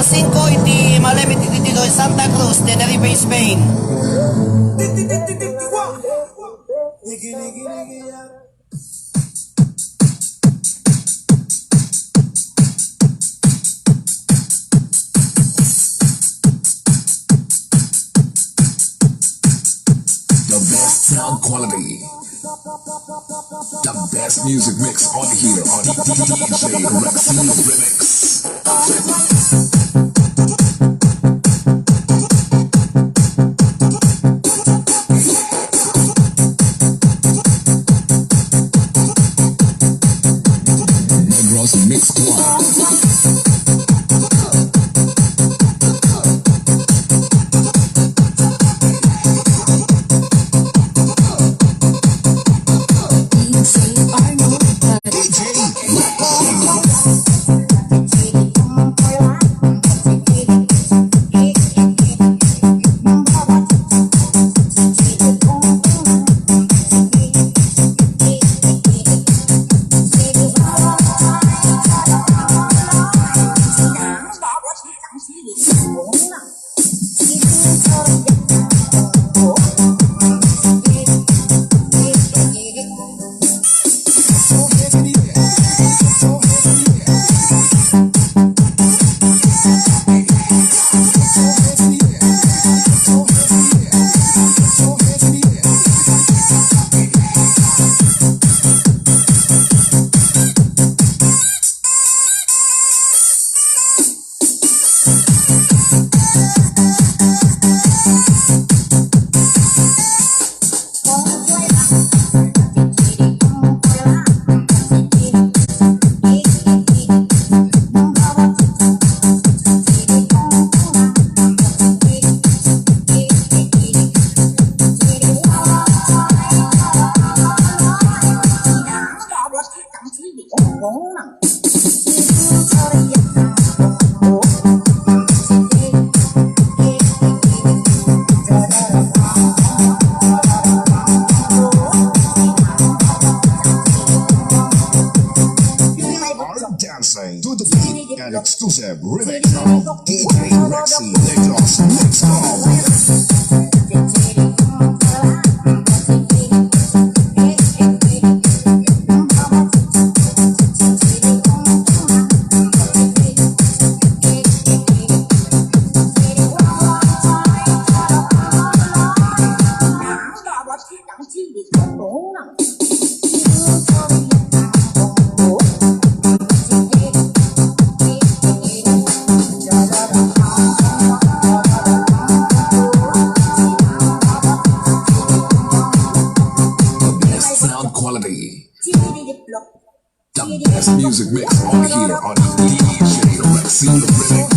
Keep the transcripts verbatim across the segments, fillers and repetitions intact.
Singko iti malem iti Titiloy, Santa Cruz, Tenerife, Spain. The best sound quality. The best music mix on here on D J Rexy Remix. Negros Mix Club. Are dancing to the beat and exclusive remix of D J Rexy Negros Mix Club. The best sound quality. The best music mix on here on D J Rexy Remix.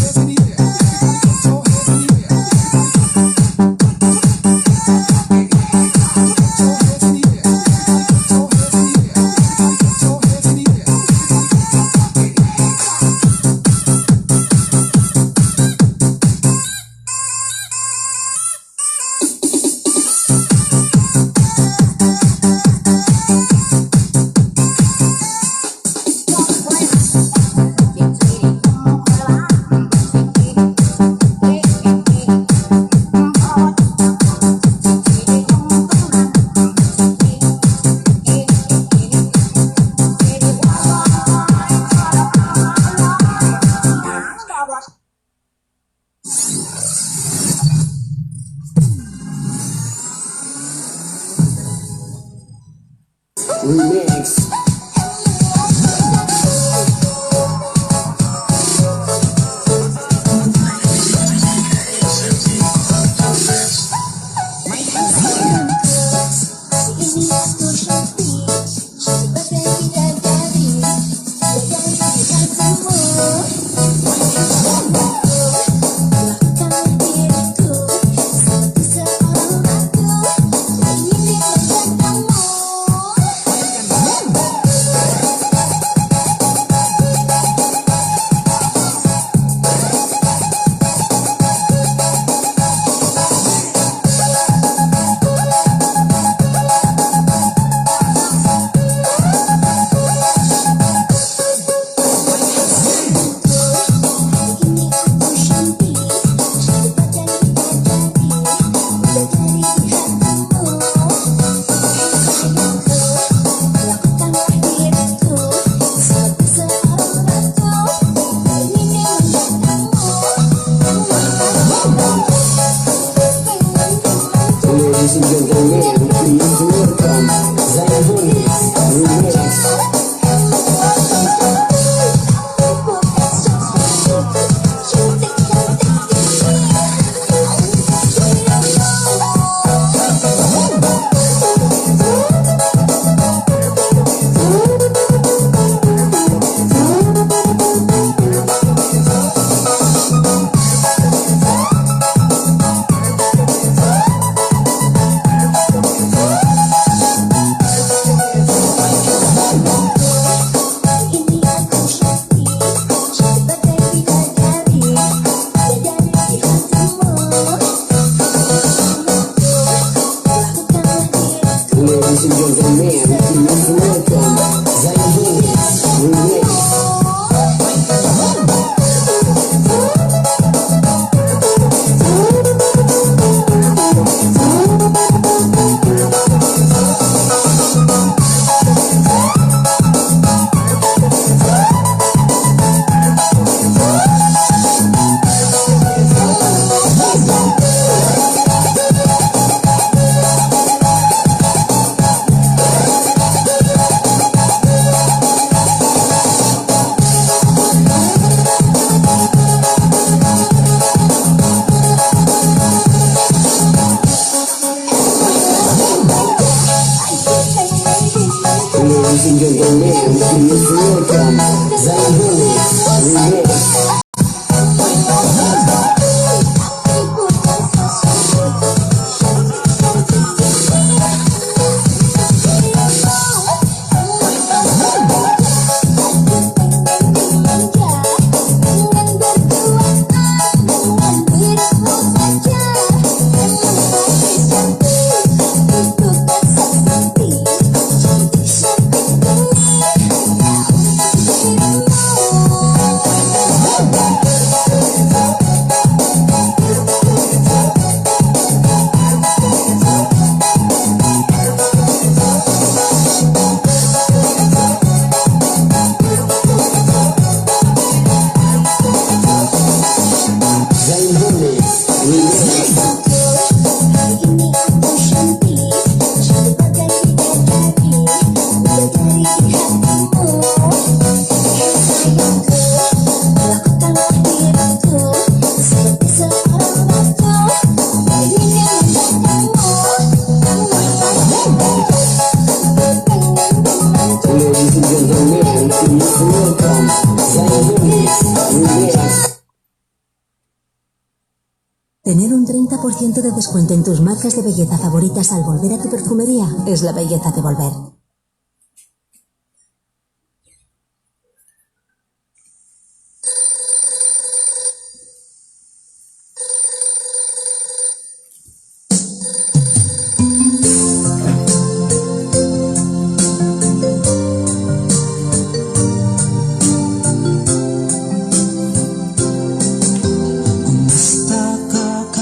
Please welcome Zamboni Remix. Ladies and gentlemen, please welcome Zion Remix. Tener un treinta por ciento de descuento en tus marcas de belleza favoritas al volver a tu perfumería es la belleza de volver.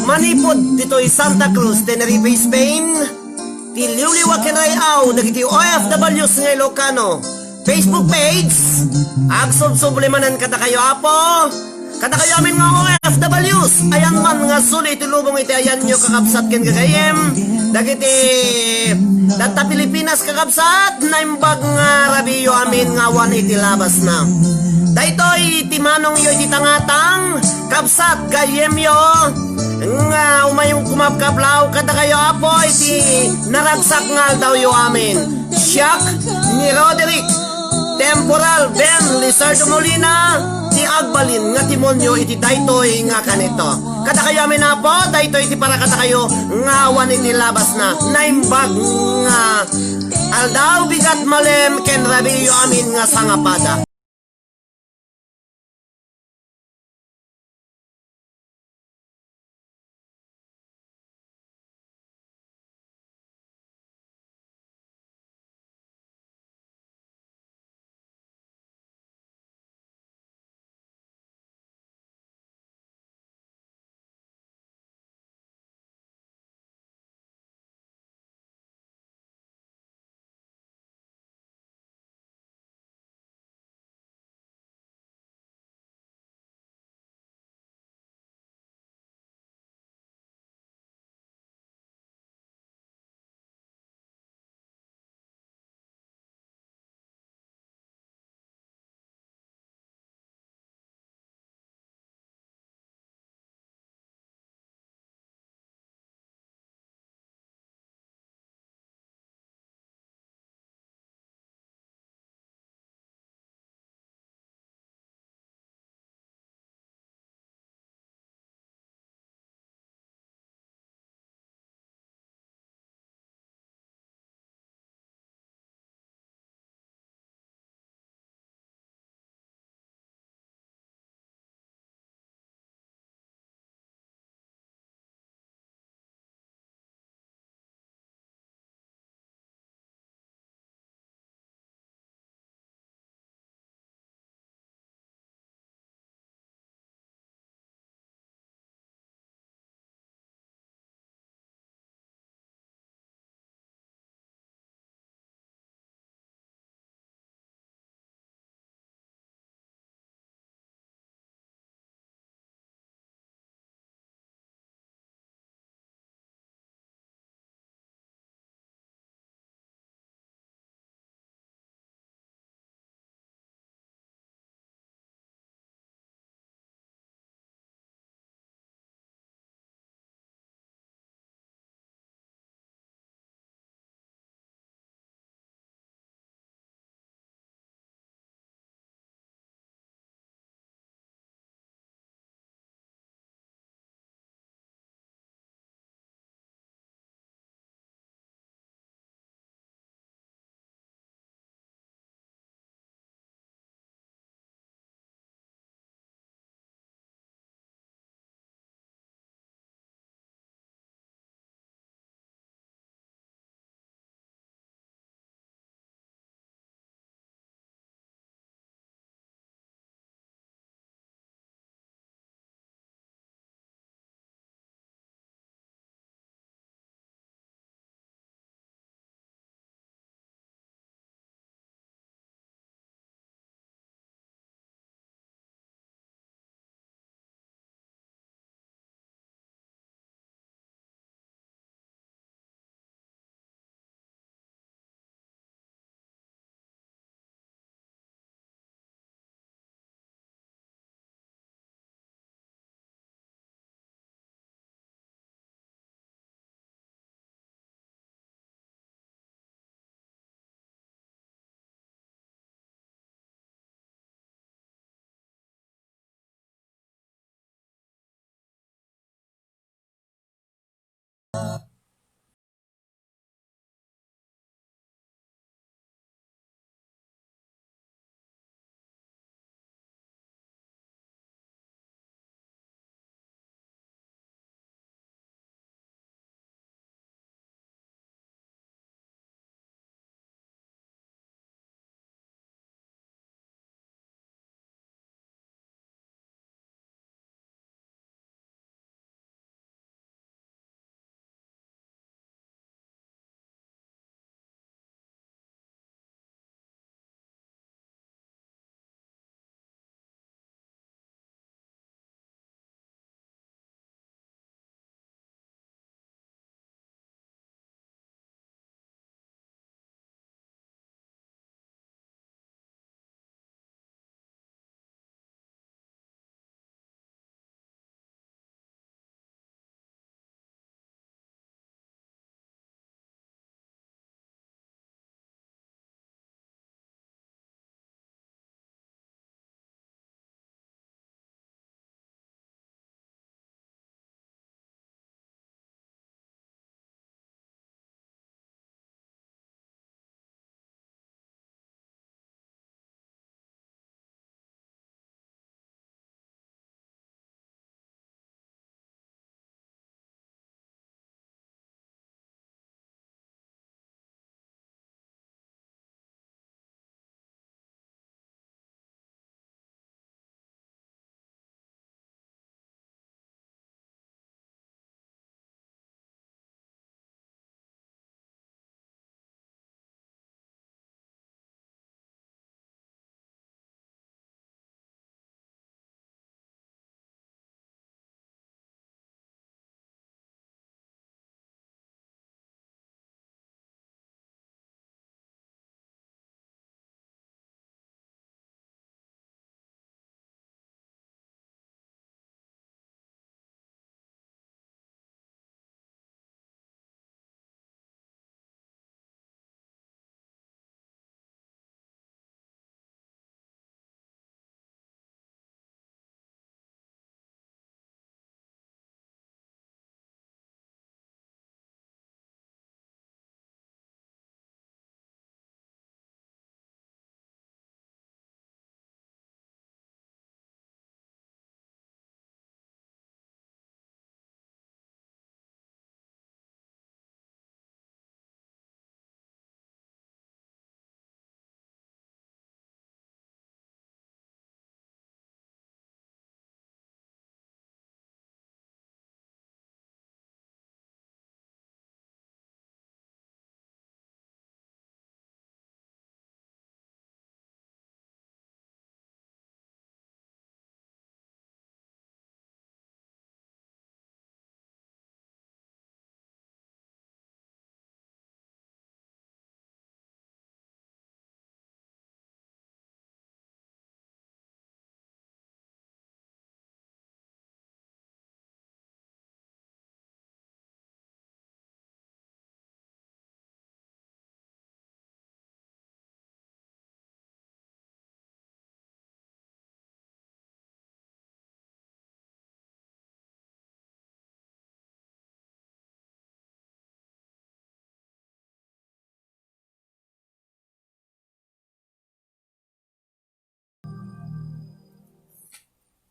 Manipud ditoy Santa Cruz, Tenerife, Spain, ti liwliwa ken ray-aw dagiti O F Ws nga Ilocano. Facebook page, agsubsubli manen kadakayo, Apo. Kadakayo amin nga O F Ws, ayan man nga suli iti lubong iti ayanyo, kakabsat ken gagayyem, dagiti tatta Pilipinas, kakabsat, naimbag nga rabiiyo amin nga awan iti labasna. Daytoy ti manongyo iti tangatang, kabsat, gayyemyo, nga umayong kumapkaplaw kadakayo, Apo, iti naragsak nga aldawyo amin. Siak ni Roderick Temporal Ben Lizardo Molina, ti agbalin nga timonyo iti daytoy nga kanito. Kadakayo amin, Apo, daytoy ti para kadakayo nga awan iti labasna. Naimbag nga aldaw, bigat, malem, ken rabiiyo amin nga sangapada.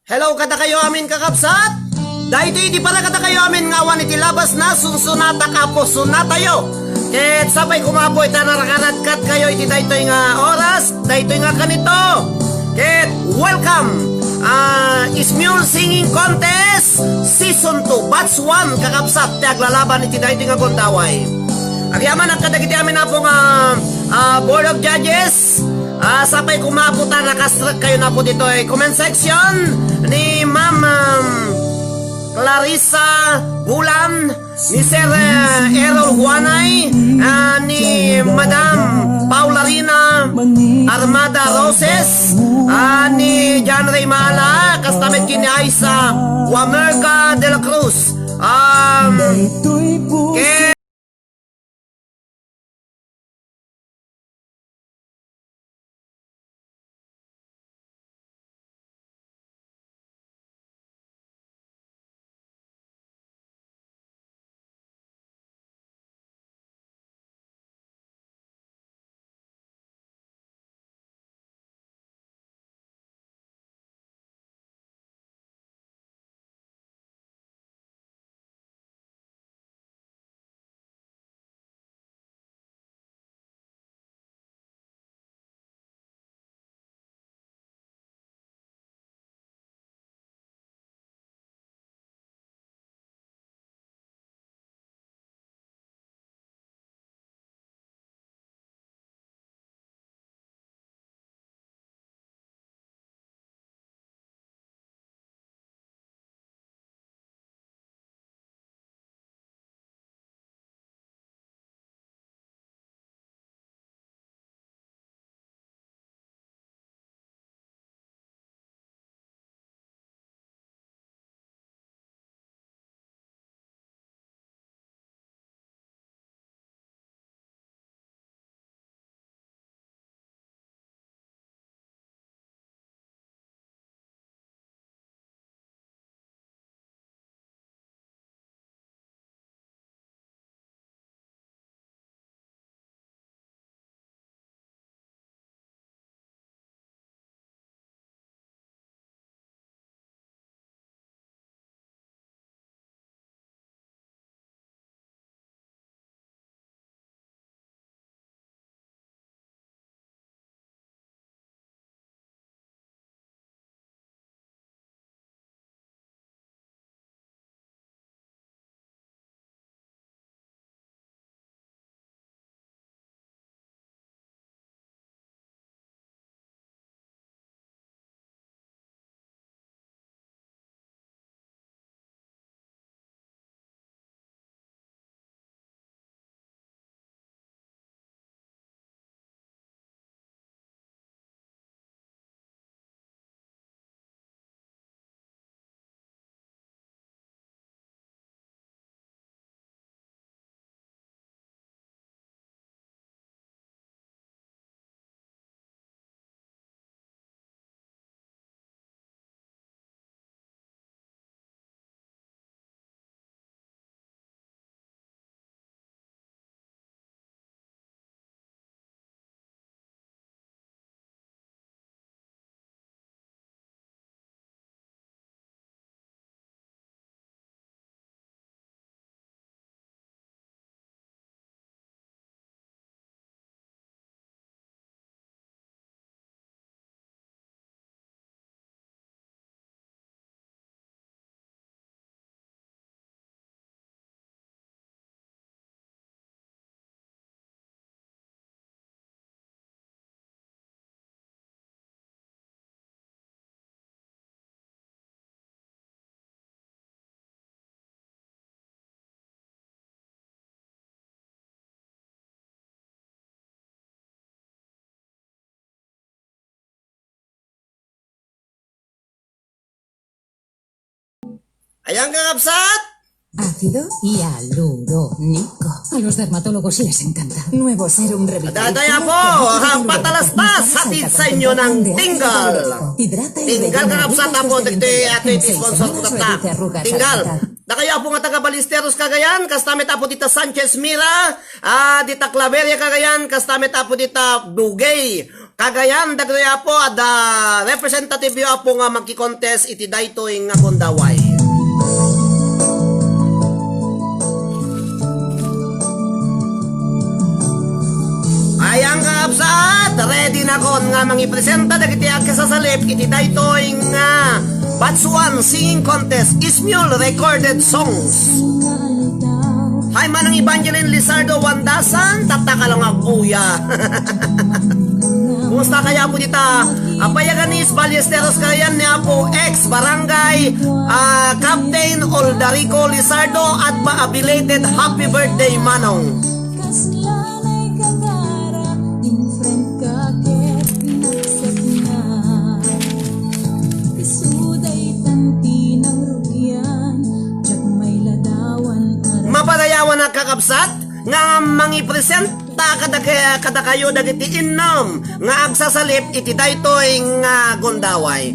Hello kadakayo amin, kakabsat. Daytoy iti para kadakayo amin nga awan iti labasna, sunsunatak, Apo, sunatayo. Ket sapay koma, Apo, ita narakaradkatkayo iti daytoy nga oras, daytoy nga kanito. Ket welcome, ah, Smule Singing Contest Season two, Batch one, kakabsat, ti aglalaban iti daytoy nga gundaway. Agyamanak kadagiti amin, Apo, nga, ah, Board of Judges. Ah, sapay koma, Apo, ta nakastrek kayo na po ditoy comment section ni Ma'am, um, Clarissa Bulan, ni Sir, eh, Errol Juanay, ah, ni Madam Paularina Armada Roses, ah, ni John Ray Mala, kasta met ken ni Aiza Wamerga de la Cruz. Um, ken Ayan, kakabsat! Ácido hialurónico. A los dermatólogos les encanta. Nuevo serum revitalizante. Adada, Apo, ha, patalastas, hatid sa inyo ng Tingal. Tingal, kakabsat, Apo, dagiti, atoy ti sponsor ko tatta. Tingal. Dakayo, Apo, nga taga Ballesteros, Cagayan, kasta met, Apo, dita Sanchez Mira, ah, dita Claveria, Cagayan, kasta met, Apo, dita Bugey. Cagayan, dagitoy, Apo, adda representative yo, Apo, nga magki-contest iti daytoy nga gundaway. Ayan, kakabsat, ready nakon nga mangipresenta dagiti agsasalip iti daytoy nga Batsuan Singing Contest, Ismul Recorded Songs. Hi, Manang Evangeline Lizardo Wandasan, tatta ka lang agbuya. Kumusta kaya po dita? Apayagan ni Ballesteros Cagayan ni Apo ex Barangay, ah, Captain Oldarico Lizardo at pa a belated happy birthday, Manong. Kasla nay gagara, in front ka ket nagsakna. Isu daytan ti nangrugian, diak mailadawan a Mapadayawan a kakabsat nga mangipresenta kada, kadakayo dagiti innom nga agsasalip iti daytoy nga gundaway.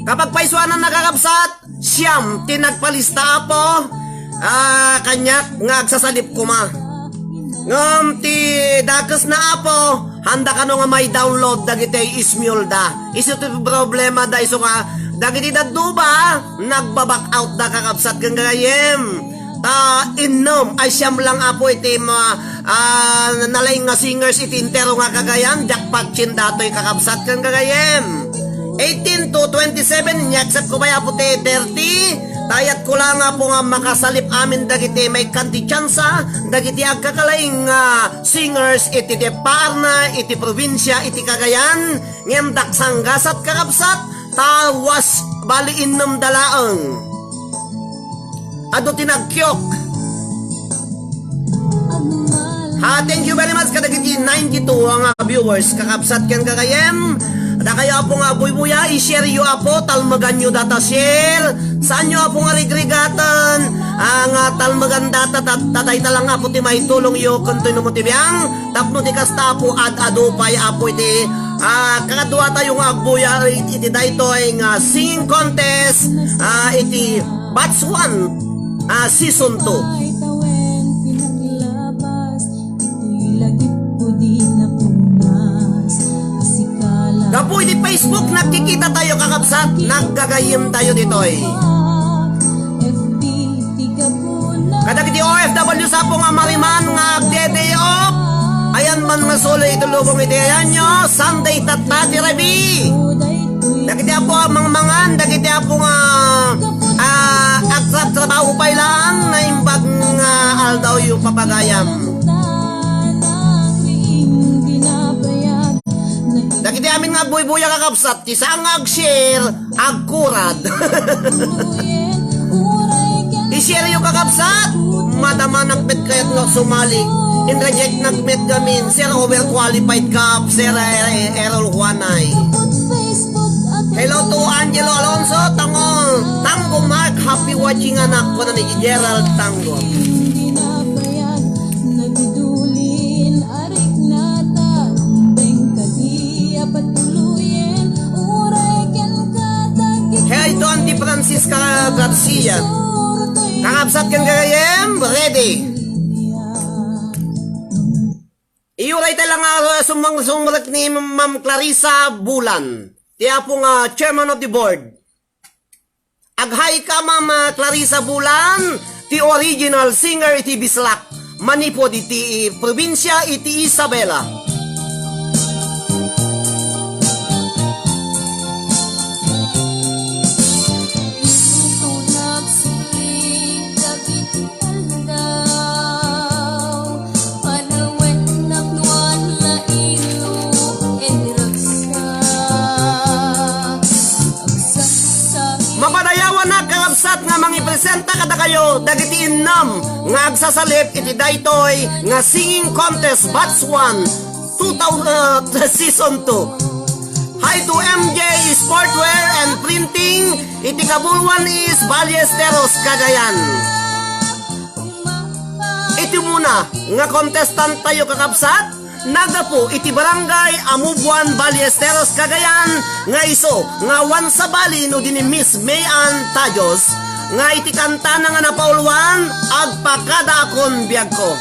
Kapagpaysuanan a kakabsat, siam ti nagpalista, Apo. Ah, kaniak nga agsasalip koma. Ngem ti dakesna, Apo, handa kano nga may-download dagiti ismulda. Isu ti problemada isu nga dagiti dadduma, nagba-back out da, kakabsat ken gagayyem. Ta innom ay siam lang, Apo, iti ma-, ah, nalaing nga singers iti entero nga Cagayan, jackpot chin datoy, kakabsat ken gagayyem. Eighteen to twenty-seven, inyakset ko pay, Apo, ti thirty. Tayat ko lang, Apo, nga makasalip amin dagiti maikkan ti tsansa, dagiti agkakalaing nga singers iti deparna, iti probinsia, iti Cagayan, ngem daksanggasat, kakabsat, ta was bali innom da laeng. Adu ti nagkiok. Ha, thank you very much kadagiti ninety-two nga viewers, kakabsat ken gagayyem. Dakayo, Apo, nga buybuya, i-share yo, Apo, talmegan yo data share. Saan yo, Apo, nga rigrigaten, ah, nga talmegan data, ta, ta dayta lang, Apo, ti maitulong yo, ken toy no mo ti biang. Tapno ti kasta, Apo, ad-adu pay, Apo, iti, ah, kakaduatayo nga agbuya iti daytoy nga singing contest, ah, iti Batch one, ah, Season two. Gapu iti Facebook, nagkikita tayo, kakabsat, naggagayyem tayo ditoy. Kadagiti O F W sa Apo nga mariman nga agde-day off, ayan man nga solo iti lubong iti ayanyo, Sunday tatta ti rabii. Dagiti Apo a mangmangan, dagiti Apo nga, ah, agtrabtrabaho pay lang, naimbag nga aldawyo, papagayam. Dagiti amin nga agbuybuya, kakabsat, ti saan nga ag-share, agkurad. I-share yo, kakabsat. Madama nakpet kayat nga sumali. In-reject nakpet gamin. Sir, overqualified ka, Sir, eh, Errol Juanay. Hello to Angelo Alonso, Tango, Tango Mark, happy watching, anak, kuna ni Gerald Tango. Hey, Don Di Francisca Garcia. Kakabsat ken gagayyem, ready. Iyuray tayo lang nga sumang-, sumrek ni Ma'am Clarissa Bulan. Ti Apo nga chairman of the board. Aghaika, Ma'am Clarissa Bulan, ti original singer iti Bislak, manipud iti probinsia iti Isabela. Mapadayawan a kakabsat nga mangipresenta kadakayo dagiti innem nga agsasalip iti daytoy nga singing contest batch one, two thousand, uh, season two. Hi to M J Sportwear and Printing iti Kabuluan East, Ballesteros, Cagayan. Iti umuna nga contestant tayo, kakabsat, naggapu iti Barangay Amubuan, Ballesteros, Cagayan, nga isu nga awan sabali no di ni Miss May Ann Tajos, nga iti kantana nga napauluan, Agpakadaakon Biagko.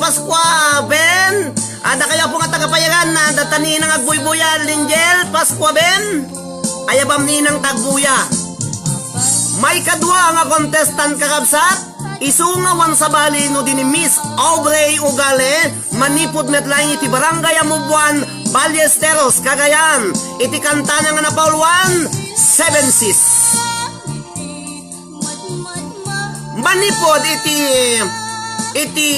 Pascua Ben. Adda kayo apo nga tagapayagan, adda ta ninang agbuybuya, Linjel Pascua Ben. Ayabam ninang tagbuya. Maikadua nga contestant, kakabsat, isu nga awan sabali no di ni Miss Aubrey Ugale, manipud met laeng iti Barangay Amubuan, Ballesteros, Cagayan, iti kantana nga napauluan, Seven Seas. Manipud iti, iti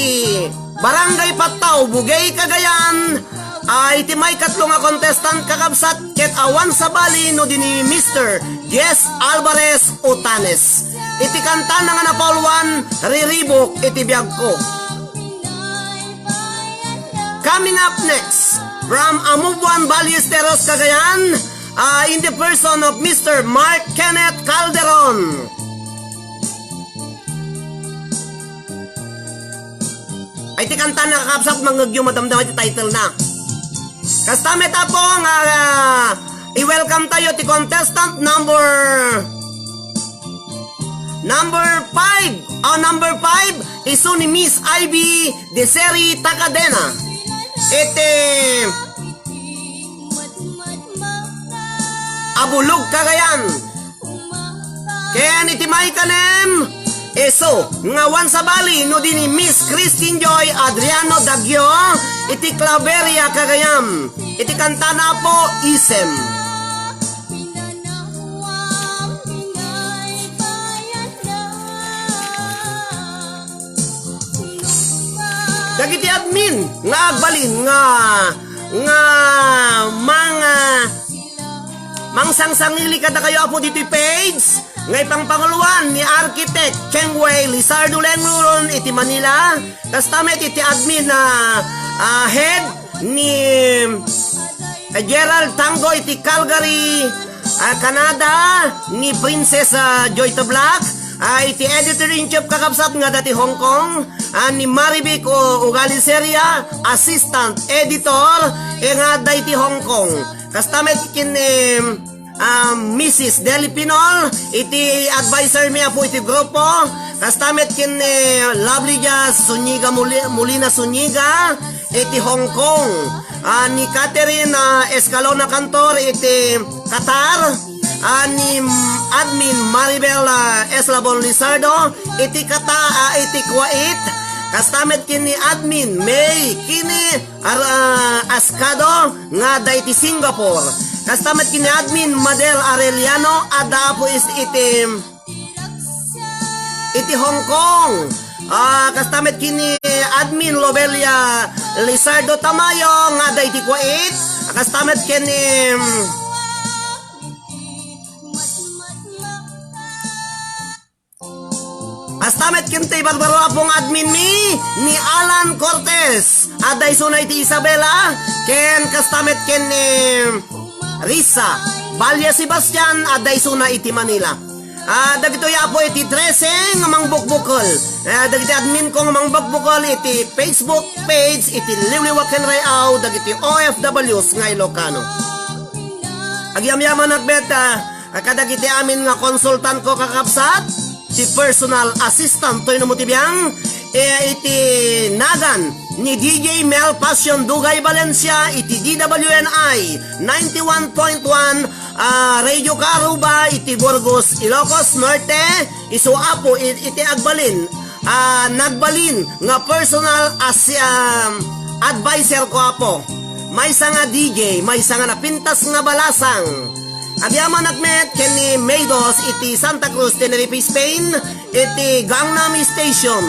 Barangay Pattao, Bugey, Cagayan, a, iti maikatlo nga contestant, kakabsat, ket awan sabali no di ni Mister Jess Alvarez Utanes. Iti kantana nga napauluan, Riribuk iti biagko. Coming up next, from Amubuan, Ballesteros, Cagayan, ah, in the person of Mister Mark Kenneth Calderon. Ay, ti kantana, kakabsat, mangngegyo madamdama ti title na. Kasta met, apo, nga, ah, i-welcome tayo ti contestant number, number five. Oh, number five, isu ni Miss Ivy Deseri Takadena. Iti Abulog, Cagayan. Ken iti maikanem, isu nga awan sabali no di ni Miss Christine Joy Adriano Dagio iti Claveria, Cagayan. Iti kantana, apo, Isem. Dagiti admin nga agbalin nga, nga manga-, mangsangsangili kadakayo, apo, ditoy page nga ipangpanguluan ni Architect Chengwei Lizardo Lengluron iti Manila, kasta met iti admin a, a, head ni, a, Gerald Tango iti Calgary, a, Canada, ni Princess, a, Joy Tablac, a, iti editor-in-chief, kakabsat, nga adda ti Hong Kong, a, ni Marivic O-, Ugali Seria, assistant editor, e, nga adda iti Hong Kong. Kasta met ken, em, a, Missus Deli Pinol, iti adviser mi, apo, iti grupo. Kasta met ken, e, Lovely Jazz Zuniga Muli-, Molina Zuniga, iti Hong Kong. A, ni Catherine, a, Escalona Cantor, iti Qatar. A, ni, mm, admin Maribel, a, Eslabon Lizardo, iti Qatar, a, iti Kuwait. Kasta met ken ni admin May Kini Ar-, a, Ascado nga adda iti Singapore. Kasta met ken ni admin Madel Arellano, adda, apo, is-, iti, iti Hong Kong. A, kasta met ken ni admin Lobelia Lizardo Tamayo nga adda iti Kuwait. Kasta met ken ni, kasta met ken ti barbaro, apo, nga admin mi, ni Alan Cortez, adda isuna iti Isabela, ken kasta met ken ni Risa Valle Sebastian, adda isuna iti Manila. A, dagitoy, apo, iti trese nga mangbukbukel. A, dagiti admin ko nga mangbukbukel iti Facebook page iti Liwliwa ken Ray-aw dagiti O F Ws nga Ilocano. Agyamyamanak met, a, kadagiti amin nga konsultant ko, kakabsat, ti personal assistant toy no mo ti biang, e, iti nagan ni D J Mel Passion Dugay Valencia iti D W N I ninety-one point one, a, Radio Karuba iti Burgos, Ilocos Norte, isu, apo, i-, iti agbalin, a, nagbalin nga personal as-, um, adviser ko, apo. Maysa nga D J, maysa nga napintas nga balasang. Agyamanak met ken ni May dos iti Santa Cruz, Tenerife, Spain, iti Gangnam Station.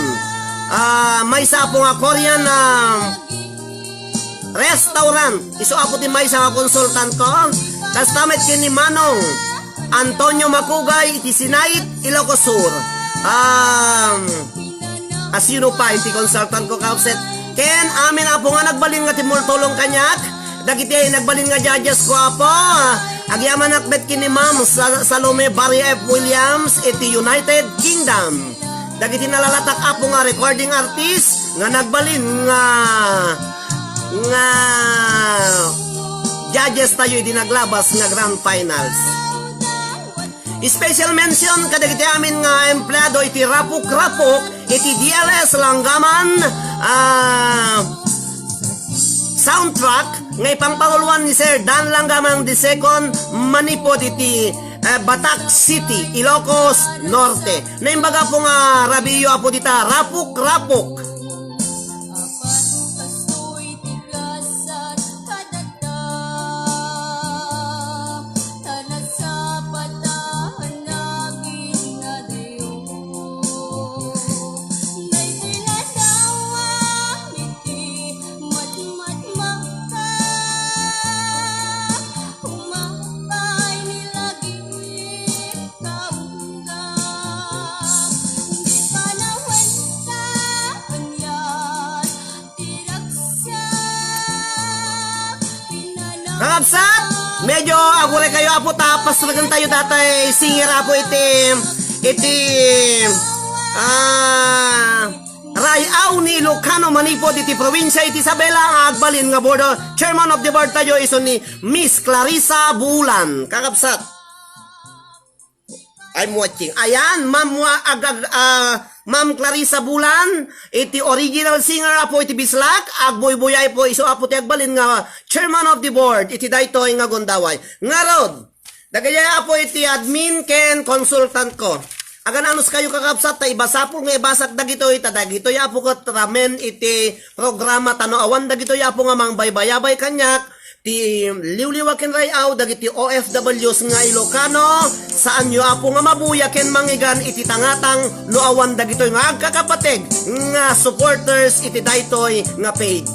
A, maysa, apo, nga Korean, a, restaurant. Isu, apo, ti maysa nga konsultant ko. Kasta met ken ni Manong Antonio Makugay iti Sinait, Ilocos Sur. Um, as you know pa, iti konsultant ko, kaupset. Ken amin, apo, nga nagbalin nga timmultulong kaniak. Dagiti nagbalin nga judges ko, apo. Agyamanak met ken ni Ma'am Sa-, Salome Barrio F. Williams iti United Kingdom. Dagiti nalalatak, apo, nga recording artist nga nagbalin nga, nga judges tayo idi naglabas nga grand finals. Special mention kadagiti amin nga empleado iti Rapuk-Rapuk iti D L S Langgaman, ah, soundtrack nga ipangpanguloan ni Sir Dan Langgamang the second manipod iti, eh, Batak City, Ilocos Norte. Naimbag, Apo, nga rabiiyo, Apo, dita, Rapok, Rapok. Kakabsat, medyo aguray kayo, Apo, ta pasregen tayo datay singer, Apo, iti, iti, ah, Ray-aw ni Ilocano manipod iti probinsia iti Isabela nga agbalin nga board, chairman of the board tayo isu ni Miss Clarissa Bulan. Kakabsat. I'm watching. Ayan, Ma'am wa-, ag-, ag-, ah, Ma'am Clarissa Bulan, iti original singer, Apo, iti Bislak, agbuybuya, Apo, isu, Apo, ti agbalin nga chairman of the board iti daytoy nga gundaway. Ngarud, dagiti, Apo, iti admin ken consultant ko. Agan-anos kayo, kakabsat, ta ibasapul nga ibasak dagitoy, ta dagitoy, Apo, ket ramen iti programa, ta no awan dagitoy, Apo, nga mangbaybayabay kaniak, ti liwliwa ken ray-aw dagiti O F Ws nga Ilocano, saanyo, Apo, nga mabuya ken mangigan iti tangatang no awan dagitoy nga agkakapateg nga supporters iti daytoy nga page.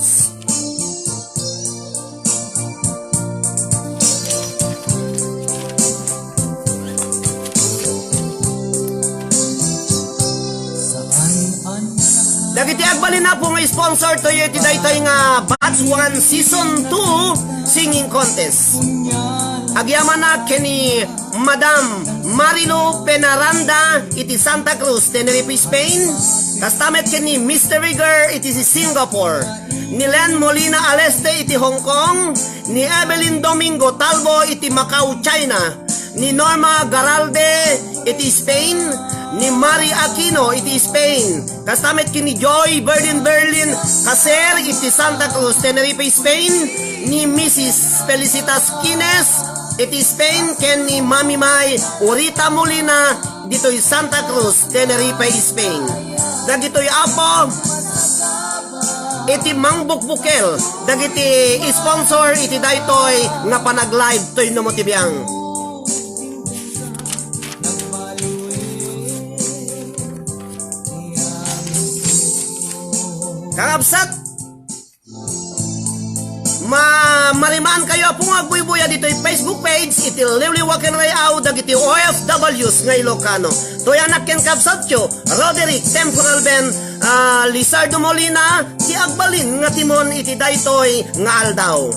Dagiti agbalin, Apo, nga sponsor tayo iti daytoy nga Batch one Season two Singing Contest. Agyamanak ken ni Madam Marilu Penaranda iti Santa Cruz, Tenerife, Spain. Kasta met ken ni Mister Rigor iti Singapore. Ni Len Molina Aleste iti Hong Kong. Ni Evelyn Domingo Talbo iti Macau, China. Ni Norma Garalde iti Spain, ni Mari Aquino iti Spain, kasta met ken ni Joy Berlin Berlin Caser iti Santa Cruz, Tenerife, Spain, ni Missus Felicitas Quines iti Spain, ken ni Mami May Urita Molina ditoy Santa Cruz, Tenerife, Spain. Dagitoy, Apo, iti mangbukbukel dagiti sponsor iti daytoy nga panag-live toy no mo ti biang. Kakabsat, ma-, marimaan kayo, Apo, nga agbuybuya ditoy Facebook page iti Liwliwa ken Ray-aw dagiti O F Ws nga Ilocano. Toy anak ken kabsatyo, Roderick Temporal Ben, ah, Lizardo Molina, ti agbalin nga timon iti daytoy nga aldaw.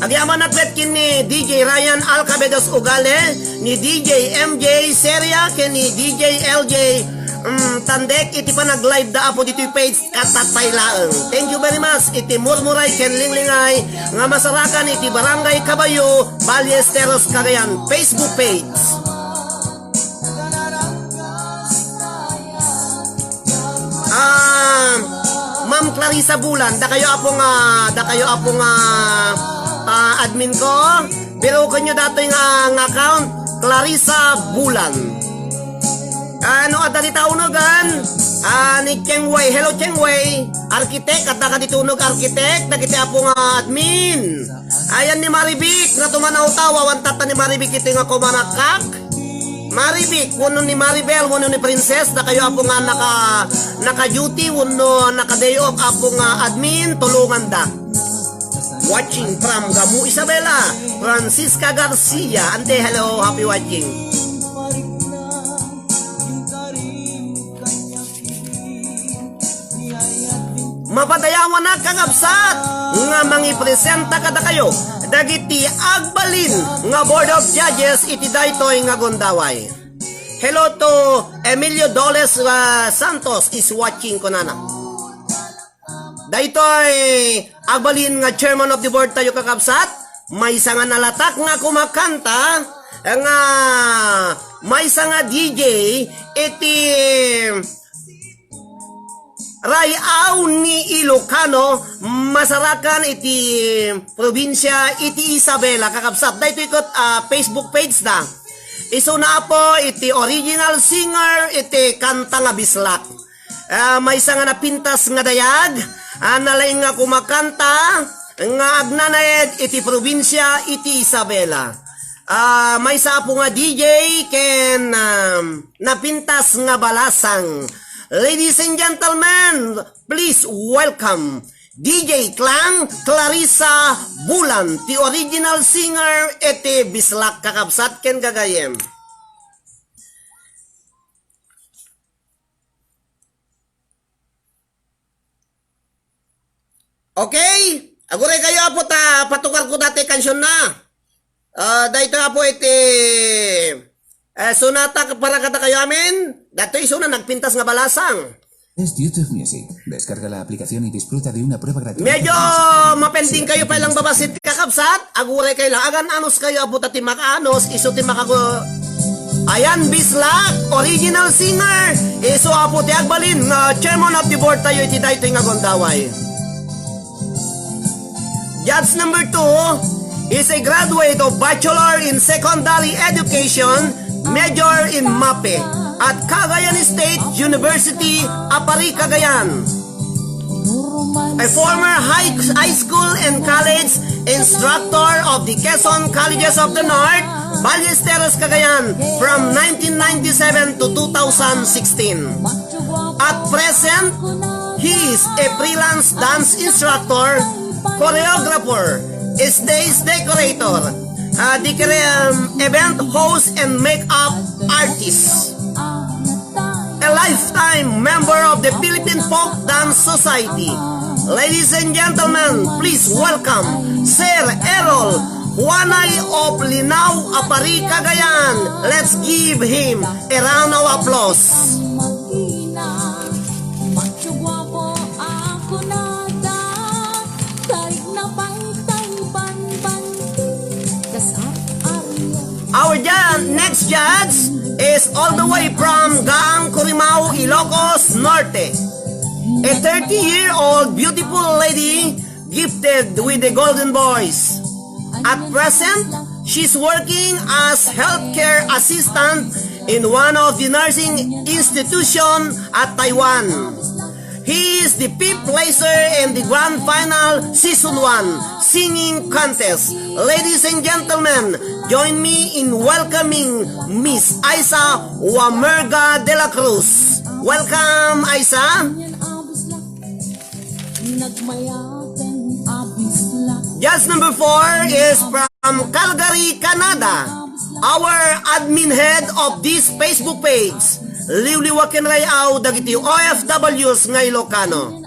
Agyamanak met ken ni D J Ryan Alcabedos Ugale, ni D J M J Seria, ken ni D J L J, mm, Tandek iti panag-live da, Apo, ditoy page, katatay laeng. Thank you very much iti murmuray ken linglingay nga masarakan iti Barangay Caballo, Ballesteros, Cagayan Facebook page. Ah, Ma'am Clarissa Bulan, dakayo, Apo, nga, dakayo, Apo, nga, ah, admin ko. Pero kanyo datoy nga, nga account, Clarissa Bulan. Ano, adda dita unogan? Ah, ni Cheng Wei. Hello, Cheng Wei. Architect, adda ka dita unog, architect? Dagiti, Apo, nga admin. Ayan ni Marivic, nga tumanaw ta, wawan tatta ni Marivic iti nga kumanakak. Marivic, wenno ni Maribel, wenno ni Princess, dakayo, Apo, nga naka, naka-duty, wenno naka-day off, Apo, nga admin, tulonganda. Watching from Gamu, Isabela, Francisca Garcia. Ante, hello, happy watching. Mapadayawanak, kakabsat, nga mangipresenta kadakayo dagiti agbalin nga Board of Judges iti daytoy nga gundaway. Hello to Emilio Doles, uh, Santos is watching, kunana. Daytoy agbalin nga chairman of the board tayo, kakabsat, maysa nga nalatak nga kumakanta, nga maysa nga D J iti Ray-aw ni Ilocano, masarakan iti probinsia iti Isabela, kakabsat. Daytoy ket, ah, Facebook page na. Isuna, apo, iti original singer iti kanta nga Bislak. Ah, maysa nga napintas nga dayag, ah, nalaing nga kumakanta nga agnanaed iti probinsia iti Isabela. Ah, maysa, apo, nga D J ken, um, napintas nga balasang. Ladies and gentlemen, please welcome D J Klang, Clarissa Bulan, ti original singer iti Bislak, kakabsat ken gagayyem. Okay? Aguray kayo, apo, ta patukar ko dati kansion na. Ah, dayta, apo, iti, eh, sonata para kada kayo amin. Datoy isuna nagpintas nga balasang. Test YouTube Music. Descarga la aplicación y disfruta de una prueba gratuita. Medyo mapending kayo pa lang babasit, kakabsat. Aguray kayo lang. Agan-anos kayo, apo, ta ti makaanos, isu ti makago-, ayan, Bislak, original singer. Isu, apo, ti agbalin nga chairman of the board tayo iti daytoy nga gundaway. Judge number two is a graduate of Bachelor in Secondary Education, major in MAPEH, at Cagayan State University, Aparri, Cagayan. A former high, high school and college instructor of the Quezon Colleges of the North, Ballesteros, Cagayan, from nineteen ninety-seven to two thousand sixteen. At present, he is a freelance dance instructor, choreographer, stage decorator, uh, decor-, um, event host, and makeup artist. A lifetime member of the Philippine Folk Dance Society. Ladies and gentlemen, please welcome Sir Errol Juanay of Linao, Aparri, Cagayan. Let's give him a round of applause. Our ju-, next judge is all the way from Gaang, Corimao, Ilocos Norte. A thirty-year-old beautiful lady gifted with a golden voice. At present, she's working as healthcare assistant in one of the nursing institution at Taiwan. He is the fifth placer in the grand final season one singing contest. Ladies and gentlemen, join me in welcoming Miss Aiza Wamerga de la Cruz. Welcome, Aiza. Judge number four is from Calgary, Canada. Our admin head of this Facebook page, liwliwa ken ray-aw dagiti O F Ws nga Ilocano.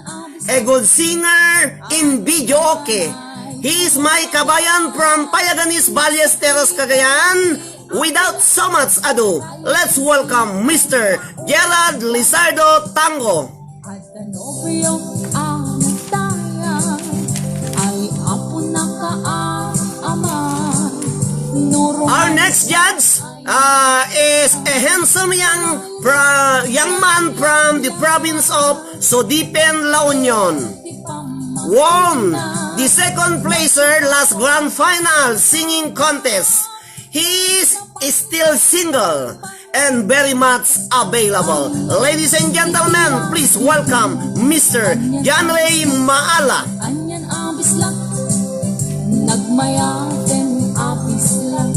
A good singer in videoke. He is my kabayan from Payaganis, Ballesteros, Cagayan. Without so much ado, let's welcome Mister Gerald Lizardo Tango. Our next judge, uh, is a handsome young, pro-, young man from the province of Sodipen, La Union. Won the second placer last grand final singing contest. He is still single and very much available. Ladies and gentlemen, please welcome Mister John Ray Maala. Anian a Bislak, nagmayaten a Bislak.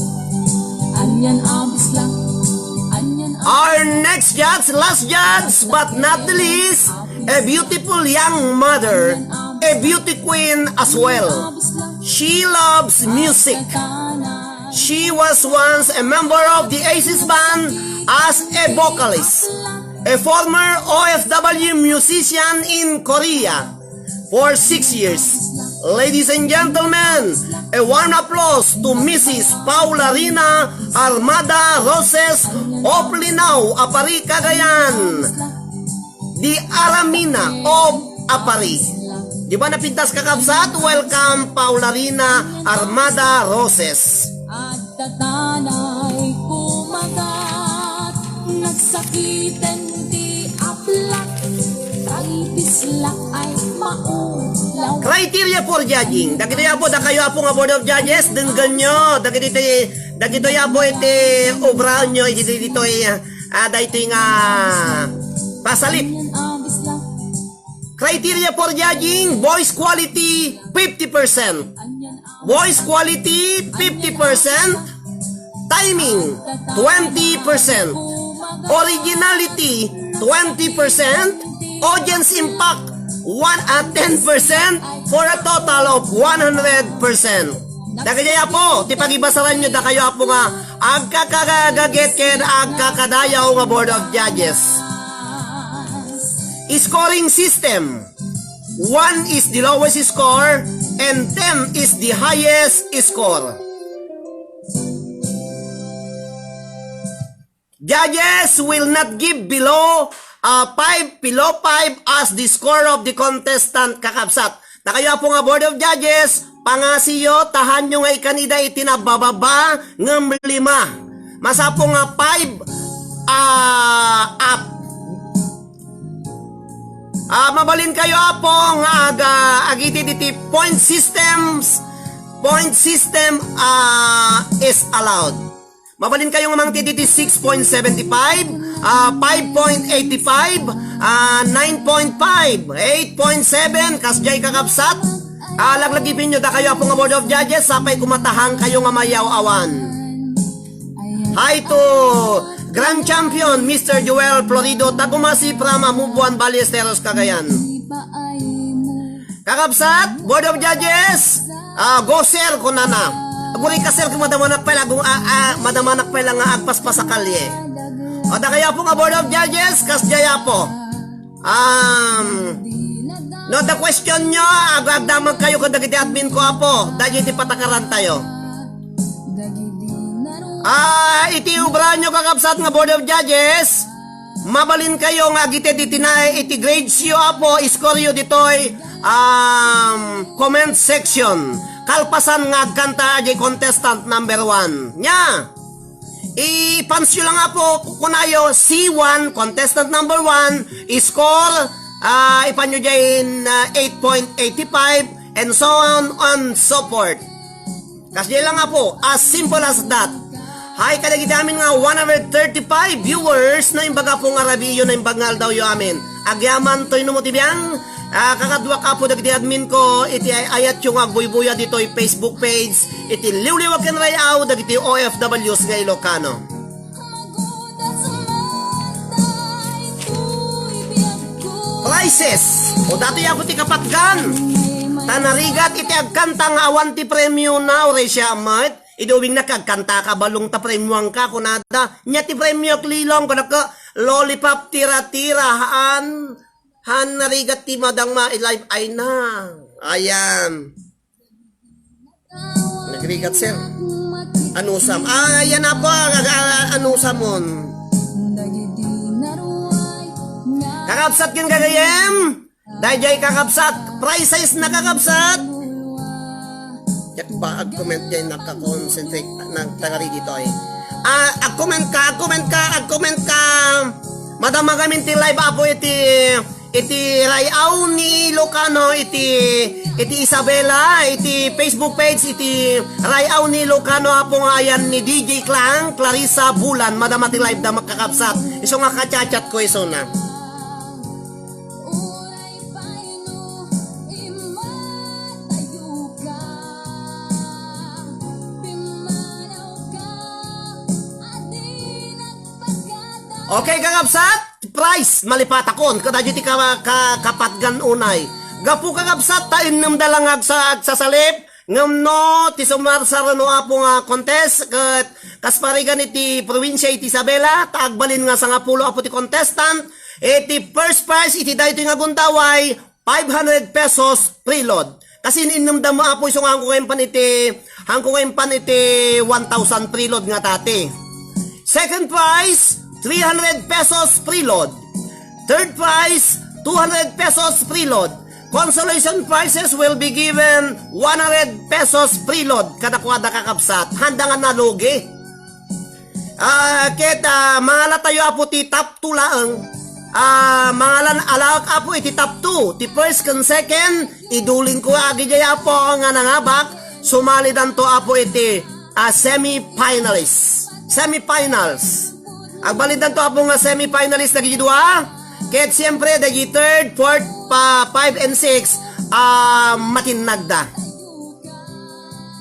Anian a Bislak, anian a Our next judge, last judge, but not the least, a beautiful young mother, a beauty queen as well. She loves music. She was once a member of the Aces Band as a vocalist, a former O F W musician in Korea for six years. Ladies and gentlemen, a warm applause to Missus Paularina Armada Roses of Linao, Aparri, Cagayan, the Aramina of Aparri. Di ba napintas, kakabsat? Welcome, Paularina Armada Roses. Adda danay kumagat, nagsakiten ti aplak. Criteria for judging. Dagitoy apo, dakayo apo nga Board of Judges, denggenyo. Dagitoy, dagitoy apo iti obraenyo, iti ditoy, ah, daytoy nga pasalip. Criteria for judging, voice quality, fifty percent. Voice quality, fifty percent. Timing, twenty percent. Originality, twenty percent. Audience impact, one at ten percent, for a total of one hundred percent. Dagiti apo, ti pagibasaranyo, dakayo apo nga agkakagagagit ken agkakadayaw nga Board of Judges. Scoring system. One is the lowest score and ten is the highest score. Judges will not give below, uh, five, below five as the score of the contestant, kakabsat. Dakayo apo nga Board of Judges, pangasiyo, tahanyo nga ikanida iti nabababa ngem lima. Masapo nga five, ah, up. Ah, mabalinkayo apo nga aga agiti diti point systems. Point system, ah, is allowed. Mabalinkayo nga mangted iti six point seventy five, ah, five point eighty five, ah, nine point five, eight point seven, kasdiay kakabsat. Ah, laglagipenyo, dakayo apo nga Board of Judges, sapay kumatahankayo nga mayaw-awan. Hi to Grand Champion, Mister Joel Florido Tagumasi from Amubuan, Ballesteros, Cagayan. Kakabsat, Board of Judges, ah, go, sir, kunana. Aguray ka, sir, kung madamanak pay la, agung-, ah, ah, madamanak pay la nga agpaspasakalye. O, dakayo apo nga Board of Judges, kasdiay apo. Um, no, the question nyo, ag-, agdamag kayo kadagiti admin ko, apo. Dagiti patakaran tayo. Ah, iti obra nyo, kakabsat nga Board of Judges, mabalin kayo nga agited iti na, iti grades yo, apo, score yo ditoy, um, comment section. Kalpasan nga agkanta, ajay contestant number one. Nya, i-pans yo lang, apo, kunayo, C one, contestant number one, score, ah, ipan yo jay in, ah, eight point eight five, and so on and so forth. Kasdiay lang, apo. As simple as that. Hi kadagiti amin nga one hundred thirty-five viewers, naimbag, apo, nga rabii yo, naimbag nga aldaw yo amin. Agyaman toy no mo ti biang, ah, kakaduak, apo, dagiti admin ko, iti ay-, ayat yo nga agbuybuya ditoy Facebook page, iti Liwliwa ken Ray-aw dagiti O F Ws nga Ilocano. Prizes. O datoy, apo, ti kapatgan. Ta narigat iti agkanta nga awan ti premio na, uray siya met. Idi uwingna, agkanta ka, balong ta premioan ka, kunada. Nya ti premiok, Lilong, kunaka, lollipop, tira-tira, haan. Haan narigat ti madang ma-live ay na. Ayan. Nagrigat, sir. Anusam. Ah, yan na po. Aga-, aga-, anusamon. Kakabsat ken gagayem. Dayjay kakabsat. Price size na, kakabsat. Yak ba, ag-comment jay, nagka-concentrate, nagtagari dito ay. Ah, ag-comment ka, ag-comment ka, ag-comment ka. Madama kami ti live, apo, iti iti Ray-aw ni Ilocano, iti, iti Isabela, iti Facebook page, iti Ray-aw ni Ilocano, apo nga ayan ni D J Clang, Clarissa Bulan, madama ti live da, kakabsat. Isu nga ka-chat-chat ko isuna. Okay, kakabsat, price, malipatakon, kadagiti ka-, ka-, kapatgan unay. Gapu, kakabsat, ta innem da lang agsa-, agsasalip, ngem no, ti sumarsarano, apo, nga contest, ket kas parigan iti probinsia iti Isabela, ta agbalin nga sangapulo, apo, ti contestant, iti first prize, iti daytoy nga gundaway, five hundred pesos preload. Kasi innem da mo, apo, isu nga haanko nga impan iti, haanko nga impan iti one thousand preload nga tati. Second prize, three hundred pesos preload. Third prize, two hundred pesos preload. Consolation prizes will be given one hundred pesos preload kadakuada, kakabsat. Handa nga nalugi. Ah, ket, ah, mangalatayo, apo, ti top two laeng. Ah, mangalan-alaak, Apo, iti top two, ti first ken second, idulingko agidiay, Apo, nga nangabak, sumalidanto, Apo, iti, ah, semifinalists. Semifinals. Agbalidanto, Apo, nga semifinalist dagiti dua, ket siempre, dagiti third, fourth, pa, five, and six, ah, matinnagda.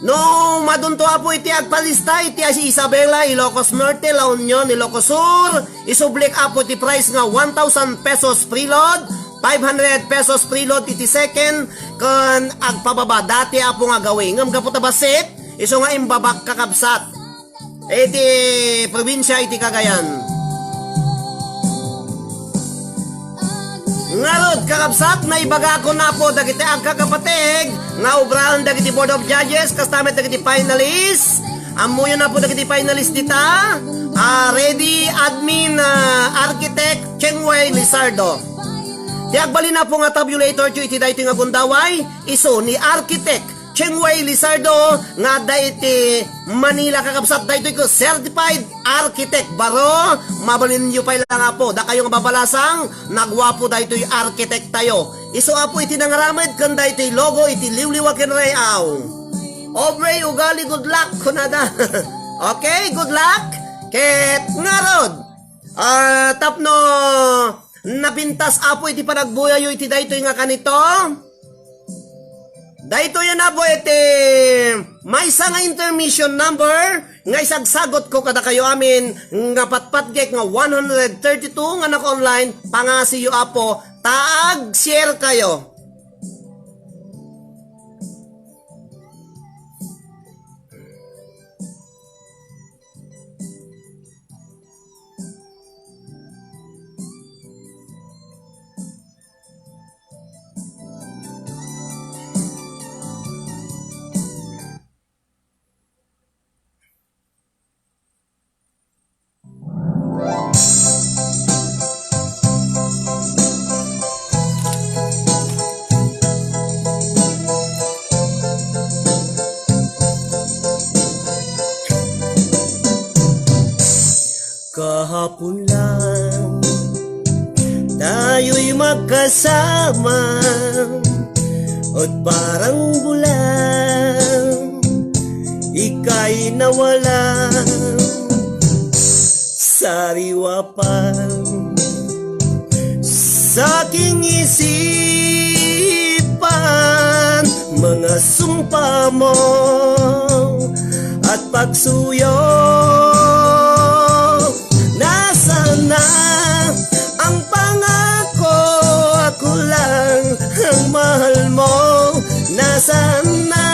No, madunto, Apo, iti agpalista iti Isabela, Ilocos Norte, La Union, Ilocos Sur, isublik, Apo, ti prize nga one thousand pesos preload, five hundred pesos preload iti second, ken agpababa dati, Apo, nga gawi. Ngem gapu ta bassit, isu nga imbabak, kakabsat, iti probinsia iti Cagayan. Ngarud, kakabsat, naibagakon, Apo, dagiti agkakapateg nga obraen dagiti Board of Judges, kasta met dagiti finalists. Ammoyon, Apo, dagiti finalists dita. Ah, ready, admin, ah, architect, Chengwei Lizardo. Ti agbalin, Apo, nga tabulator iti daytoy nga gundaway, isu ni architect Chengwei Lizardo nga adda iti Manila, kakabsat, daytoy ket certified architect. Baro, mabalinyo pay lang, Apo. Dakayo nga babalasang, naguapo daytoy architect tayo. Isu, Apo, iti nangaramed ken daytoy logo iti liwliwa ken ray-aw. Obrey ugali, good luck, kunada. Okay, good luck. Ket ngarud, ah, tapno napintas, Apo, iti panagbuyayo iti daytoy nga kanito. Daytoy a, Apo, iti maysa nga intermission number nga isagsagutko kadakayo amin nga patpatgek nga one hundred thirty-two nga naka-online, pangasiyo, Apo, ta ag-share kayo. Kahapon lang tayo'y magkasama at parang bulan ika'y nawala. Sariwa pa sa aking isipan, mga sumpa mo at pagsuyo. Nasaan na ang pangako, ako lang ang mahal mo? Nasaan na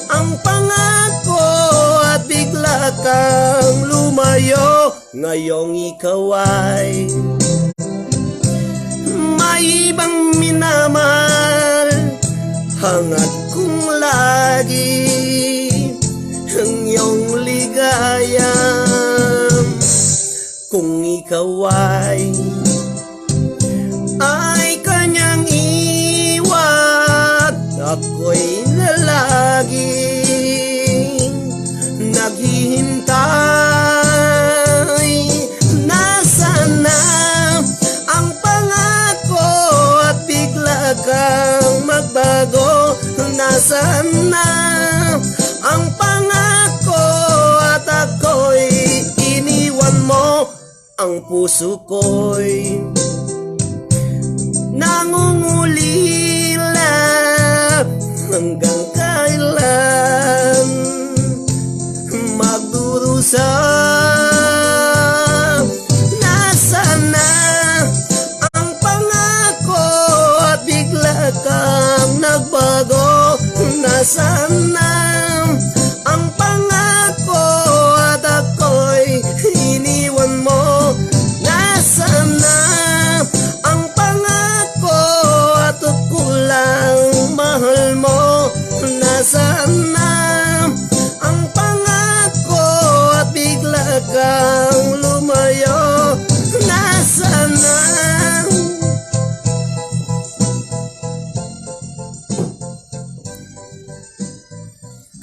ang pangako at bigla kang lumayo? Ngayong ikaw ay may ibang minamahal, hangad kong lagi ang iyong ligaya. Kung ikaw ay ay kanyang iwan, ako'y nalaging naghihintay. Nasaan na ang pangako at bigla kang magbago? Nasaan na ang pangako at ako'y iniwan mo? Ang puso ko'y nangungulila, hanggang kailan magdurusa? Nasaan na ang pangako at bigla kang nagbago? Nasaan na ang pangako at ako'y iniwan mo? Nasaan na ang pangako at kulang mahal mo? Nasaan na ang pangako at bigla kang lumayo? Nasaan na?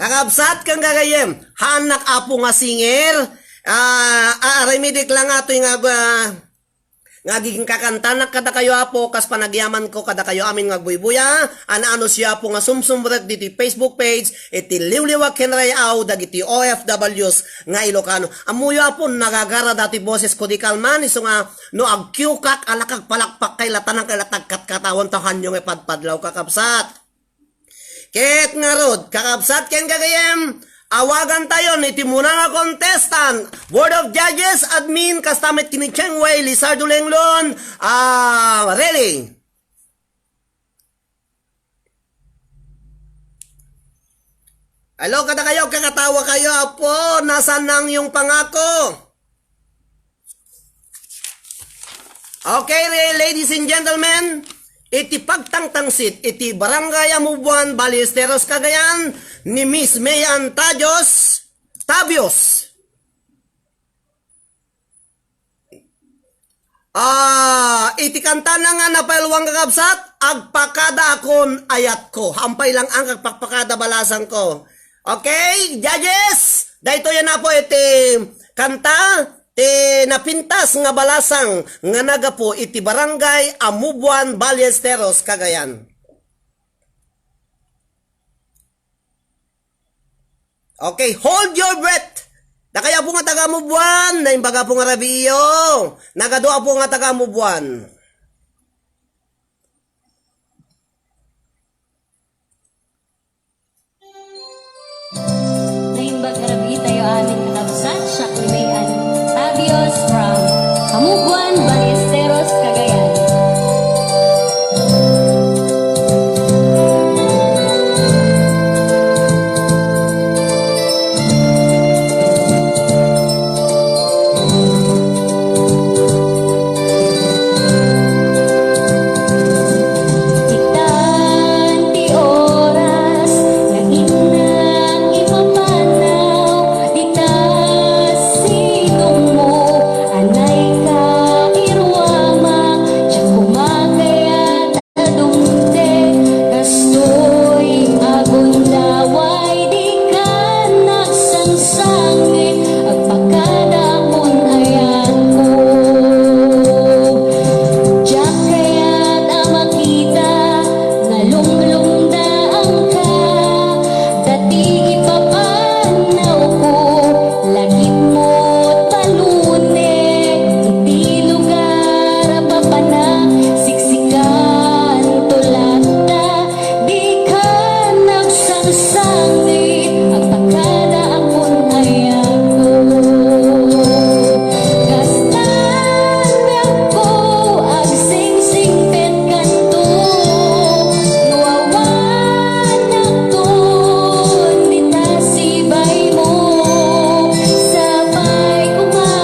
Kakabsat ken gagayyem, haanak, Apo, nga singer. Ah, ah, aramidek lang atoy nga, ah, nga agingkakantanak kadakayo, Apo, kas panagyamanko kadakayo amin nga agbuybuya, a naanusyo, Apo, nga sumsumrek ditoy Facebook page, iti liwliwa ken ray-aw dagiti O F Ws nga Ilocano. Ammoyo, Apo, nagagarada ti bosesko di kalman, isu nga no agkiwkak, ala kagpalakpak kay latanan kay latagkatkatawan, ta hanyo nga ipadpadlaw, kakabsat. Ket ngarud, kakabsat ken gagayyem, awagantayon iti muna nga contestant, Board of Judges, admin, kasta met ken ni Cheng Wei Lizardo Lenglon. Ah, ready? Hello, kadakayo, kakatawa kayo, Apo, nasaan na ang iyong pangako? Okay, re-, ladies and gentlemen, iti pagtangtangsit iti Barangay Amubuan, Ballesteros, Cagayan, ni Miss May Ann Tadios, Tabios. Ah, iti kantana nga napailwang, kakabsat, Agpakadaakon Ayatko. Hampay lang ang agpakpakada balasangko. Okay, judges, daytoy na po iti kanta ti napintas nga balasang nga nagapu iti Barangay Amubuan, Ballesteros, Cagayan. Okay, hold your breath. Dakayo po nga taga Amubuan, naimbaga po nga rabiiyo. Nagadu po nga taga Amubuan. Naimbag nga rabii tayo amin, kakabsat, siak ni May Ann Tabios from Amubuan, Ballesteros, Cagayan. Itan ti oras nga innak ipapanaw, dita sinongmo, anay ka iruamak, diak koma kayat a dumteng, kastoy a gundaway, dikan agsangsangit, agpakadaakon ayatko. Diak kayat a makita nga lumlumdaangka, ta ti ipapanawko, lagipmo balunek, iti lugar a papanak, siksikan to latta, dikan agsangsangit, agpakadaakon ayatko. Kastan diakko agsingsingpet kanto, no awan nakton dita sibaymo, sapay koma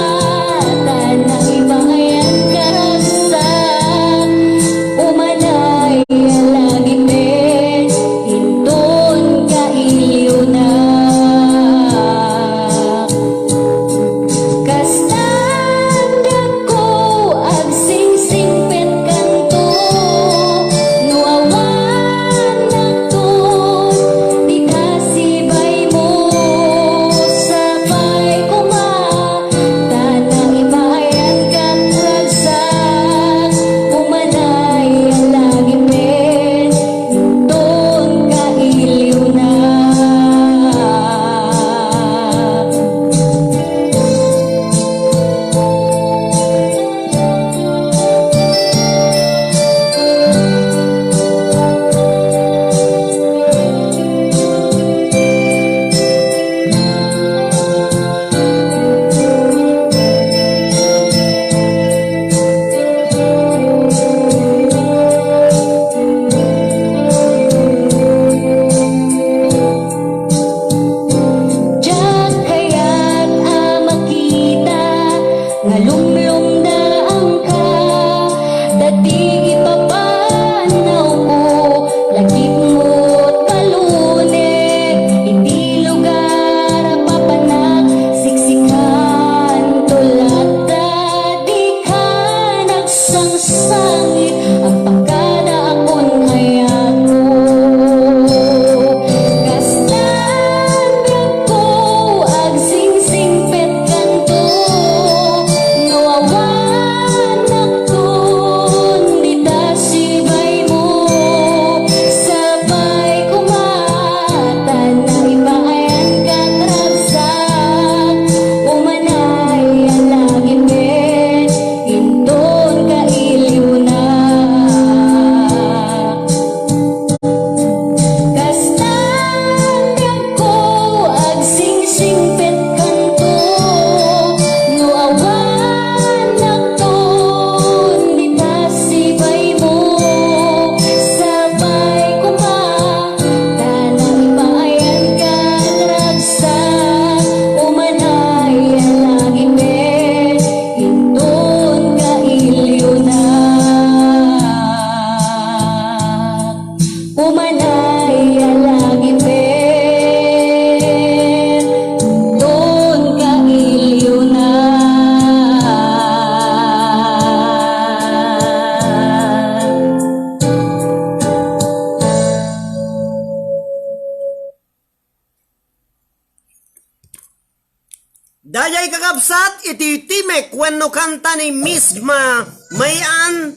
ta naibayan karagsak. Umanay a lagipet inton kailiwnak. Kastan diakko agsingsingpet kanto, no awan nakton dita sibaymo, sapay koma ta naibayan karagsak, umanay a lagipet inton kailiwnak. Diak kayat a makita nga lumlumdaangka, ta ti ipapanawko, lagipmo't balunek, iti lugar a papanak, siksikan to latta, dikan agsangsangit, agpakadaakon ayatko. Kastan diakko agsingsingpet kanto, no awan nakto Sat iti Timek wenno kanta ni Miss Ma-, Mayan,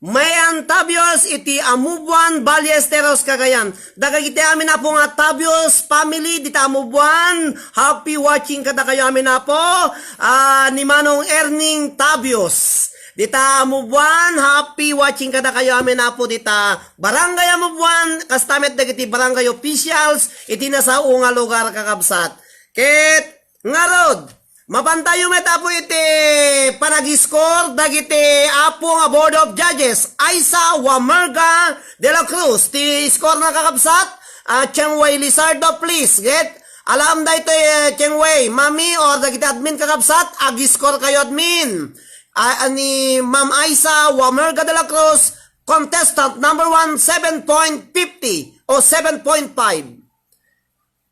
Mayan Tabios iti Amubuan, Ballesteros, Cagayan. Dagiti amin, Apo, nga Tabios family dita Amubuan, happy watching kadakayo amin, Apo. Ah, ni Manong Erning Tabios dita Amubuan, happy watching kadakayo amin, Apo, dita Barangay Amubuan, kasta met dagiti barangay officials iti nasao nga lugar, kakabsat. Ket ngarud, mapantayo met, Apo, iti panag-score dagiti, Apo, nga Board of Judges, Aisa Wamerga de la Cruz. Ti score na, kakabsat, ah, Chengwei Lizardo, please. Get? Alam daytoy, eh, Chengwei, Mami, or dagiti admin, kakabsat, ag-score kayo, admin. Ah, ni Ma'am Aisa Wamerga de la Cruz, contestant number one, seven point fifty o seven point five.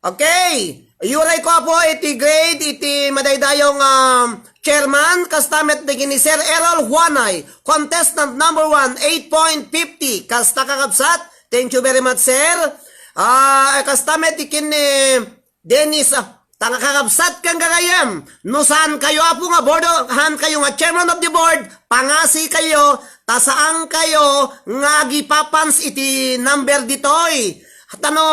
Okay. Iurayko, Apo, iti grade iti madaydayaw nga chairman, kasta met dagiti ni Sir Errol Juanay, contestant number one, eight point fifty. Kasta, kakabsat. Thank you very much, sir. Ah, kasta met ikin ni Dennis, ah, ta nga, kakabsat ken gagayyem, no saan kayo, Apo, nga board of, han kayo nga chairman of the board, pangasi kayo, ta saan kayo nga agipapans iti number ditoy. Ta no,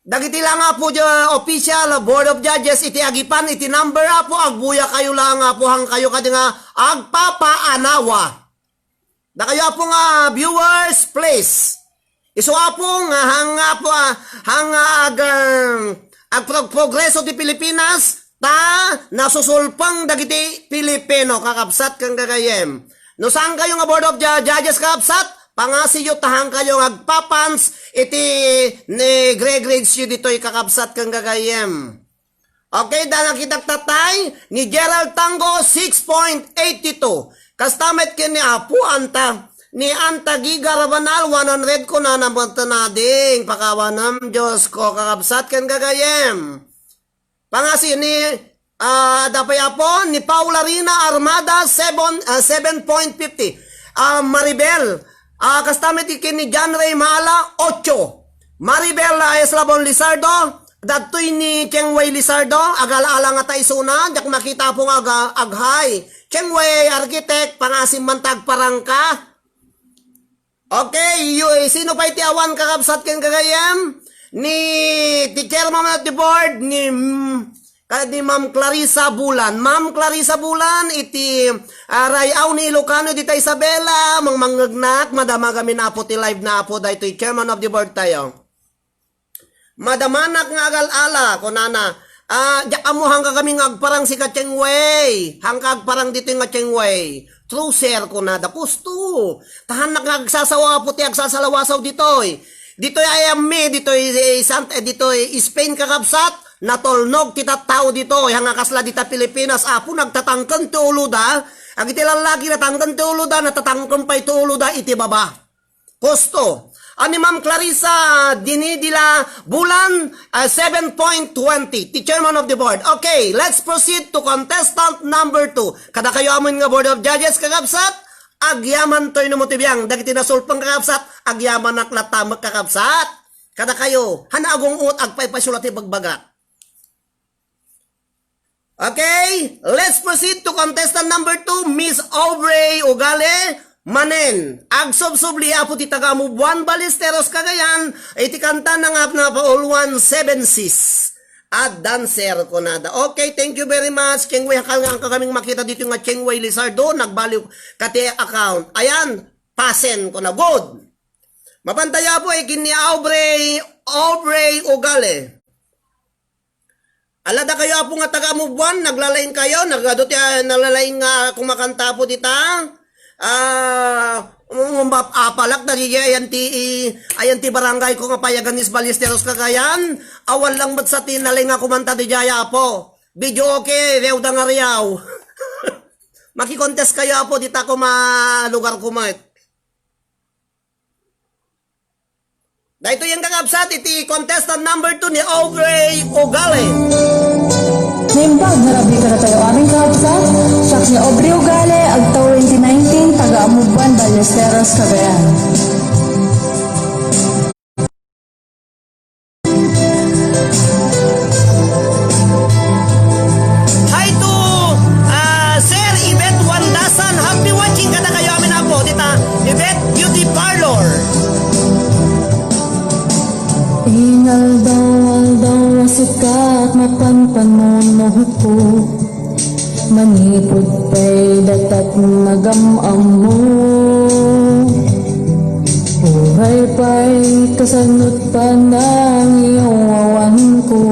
dagiti la nga, Apo, di-, official board of judges iti agipan iti number, Apo, agbuya kayo la nga, Apo, han kayo kadi nga agpapaanawa. Dakayo, Apo, nga viewers, please. Isu, Apo, nga han nga, Apo, ah, han nga ag-, ah, agprog-, progreso ti Pilipinas, ta nasusulpeng dagiti Pilipino, kakabsat ken gagayyem. No saan kayo nga board of ju-, judges, kakabsat, pangasiyo ta han kayo nga agpapans iti ni Greg Regs yu ditoy, kakabsat ken gagayyem. Okay, da nakitak tatay, ni Gerald Tango, six point eight two. Kasta met ken ni Apo Anta, ni Anta Giga Rabanal, one hundred, kunana met nading, pakawanam, Diyos ko, kakabsat ken gagayyem. Pangasi ni, ah, dapay Apo, ni Paula Rina Armada, seven, ah, seven point fifty. Ah, Maribel, ah, kasta met ken ni John Ray Maala, ocho. Maribel, ah, Eslabon Lizardo, dagtoy ni Chengwei Lizardo, agal-ala nga ta isuna, diak makita, Apo, nga aga-, aghay. Chengwei, architect, pangasim man ta agparangka. Okay, yu-, sino pay ti awan, kakabsat ken gagayyem? Ni, ti chairman of the board, ni, mm, ka-, ni Ma'am Clarissa Bulan. Ma'am Clarissa Bulan, iti, ah, Ray-aw ni Ilocano, dita Isabela, mangmangngegnak, madamagamin, Apo, ti live na, Apo, daytoy chairman of the board tayo. Madamanak nga agal-ala, kunana. Ah, diak ammo, han ka kami nga agparang, sika Chengwei. Han ka agparang ditoy nga Chengwei. True, sir, kunada. Kusto. Ta hannak nga agsasawa, Apo, ti agsasalawasaw ditoy. Ditoy ay ammi, ditoy, eh, Sant-, eh, ditoy Spain, kakabsat. Natulnog ti tattao ditoy. Han nga kasla dita Pilipinas, Apo, nagtatangken ti uloda. Agiti lallaki, natangken ti uloda, natatangken pay ti uloda iti baba. Kusto. Ni Ma'am Clarissa Dinidila Bulan, ah, seven point twenty, ti chairman of the board. Okay, let's proceed to contestant number two. Kadakayo amin nga board of judges, kakabsat, agyaman toy no mo ti biang. Dagiti nasulpeng, kakabsat, agyamanak latta met, kakabsat. Kadakayo, han agung-ot, agpaypayso la ti bagbagak. Okay, let's proceed to contestant number two, Miss Aubrey Ugale manen. Agsubsubli, Apo, ti taga Amubuan, Ballesteros, Cagayan, iti kanta na nga na pa all one seven six. At dancer, kunada. Okay, thank you very much. Chengwei, hakal nga ang kagaming makita dito nga Chengwei Lizardo, nagbaliw kati account. Ayan, pasen, kuna. Good. Mapantayo, Apo, ikin ni Aubrey, Aubrey Ugale. Ala, dakayo, Apo, nga taga Amubuan, naglalaing kayo, nagadu ti, ah, nalalaing nga kumakanta, Apo, dita. Ah, um, um, ap-, apalak, dagiti ayan ti, i-, ayan ti barangay ko nga Payagan, Ballesteros, Cagayan. Awan lang met sa ti nalaing nga kumanta di jaya, Apo. Video okay, Riaw da nga Riaw. Makikontest kayo, Apo, dita kuma lugar kumat. Daytoy ang kakabsat iti contestant number two ni Aubrey Ugale. Naimbag nga rabii kadatayo amin, kakabsat, siak ni Aubrey Ugale, agtaw twenty nineteen, taga Amubuan, Ballesteros, Cagayan. Hi to Aldaw-aldaw a sika mapan panunuko, manipud pay datat nagam-ammo. Uray pay kasano't panangiyawanko,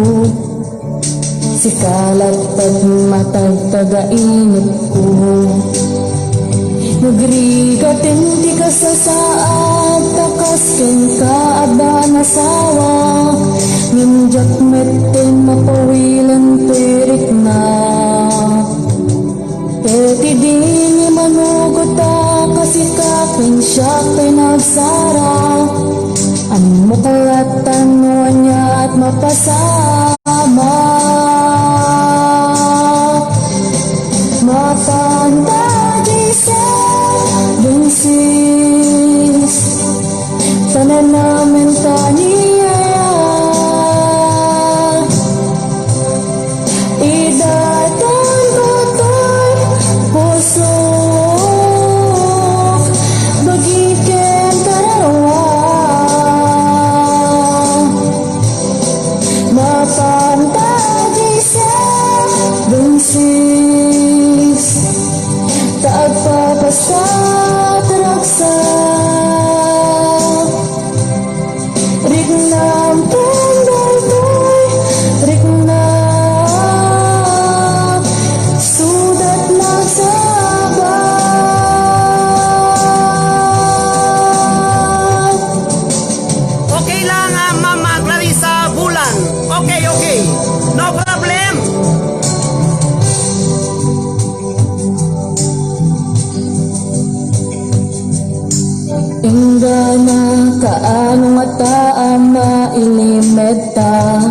sika latta matagtagainepko. Nagrigat ti kasasaad ta kas kenka adda nasawa, ngem diak metten mapawilen toy rikna. Ket idi ni manugot a kas ika ken siak ti nagsara, ammok latta no ania't mapasama. Mapan ta di seven sis, pananamen ta ni Yaya. Idaton ko toy pusok, bagik ken kararua. Mapan ta di seven sis, ta agpapastat ragsak. Riknam ken daytoy, riknam, sudat nagsaba. Okay lang, ah, Ma'am, ah, Clarissa Bulan. Okay, okay. No problem. Inggana, kaano ngata a mailimedta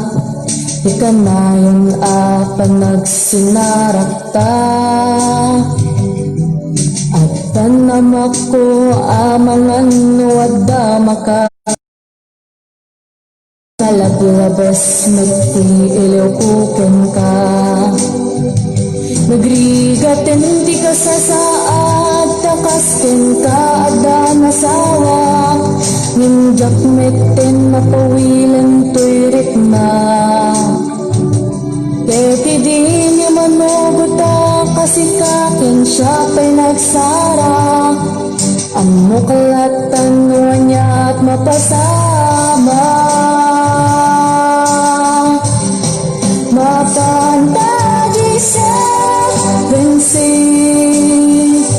ti kanayon a panagsinarakta? Addan amakko a mangan no adda maka- Nalablabes met ti iliwko kenka. Nagrigaten ti kasasaad ta kas kenka adda nasawa, ngem diak metten mapawilen toy rikna. Ket idi ni manugot a kas ika ken siak pay nagsara, ammok latta no ania't mapasama. Mapan ta di seven sis,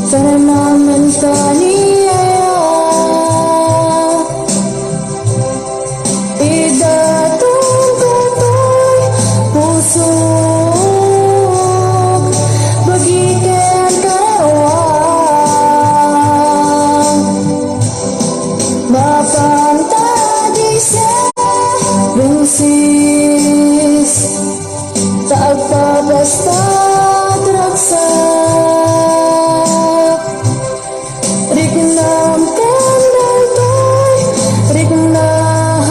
pananamen ta ni Yaya. Idaton ko toy pusok, bagik ken kararua. Mapan ta di seven sis, ta agpapastat ragsak. Riknam ken daytoy, riknam,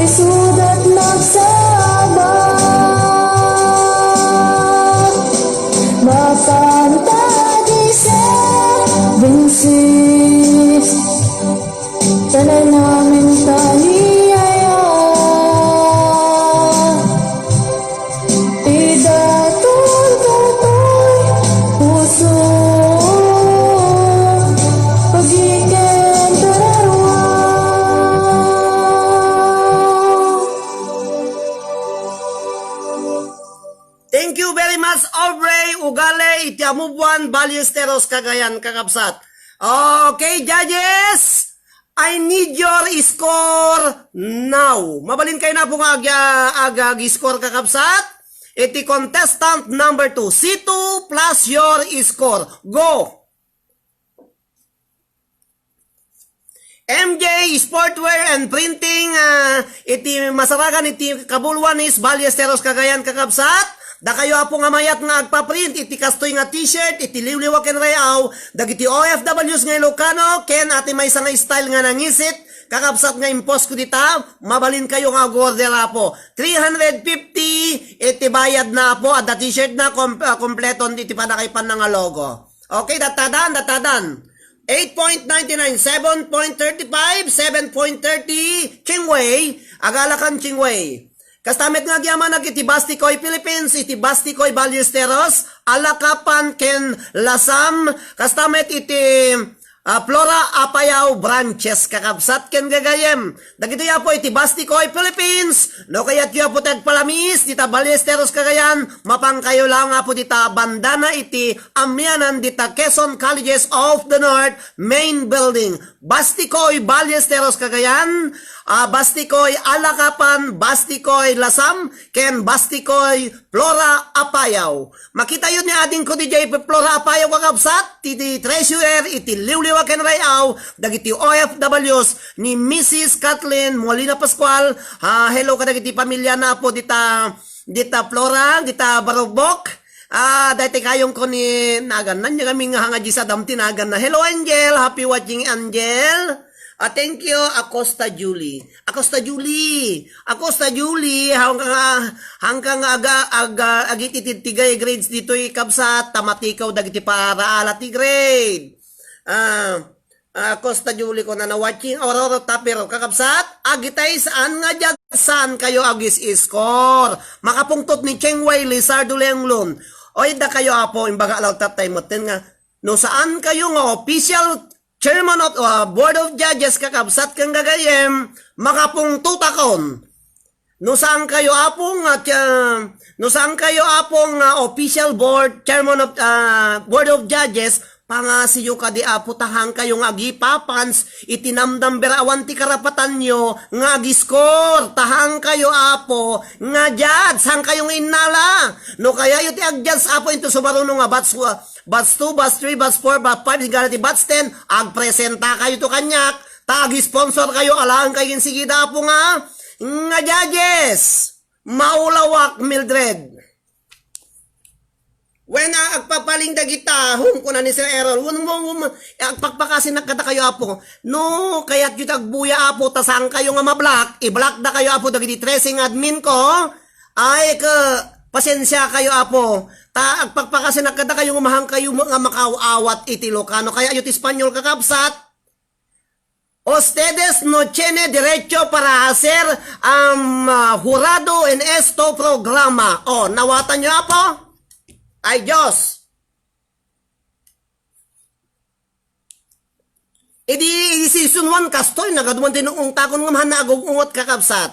isudat nagsaba. Mapan ta di seven sis, pananamen ta ni Yaya. Idaton ko toy pusok, bagik ken kararua. Thank you very much, Aubrey Ugale, iti Amubuan, Ballesteros, Cagayan, kakabsat. Okay, judges, I need your score now. Mabalin kayo na po nga ag-, ag-, ag-score, kakabsat. Iti contestant number two, C two plus your score. Go! M J Sportwear and Printing, ah, iti masaragan iti Cabuluanes, Ballesteros, Cagayan, kakabsat. Dakayo, apo, nga mayat nga agpa-print iti kastoy nga t-shirt, iti liwliwa ken rayaw, dagiti O F Ws nga Ilocano, ken ati maysa nga style nga nangisit, kakabsat, nga imposko dita, mabalin kayo nga ag-order, apo. Three hundred fifty iti bayad na, apo, adda t-shirt na, kom-, ah, kompleton iti panakaipan na nga logo. Okay, datadan, datadan. Eight point nine nine, seven point thirty-five, seven point thirty, Chingwei, Agalacan, Chingwei. Kasta met nga agyamanak iti Bastikoy, Philippines, iti Bastikoy, Ballesteros, Alacapan, ken Lasam. Kasta met iti, ah, Flora Apayao branches, kakabsat ken gagayem. Dagitoy, Apo, iti Bastikoy, Philippines. No kayatyo, Apo, ti agpalamiis dita Ballesteros, Cagayan, mapankayo lang, Apo, dita bandana iti amianan dita Quezon Colleges of the North Main Building. Bastikoy, Ballesteros, Cagayan, ah, Bastikoy, Alacapan, Bastikoy, Lasam, ken Bastikoy, Flora Apayao. Makitayo ni adingko diay Flora Apayao, kakabsat, ti, ti treasurer iti Liwliwa ken Ray-aw, dagiti O F Ws ni Missus Kathleen Molina Pascual. Ah, hello kadagiti pamiliana, Apo, dita, dita Flora, dita Barubok. Ah, daytoy kayongko ni naganna, ania ngamin nga hanga di sadam ti naganna. Hello, Angel. Happy watching, Angel. Ah, thank you, Acosta Julie. Acosta Julie. Acosta Julie, hangka nga, hangka nga aga, aga, agititidtigay grades ditoy, kabsat, ta matikaw dagiti paraala ti grade. Ah, ah, Acosta Julie, kuna na watching, Aurora Tapero, kakabsat, agitay saan nga diag, saan kayo agis-iskor. Makapungtot ni Cheng Wei Lizardo Lenglon. Oy, da kayo, Apo, imbaga law tattay metten nga, no saan kayo nga official chairman of, ah, board of judges, kakabsat ken gagayem, makapungtotakon. No saan kayo, Apo, nga, ah, no saan kayo, Apo, nga official board, chairman of, ah, board of judges, pangasiyo kadi, Apo, ta hangkayo nga agipapans iti namnamber awan ti karapatanyo nga agiskor, ta hangkayo, Apo, nga judge, hangkayo nga innala. No kayayo ti agjudge, Apo, into sumaruno nga batch, ah, batch two, batch three, batch four, batch five, sigara ti batch ten, agpresenta kayo to kaniak, ta ag-sponsor kayo, alaen kayo ken sigida, Apo, nga, nga judges. Maulawak, Mildred. Wen, ah, agpapaling dagita, hum, kuna ni Sir Errol, wen, wen, wen, agpakpakasinak kada kayo, Apo. No, kayat yu ti agbuya, Apo, ta saan kayo nga ma-block, i-block da kayo, Apo, dagiti tracing admin ko. Ay, ka, pasensia kayo, Apo. Ta agpakpakasinak kada kayo nga mahang kayo nga makaaw-awat iti Ilocano. Kaya yu ti Espanyol, kakabsat. Ustedes no tiene derecho para hacer, um, ah, jurado en esto programa. O, nawatan nyo, Apo? Ay, Diyos. Idi, idi season one, kastoy, nagaduan ti nung-ungtakon nga mahana agung-ungot, kakabsat.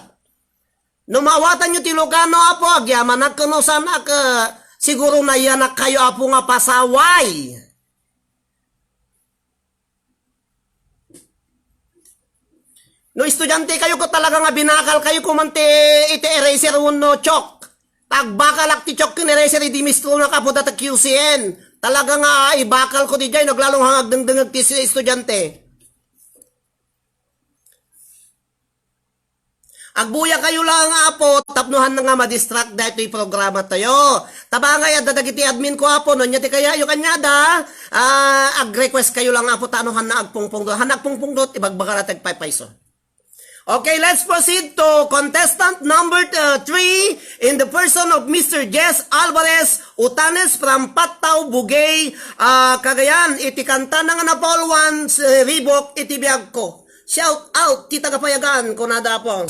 No maawatan nyo ti Ilocano, Apo, agyamanak ken no saan ak, eh, siguro nayanak kayo, Apo, nga pasaway. No estudiante kayo, ko talaga nga binakal kayo, kuman ti iti eraser wenno chalk. Pagbakalak ti chalk ken eraser, idi mistro na kapo data Q C N. Talaga nga ibakal ko di jay, naglalong hangag dengdengag ti estudiante. Agbuya kayo lang, Apo, tapno han nga ma-distract daytoy programa tayo. Tabangay adda dagiti admin ko, Apo, no ania ti kayayo kaniada, ah, ag-request kayo lang, Apo, tano han na agpungpungdot. Han agpungpungdot, ibagbaga na tagpaypayso. Okay, let's proceed to contestant number, uh, three in the person of Mister Jess Alvarez Utanes from Pattaw, Bugey, ah, Cagayan. Iti kanta na nga napauluan, si Ribok, iti biag ko. Shout out ti taga Payagan, kunada, Apo.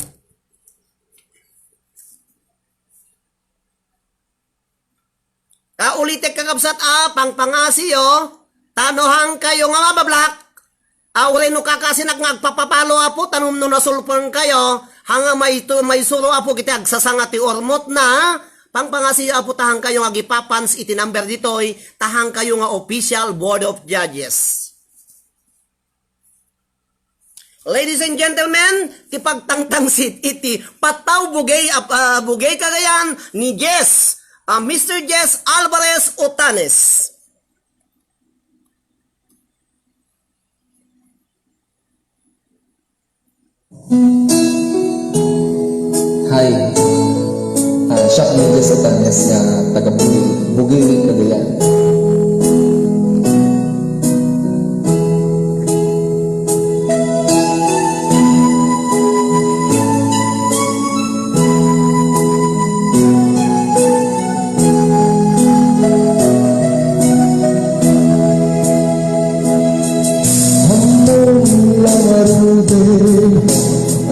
Ah, ulitek, kakabsat, a, pangpangasiyo, tano han kayo nga mabablock, a, uray no kakasinak nga agpapapalo, Apo, tanom no nasulpeng kayo, hanga maito-, maisuro, Apo, kiti agsasanga ti urmot na, pangpangasiyo, Apo, ta han kayo nga agipapans iti number ditoy, ta han kayo nga official board of judges. Ladies and gentlemen, ti pagtangtangsit iti Pattaw Bugey, ah, ah, Bugey Cagayan ni Jess, ah, Mister Jess Alvarez Otanes. Hi. Ah, siak ni Jess Otanes nga taga Bugey, Bugey, Cagayan.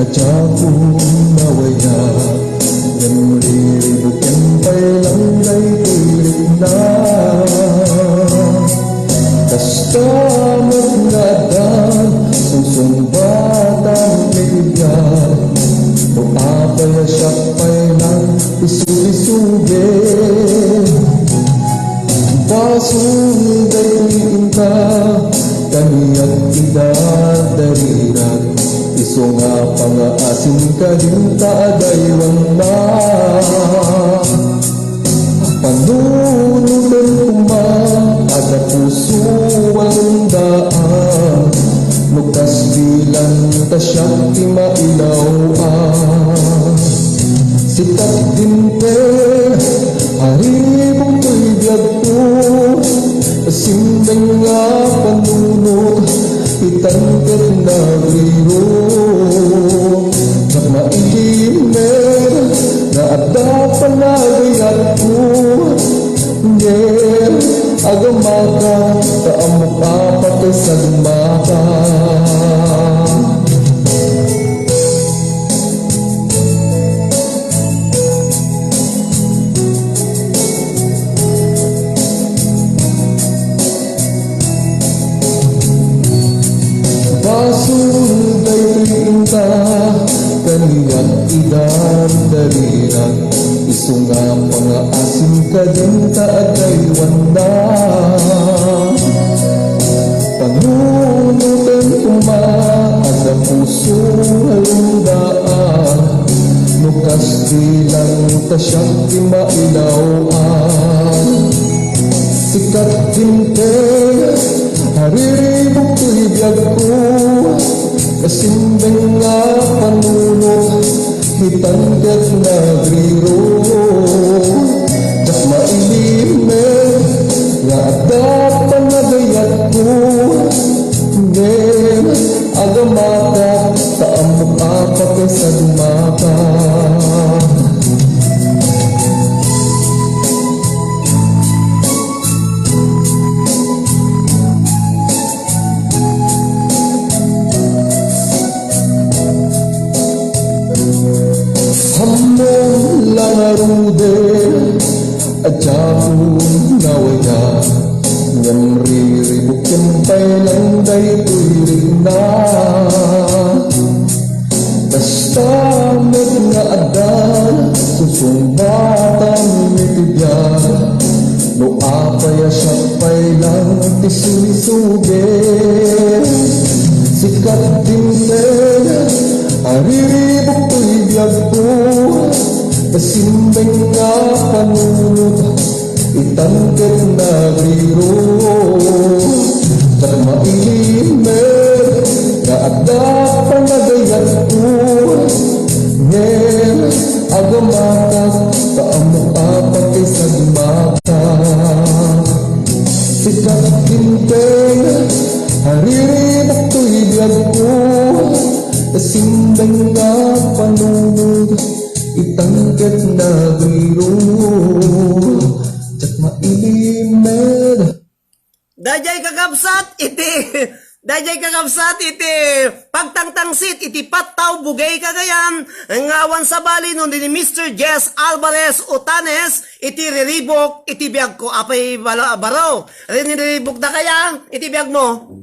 Diakon nawaya, ngem riribuken pay lang daytoy rikna. Kasta met nga addan, sungsungbatan iti biag. No apay a siak pay lang isugisugi. Basol daytoy inta, kaniak idardarira. Isu nga pangaasim kadinta a daywanna. Panunoten koma, adda puso a rundaan. No kasdi lang ta siak ti mailaw-an. Sika ti dinteg, ariribuk toy biagko. Simbeng nga panunot, itan ket nagrirok. Diak mailimed nga adda panagayatko. Ngem agamaka ta ammok a patay sa dumaka. Basol daytoy inta, kaniak idardarira. Isu nga pangaasim kadinta a daywanna. Panunoten koma, adda puso a rundaan. No kasdi lang ta siak ti mailaw-an. Sika ti dinteg, ariribuk toy biagko. Simbeng nga panunot, itan ket nagrirok. Diak mailimed nga adda panagayatko. Ngem agamaka ta ammok a patay sa dumaka. Ammom la ngaruden a diakon nawaya, ngem riribuken pay lang daytoy rikna. Kasta met nga adda sungsungbatan iti biag, no apay a siak pay lang ti sumisugi. Sika ti dinteg, ariribuk toy biagko. Simbeng nga panunot, itan ket nagrirok. Diak mailimed nga adda panagayatko. Ngem agamaka ta ammok a patay sa dumaka. Sika ti dinteg, ariribuk toy biagko. Simbeng nga panunot, itan ket nagrirok. Diak mailimed. Daydiay kakabsat iti, daydiay kakabsat iti pagtangtangsit iti Pattaw Bugey Cagayan nga awan sabali no ni Mister Jess Alvarez Otanes iti Riribuk iti Biagko. Apay bala-, baro, riniribukda kaya iti biagmo?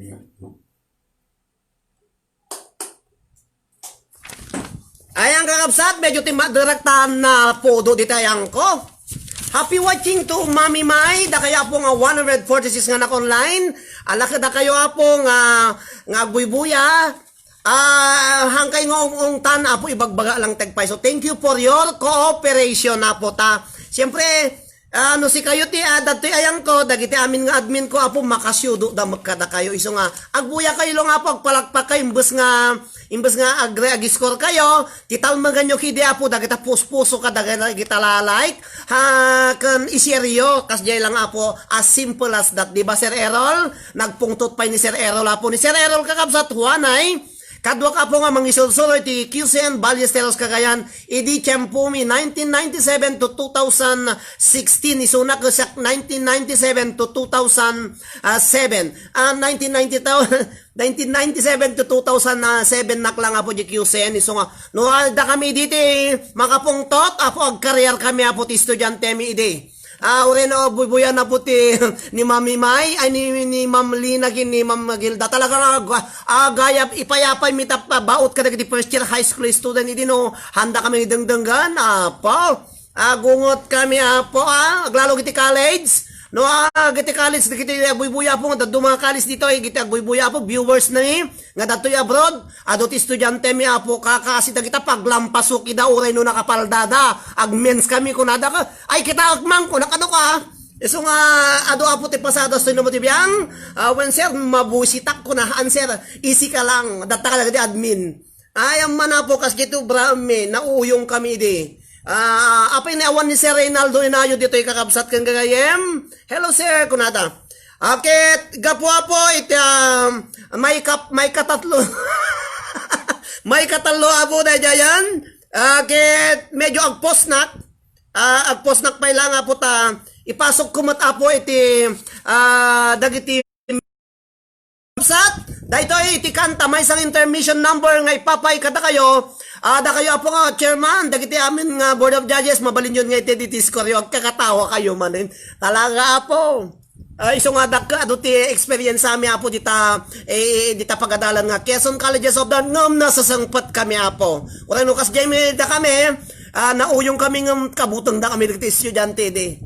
Ayan, kakabsat, medyo timmaderak ta napudo dita ayanko. Happy watching to Mami Mai, dakayo apo nga one hundred forty-six nga naka-online. Ala, kadakayo apo nga, nga agbuybuya. Ah, hangkay nga ung-ungtan, apo, ibagbaga lang ti agpayso. Thank you for your cooperation, apo, ta. Siyempre, Ah, no sikayo ti, ah, dagtoy ayanko, dagiti amin nga admin ko, apo, makasiudo da met kadakayo. Isu nga, agbuyakayo lang, apo, agpalakpakkayo, imbes nga, imbes nga agre-, ag-score kayo, ti talmeganyo kidi, apo, dagita puspuso ka, dagita la-like, ha, ken i-share yo, kasdiay lang, apo, as simple as that. Di ba, Sir Errol? Nagpungtot pay ni Sir Errol, apo. Ni Sir Errol, kakabsat, Juan, ay, Kaduak, Apo, nga mangisulsuroy ti Q C N Ballesteros Cagayan, idi tiempomi, nineteen ninety-seven to two thousand sixteen, isuna ket siak nineteen ninety-seven to two thousand seven. Ah, nineteen ninety, nineteen ninety-seven to two thousand seven nak lang, Apo, di Q C N, isu nga, no, adda kami diti makapungtot, Apo, agkariar kami, Apo, ti estudiantemi idi. Ah, uray no, buybuyan, Apo, ti ni Ma'am Imay, ay, ni, ni Ma'am Lina, ken ni Ma'am Gilda. Talaga nga, ag-, agayab, ipayapay mi tapno baut kadagiti first year high school student idi no, handa kami dengdenggan, Apo. Agungot kami, Apo, ah, aglalo iti college. No, ah, iti college, dagiti agbuybuya, Apo, nga dadduma nga college ditoy, iti agbuybuya, Apo, viewers na ni, nga dadtoy abroad, adu ti estudiantemi, Apo, kakasi dagita paglampasok ida uray no nakapaldada. Agmens kami kunada ka, "Ay, kitaek man," kuna, "Kano ka?" Isu nga, adu, Apo, ti pasada, "Sino mo ti biang?" Ah, "Wen, sir, mabusitak," kuna, "An, sir, easy ka lang. Datta ka dagiti admin." Ay, amman, Apo, kas dito, brame, nauyong kami idi. Ah, apay ni awan ni Sir Reynaldo Inayo ditoy, kakabsat, ken gagayem? "Hello, sir," kunata. Aket gapu, Apo, iti, um, may kap-, may katatlo. May katallo, Apo, daydiayan. Aket medyo agposnak. Ah, agposnak pay lang, Apo, ta ipasok ko met, Apo, iti, ah, dagiti sat, daytoy iti kanta, maysa nga intermission number nga ipapay kadakayo. Ah, dakayo, Apo, nga chairman, dagiti amin nga board of judges, mabalinyon nga iti, iti score yo, agkakatawa kayo manen. Talaga, Apo. Ah, isu nga dakkel, adu ti experience mi, Apo, dita, eh, dita pagadalan nga Quezon Colleges of the Arts, ngem nasasengpet kami, Apo. Uray no, kas Jamie da kami, ah, nauyong kami ngem kabuteng da kami dagiti estudiante di.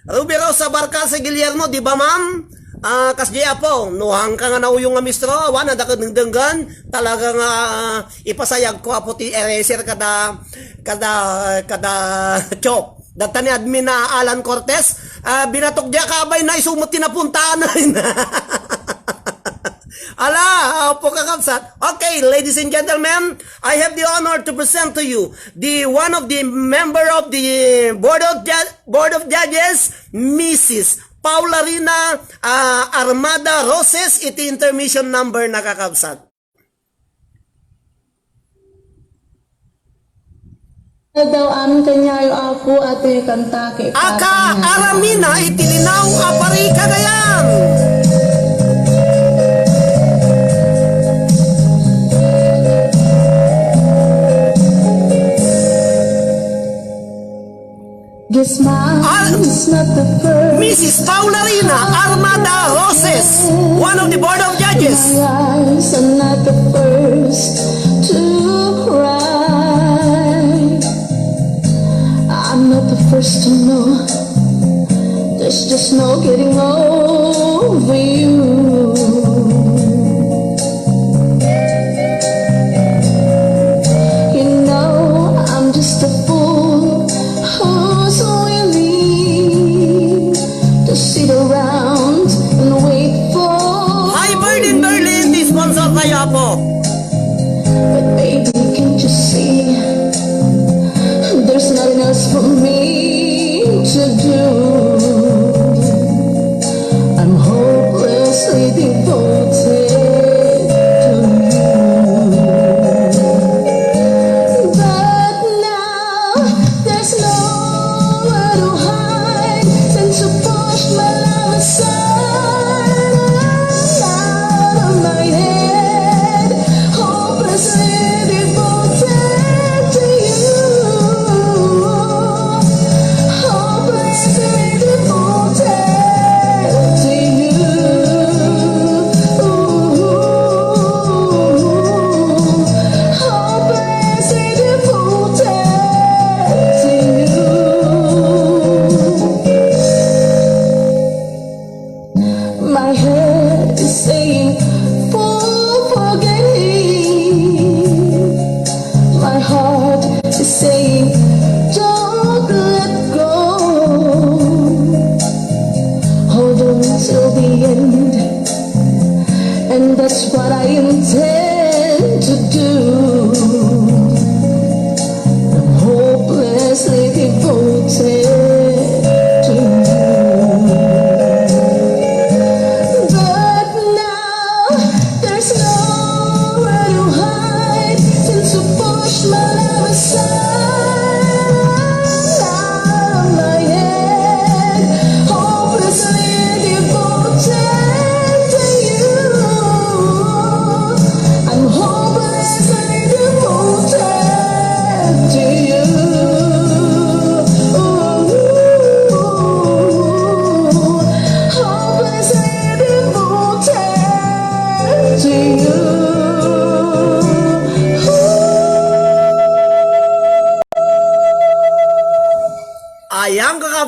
Ruby Rosa Barcasa Guillermo, di ba, ma'am? Ah, kas di, Apo, no, hangka nga nauyong nga mistro, awan, adda kadengdenggan, talaga nga, ah, ipasayag ko, Apo, ti eraser kada, kada, kada chok. Datta ni admin na Alan Cortez, ah, binatok dia kabay na isu met ti napuntaan. Ala, Apo, kakabsat. Okay, ladies and gentlemen, I have the honor to present to you the one of the member of the Board of Ju-, Board of Judges, Missus Paula Rina, ah, Armada Roses, iti intermission number na, kakabsat. Daw amin kaniayo, Apo, atoy kanta ket aka aramina iti linaw a pari kagayan. This man Al- is not the first. Missus Paula Rina Armada Roses, one of the Board of Judges. My eyes are not the first to cry. I'm not the first to know. There's just no getting over you. You know, I'm just a fool who's willing to sit around and wait for Hi, Berlin, Berlin, ti sponsor tayo, Apo. But baby, can't you see? There's nothing else for me to do. I'm hopelessly devoted to you. But now there's nowhere to hide than to push my love aside and out of my head. Hopelessly devoted to you. Hopelessly devoted to you. Hopelessly devoted to you. My head is saying, "Fool, forget him." My heart is saying, "Don't let go. Hold on till the end." And that's what I intend to do. I'm hopelessly devoted to you. But now there's nowhere to hide.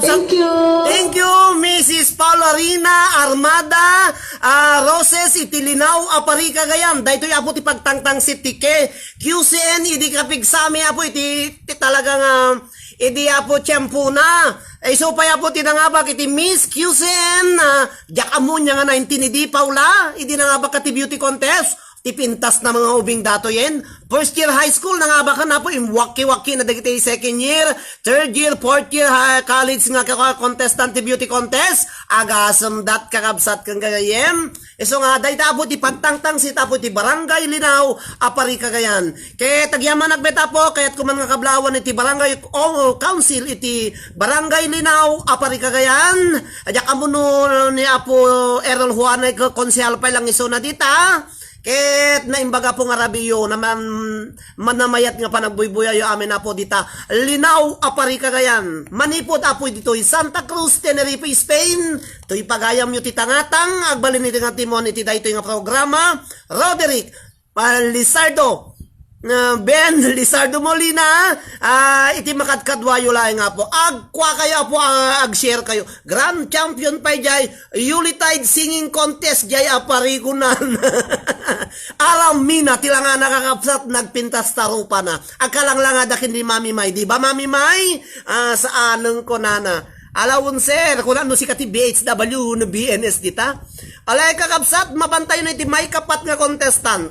Thank you. Thank you, Missus Paula Rina Armada, ah, Roses, iti Linao a Pari, Cagayan. Daytoy, Apo, ti pagtangtangsit ti K-, Q C N, idi kapigsami, Apo, iti, iti talagang, ah, idi, Apo, tiyempona. Isu pay, Apo, ti nangabak iti Miss Q C N, ah, diak ammo ania nga nineteen idi, Paula, idi nangabak ka ti beauty contest. Ti pintas na nga ubing datoyen. First year high school, nangabakan, Apo, imwakki-wakki na dagiti second year, third year, fourth year, ha, college nga ka-, contestant ti beauty contest. Agasem dat, kakabsat, ken gagayyem. Isu nga, dayta, Apo, ti pagtangtangsit, Apo, ti Barangay Linao a Pari, Cagayan. Ket agyamanak met, Apo, kayat ko man nga kablawan iti Barangay o Council iti Barangay Linao a Pari, Cagayan. Diak ammo no ni Apo Errol Juana ket konsehal pay lang isuna dita. Ket naimbag, Apo, nga rabiyo, naman, manamayat nga panagbuybuyayyo amin, Apo, dita Linao a Pari, Cagayan. Manipud, Apo, ditoy Santa Cruz, Tenerife, Spain. Toy pagayamyo ti tangatang, agbalin iti nga timon iti daytoy nga programa, Roderick, ah, Lizardo, ah, Ben Lizardo Molina, ah, iti makadkaduayo laeng, Apo. Agkuakayo, Apo, ah, ag-share kayo. Grand champion pay jay Yuletide Singing Contest jay a Parigunan. Aramina, ti langana, kakabsat, nagpintas ta rupana. Agkalanglangada ken ni Mami May. Di ba, Mami May? Ah, saanen, kunana. Allowancer, kuna no sika ti B H W no B N S dita. Alay, kakabsat, mapantayo na iti maikapat nga contestant.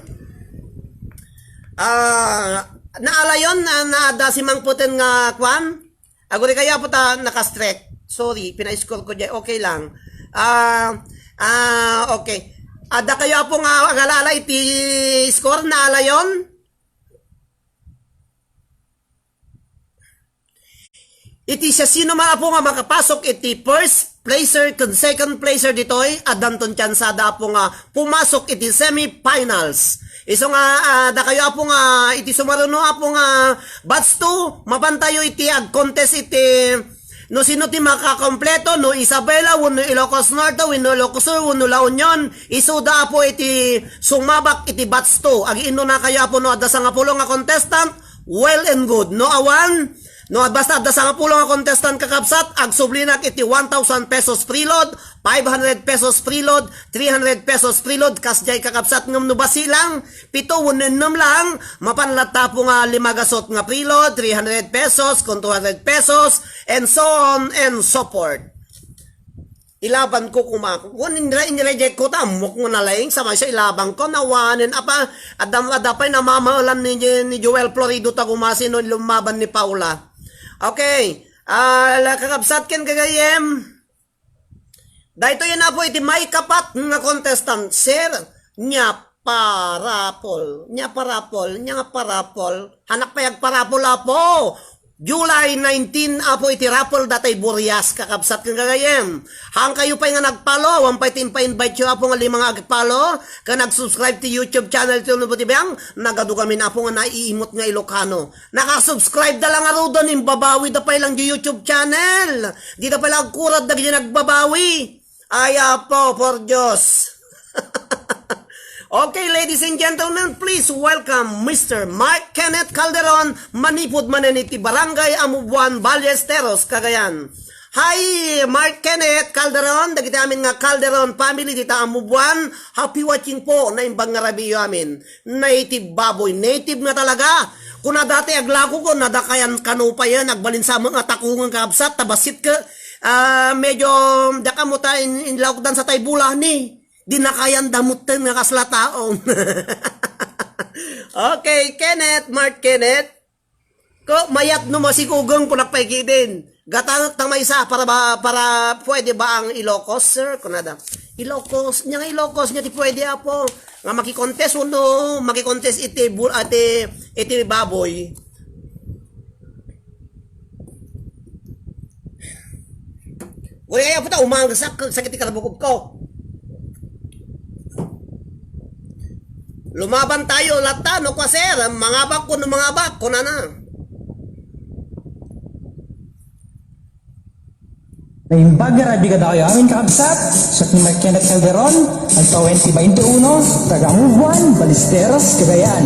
Ah, naalayon, ah, naada si Mang Puten nga kwan? Aguri kayo, Apo, ta naka-strike. Sorry, pina-score ko diay. Okay lang. Ah, ah, okay. Adda kayo, Apo, nga agalala iti score, naalayon? Iti siasinoman, Apo, nga makapasok iti first placer ken second placer ditoy, addanton tiansada, Apo, nga pumasok iti semifinals. Isu nga, ah, dakayo, Apo, nga iti sumaruno, Apo, nga batch two, mapantayo iti ag-contest iti no sino ti makakompleto, no Isabela, wenno Ilocos Norte, wenno Ilocos Sur, wenno La Union, isuda, Apo, iti sumabak iti batch two. Agiinnunakayo, Apo, no adda sangapulo nga contestant, well and good. No awan, no basta adda sangapulo nga contestant, kakabsat, agsublinak iti one thousand pesos preload, five hundred pesos preload, three hundred pesos preload, kasdiay, kakabsat, ngem no basi lang, pito wenno ennem lang, mapan latta, Apo, nga lima gasut nga preload, three hundred pesos, ken two hundred pesos, and so on and so forth. Ilaban ko kuma. Wen inre-, inreject ko ta, ammok nga nalaing, sa maysa ilaban ko, nawanen, apa, adda, adda pay namamaelan ni, ni Joel Florido ta gumasi no lumaban ni Paula. Okay. Ah, la-, kakabsat ken gagayyem. Daytoy, Apo, iti maikapat nga contestant, sir, nia parapol, nia parapol, nia nga parapol. Hanak pay agparapol, Apo. July nineteen, Apo, iti raffle datay Burias, kakabsat ken gagayyem. Haan kayo pay nga nag-follow, awan pay ti impa-invite yo, Apo, nga lima nga ag-follow, ken nag-subscribe ti YouTube channel ti Uno Butibiang, nagadu gamin, Apo, nga naiimot nga Ilocano. Nakasubscribe da lang ngaruden, imbabawi da pay lang di YouTube channel. Di da pay lang agkurad dagiti nagbabawi. Ay, Apo, por Dios. Okay, ladies and gentlemen, please welcome Mister Mark Kenneth Calderon, manipud manen iti Barangay Amubuan, Ballesteros, Cagayan. Hi, Mark Kenneth Calderon, dagiti amin nga Calderon family dita Amubuan, happy watching po, naimbag nga rabiyo amin. Native baboy, native nga talaga. Kuna dati aglako ko, nadakayan kano pa yan, agbalin sa mga takungan, kabsat, tabasit ka, ah, medyo, daka mo ta in, inlawag dan sa tay bulani. Di nakayan damutten nga kasla tao. Okay, Kenneth, Mark Kenneth. Ko, mayat no masigugeng ko nagpaigidin. Gatanak ta maysa para ba, para pwede ba ang Ilocos, sir? Kunada. Ilocos, nia nga Ilocos, nia ti pwede, Apo. Nga makikontes uno, makikontes iti bul-, iti, iti baboy. Uri kaya puta, umangsak, sakit ti kalabukog ko. Lumaban tayo, latta, no, kwa, sir? Mangabak ko, no, mangabak ko, nana. Naimbag nga rabii kadakayo amin, kakabsat, siak ni Mark Kenneth Calderon, agtawen ti twenty-one, taga Amubuan, Ballesteros, Cagayan.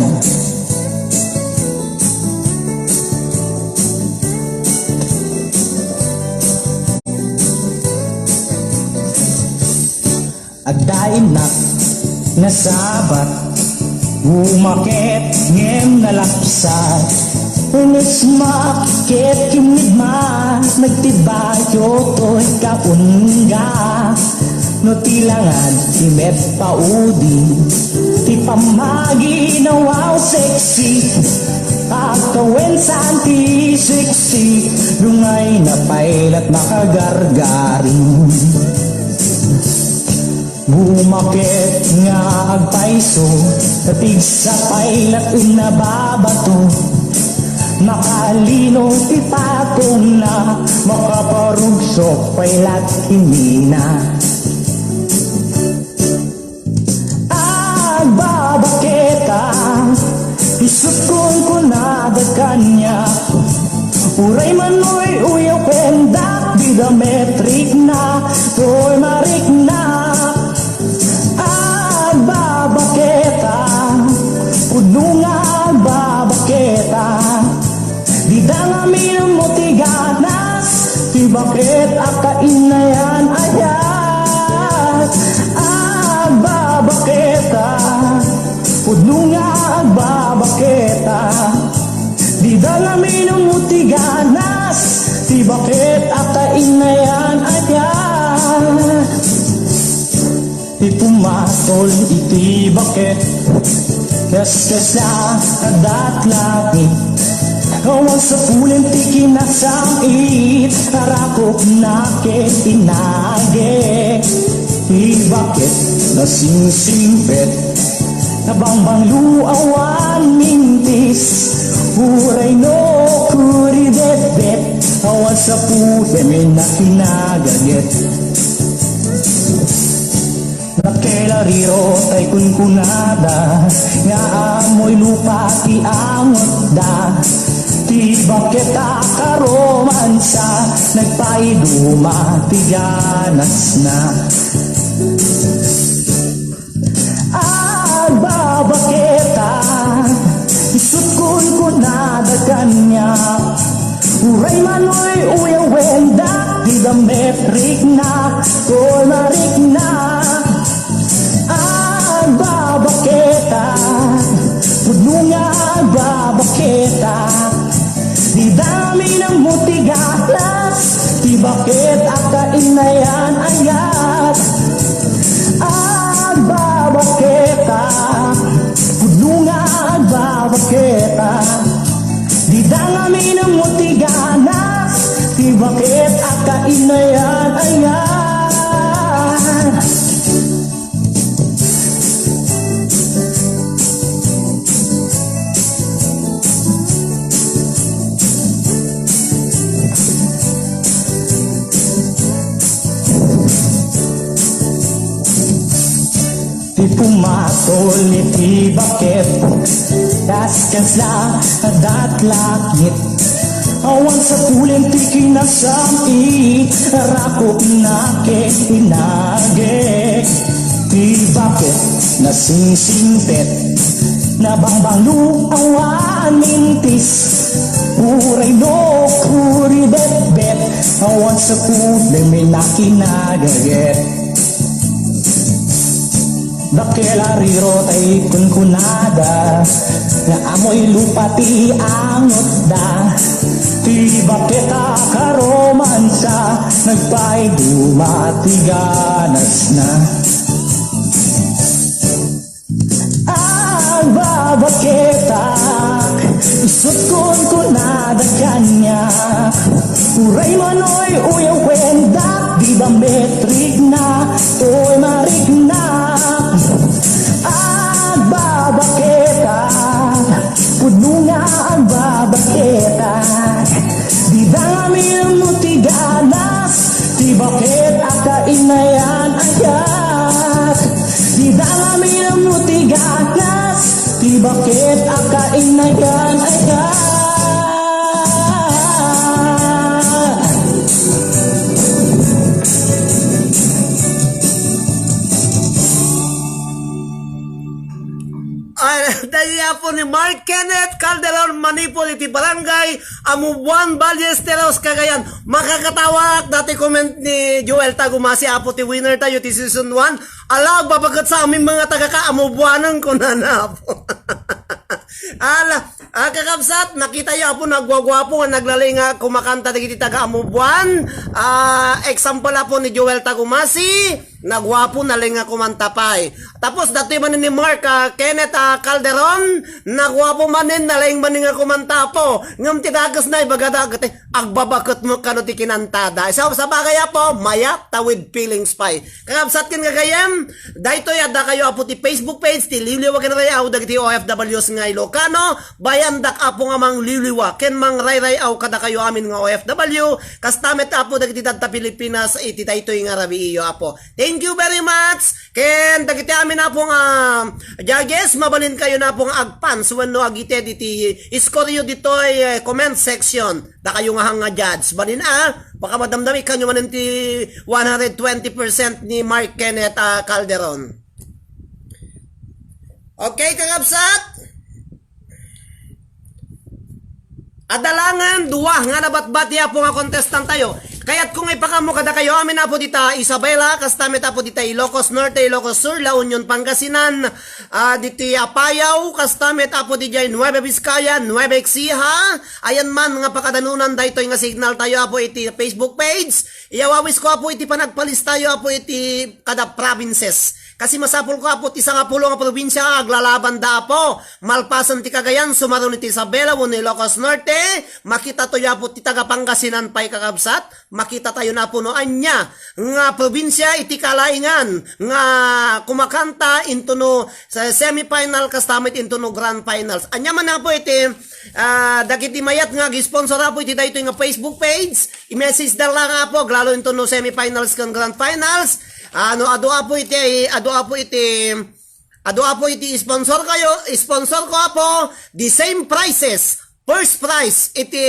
Innak nasabat, bumaket ngem nalapsat. Inismak ket kinmidma, nagtibayo toy kaungga. No ti langad ti met paudi, ti pammaginawaw sexy, agtawen saan ti sexy, dungay na pay lat makagargari. Bumaket nga agpayso, napigsa pay lat innababato. Makalino ti patongna, makaparugsok pay lat kinina. Agbabaketa, isut kunkunada kaniak. Uray manoy-uyaw ken dak, dida met rikna, toy marikna. Agbabaketa, pudno nga agbabaketa. Dida ngamin ummo ti ganas, ti baket a kainayan ayat. Agbabaketa, pudno nga agbabaketa. Dida ngamin ummo ti ganas, ti baket a kainayan ayat. Ti pumatol iti baket, kaskasla a datlaki. Awan sapulen ti kinasam-it, arakop na ket inagek. Ti baket nasingsingpet, nabangbanglo awan mintis. Uray no kuridetdet, awan sapulen ti kinagaget. Nakelariro tay kunkunada, nga amoy lupa ti angotda. Ti baket a karomansa, nagpaiduma ti ganasna. Agbabaketa, isut kunkunada kaniak. Uray manoy-uyaw wen dak, dida met rikna, toy marikna. Agbabaketa, pudno nga agbabaketa. Dida ngamin ummo ti ganas, ti baket a kainayan ayat. Agbabaketa, pudno nga agbabaketa. Dida ngamin ummo ti ganas, ti baket a kainayan ayat. Ti pumatol iti baket, kaskasla a datlakit. Awan sapulen ti kinasam-it, arakop na ket inagek. Ti baket nasingsingpet, nabangbanglo awan mintis. Uray no kuridetdet, awan sapulen ti kinagaget. Baket a riro tay kunkunada, nga amoy lupa ti angotda. Ti baket a karomansa, nagpaiduma ti ganasna. Agbabaketak, isut kunkunada kaniak. Uray manoy-uyaw wen dak, dida met rikna, toy marikna. Agbabaketak, pudno nga agbabaketak. Dida ngamin ummo ti ganas, ti baket a kainayan ayat. Dida ngamin ummo ti ganas, ti baket a kainayan ayat. Ay, daydi apo ni Mark Kenneth Calderon Manipul iti barangay Amubuan, Valle Esteros, Cagayan. Makakatawak dati comment ni Joel Tagumasi, apo ti winner tayo ti season one. Ala, agbabaket sa amin mga taga ka Amubuanan, kunana apo. Ala, ah, kakabsat, nakita yo apo nagwagwapo nga naglaling nga kumakanta dagiti taga Amubuan. Ah, example apo ni Joel Tagumasi. Nagwapo, naleng nga kumanta pay. Tapos, datoy manen ni Mark, ah, Kenneth, ah, Calderon, nagwapo manen, naleng manen nga kumanta apo. Ngem ti dakes na, ibaga da, agbabaket mo kano ti kinantada. Sa, sa bagay apo, mayat ta with feelings pay. Kakabsat ken gagayem, daytoy adda kayo apo ti Facebook page, ti Liwliwa ken Rayaw, dagiti O F Ws nga Ilocano, bayandak apo nga mangliwliwa, ken mangrayrayaw kadakayo amin nga O F W, kasta met apo dagiti dadta Pilipinas, iti daytoy nga rabii yo apo. Thank you very much. Ken dagiti amin apo nga judges, mabalin kayo na apo nga agpans wenno agited iti iskoryo ditoy, eh, comment section. Dakayo nga hang nga judge. Balin a, baka madamdam ikanyo manen ti one hundred twenty percent ni Mark Kenneth, ah, Calderon. Okay, kakabsat? Adalangan dua nga nabatbat ti apo nga contestant tayo. Kayat ko nga ipakaammo kadakayo amin apo dita Isabela, kasta met apo dita Ilocos Norte, Ilocos Sur, La Union, Pangasinan, ah, diti Apayao, kasta met apo di jay Nueva Vizcaya, Nueva Ecija. Ayan man nga pakadanunan daytoy nga signal tayo apo iti Facebook page. Iyawawis ko apo iti panagpalista tayo apo iti kada provinces. Kasi masapul ko apo ti sangapulo nga probinsia nga aglalabanda apo. Malpasen ti Cagayan, sumaron iti Isabela wenno Ilocos Norte, makita tayo apo ti taga Pangasinan pay kakabsat, makita tayo na apo no ania nga probinsia iti kalaingan nga kumakanta into no sa semifinal kasta met into no grand finals. Ania man apo iti, ah, dagiti mayat nga ag-sponsor apo iti daytoy nga Facebook page, i-message da lang apo, aglalo into no semifinals ken grand finals. Ano, adu apo iti, adu apo iti, adu apo iti sponsor kayo, sponsor ko apo, the same prices. First prize iti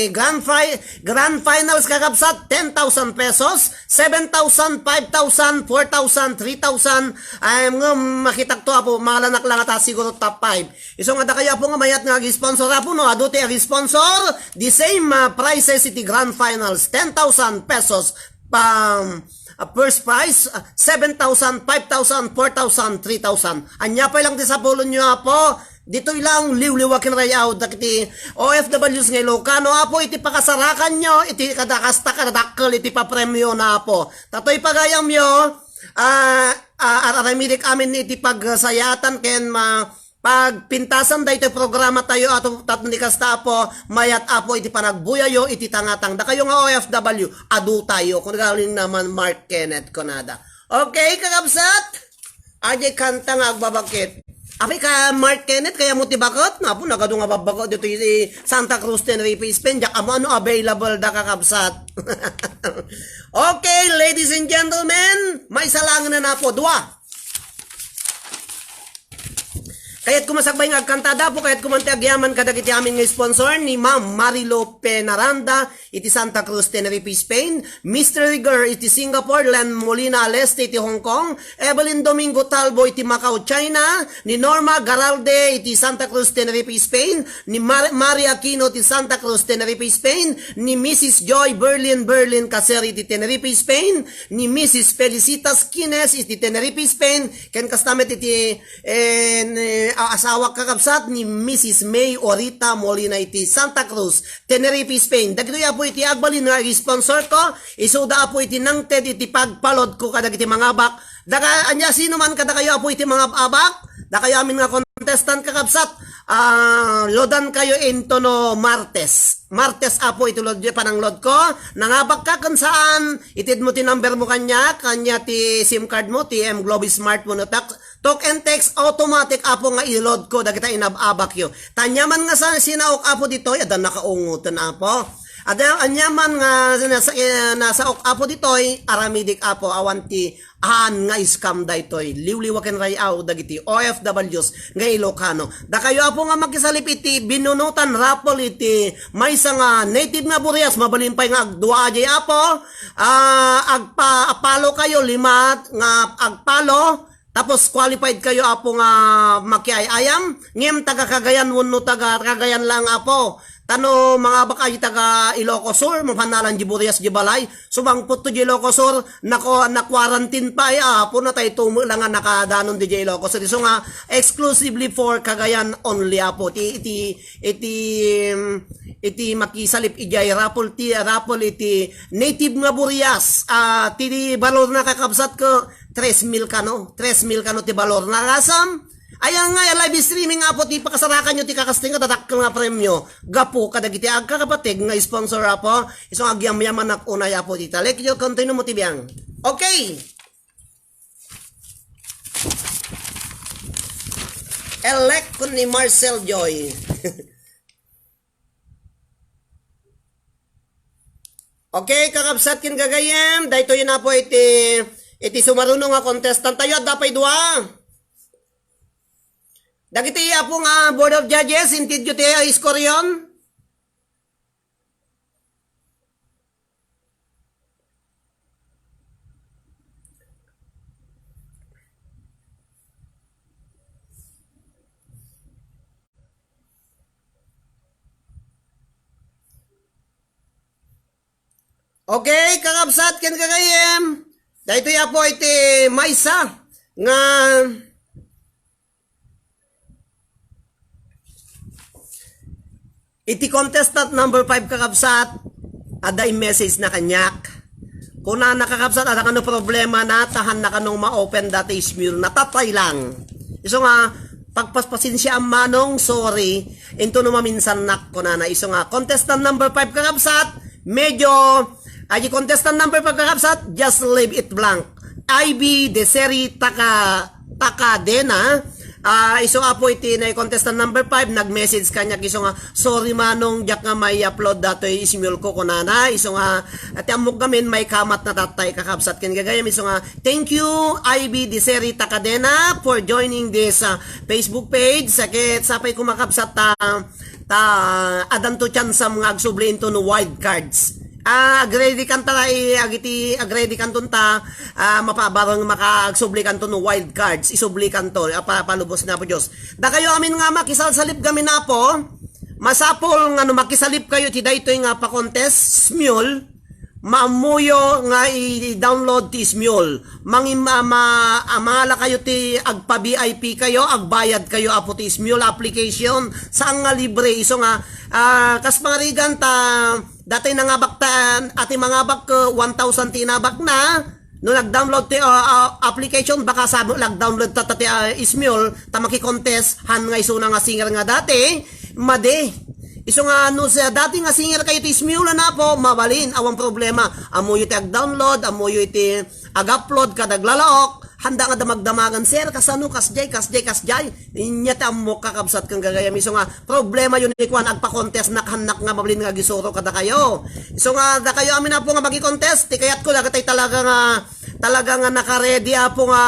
grand fi-, grand finals kakabsat, ten thousand pesos, seven thousand, five thousand, four thousand, three thousand. Ay, ngem makitak to apo, malanak lang ata siguro top five. Isu nga dakayo apo nga mayat nga ag-sponsor apo, no? Adu ti ag-sponsor, the same, ah, prizes iti grand finals, ten thousand pesos, pam, ah, first prize, ah, seven thousand, five thousand, four thousand, three thousand. Ania pay lang ti sapulonyo apo, ditoy lang Liwliwa ken Rayaw, dagiti O F Ws nga Ilocano apo, iti pakasarakanyo, iti kada kasta kadakkel iti papremio na apo. Datoy pagayamyo, ah, ah, ar-, aramidek amin iti pagsayaatan ken ma-, pagpintasan daytoy programa tayo ato, tapno ni kasta apo, mayat apo iti panagbuyayo iti tangatang. Dakayo nga O F W, adu tayo. Kun galing naman Mark Kenneth kunada. Okay, kakabsat? Ajay kanta nga agbabaket. Apay ka, Mark Kenneth, kaya mo ti baket? Napo, nagadu nga babaket dito si Santa Cruz, Tenerife, Spain. Diak amo ano available da kakabsat. Okay, ladies and gentlemen, may salangan na napo. Dua. Kayat ko masakbay nga agkantada po, kayat ko man ti agyaman kadagiti amin nga sponsor ni Ma'am Marilo Penaranda iti Santa Cruz, Tenerife, Spain, Mister Rigor iti Singapore, Len Molina Aleste iti Hong Kong, Evelyn Domingo Talbo iti Macau, China, ni Norma Garalde iti Santa Cruz, Tenerife, Spain, ni Mar-, Mari Aquino iti Santa Cruz, Tenerife, Spain, ni Missus Joy Berlin Berlin Caser iti Tenerife, Spain, ni Missus Felicitas Quines iti Tenerife, Spain, ken kasta met iti, eh, ni, a-, asawak kakabsat ni Missus May Orita Molina iti Santa Cruz, Tenerife, Spain. Dagitoy apo iti agbalin nga ag-sponsor ko, isuda apo iti nangted iti pagpalod ko kadagiti mangabak. Daga, ania sino man kadakayo apo iti mangab-abak, dakayo amin nga contestant kakabsat, ah, lodan kayo into no Martes. Martes apo iti load, pananglod ko. Nangabak ka ken saan, itid mo ti number mo kaniak, kaniak ti sim card mo, ti M Globe Smart mo no tak-, Talk and text, automatic apo nga i-load ko dagita inab-abakyo. Ta aniaman nga sa-, sinaok apo ditoy, adda nakaungoten apo. Adda aniaman nga nasa-, eh, nasaok apo ditoy, aramidik apo, awan ti aan nga scam daytoy. Liwliwa ken ray-aw dagiti O F Ws nga Ilocano. Dakayo apo nga makisalip iti binunutan raffle iti maysa nga native nga burias, mabalin pay nga agdua ajay apo. Ah, agpa-, apalo kayo, lima nga agpalo. Tapos qualified kayo, Apo, nga makiay-ayam, ngem taga Cagayan wenno taga Cagayan lang, Apo. Ta no mangabak ay taga Ilocos Sur, mapannalan di Burias di balay. Sumangpot to di Ilocos Sur, nako, na-quarantine pa ay, Apo, natay tumo lang nga nakadanon di Ilocos Sur. So nga, exclusively for Cagayan only, Apo. Iti, iti, iti, mm, iti makisalip ijay raffle ti, raffle iti native nga Burias. Ah, ti balor na, kakabsat, ko tres mil kano, tres mil kano ti balor na, rasam. Ayan nga, live streaming, Apo, ti pakasarakan nyo ti kakasting nga dadakkel nga premyo. Gapu kadagiti agkakapateg nga sponsor, Apo. Isu nga agyamyamanak unay, Apo, ti talek. Yo, continue mo ti biang. Okay. Elect kun ni Marcel Joy. Okay, kakabsat ken gagayyem, daytoy na po iti, iti sumaruno nga contestant tayo, adda pay dua. Dagiti apo nga Board of Judges, intedyo ti iskoryon. Okay, kakabsat ken gagayyem. Daytoy apo iti maysa nga iti contestant number five, kakabsat, adda i-message na kaniak. Kunana, kakabsat, adda kano problema na, ta hanna kano ma-open dati ismul na, tatay lang. Isu nga, pagpaspasensiaam, Manong, sorry. Into no maminsannak, kunana. Isu nga, contestant number five, kakabsat, medyo, ay, contestant number five, kakabsat, just leave it blank. I B Deseri Taka, Takadena. Ah, isu apo iti na contestant number five, nag-message kaniak, isu nga, "Sorry, Manong, diak nga mai-upload datoy ismul ko," kunana. Isu nga, ti ammok gamin, maikamat na tatay, kakabsat ken gagayyem. Isu nga, "Thank you, I B Deseri Takadena, for joining this, ah, Facebook page." Sakit, sapay ko makabsat ta, ta, adanto chansam nga agsubli into no wild cards. Ah, agredy kanta la, eh, agiti agredy kanton ta, ah, mapabareng maka agsubli kanton no wild cards, isubli kanto, ah, pa-, palubos na po Dios. Dakayo amin nga makisalsalip gamin, Apo, masapul nga no makisalip kayo ti daytoy nga pa-contest, smule, maammoyo nga i-, i-download ti smule. Mangim-, ah, ma-, amala kayo ti agpa-V I P kayo, agbayad kayo, Apo, ti smule application. Saan nga libre, isu nga, ah, kas pangarigan ta, dati nangabak ta, ati mangabak, ah, one thousand ti inabak na, no nag-download ti, ah, ah, application, baka sa nag-download ta, ta ti, ah, smule, ta maki-contest, han nga isuna nga singer nga dati, madi. Isu nga no sa dati nga singer kayo ti smule na po, mabalin, awan problema. Ammoyo ti ag-download, ammoyo iti ag-upload, kada aglalaok, handa nga damagdamagan, "Sir, kasano, kasjay, kasjay, kasjay?" Inya ti ammok, kakabsat ken gagayyem. Isu nga, problema yo ni kuan, agpa-contest nak, hannak nga mabalin nga agisuro kadakayo. Isu nga, dakayo amin apo nga maki-contest, ti kayatko, dagitay talaga nga, talaga nga naka-ready apo nga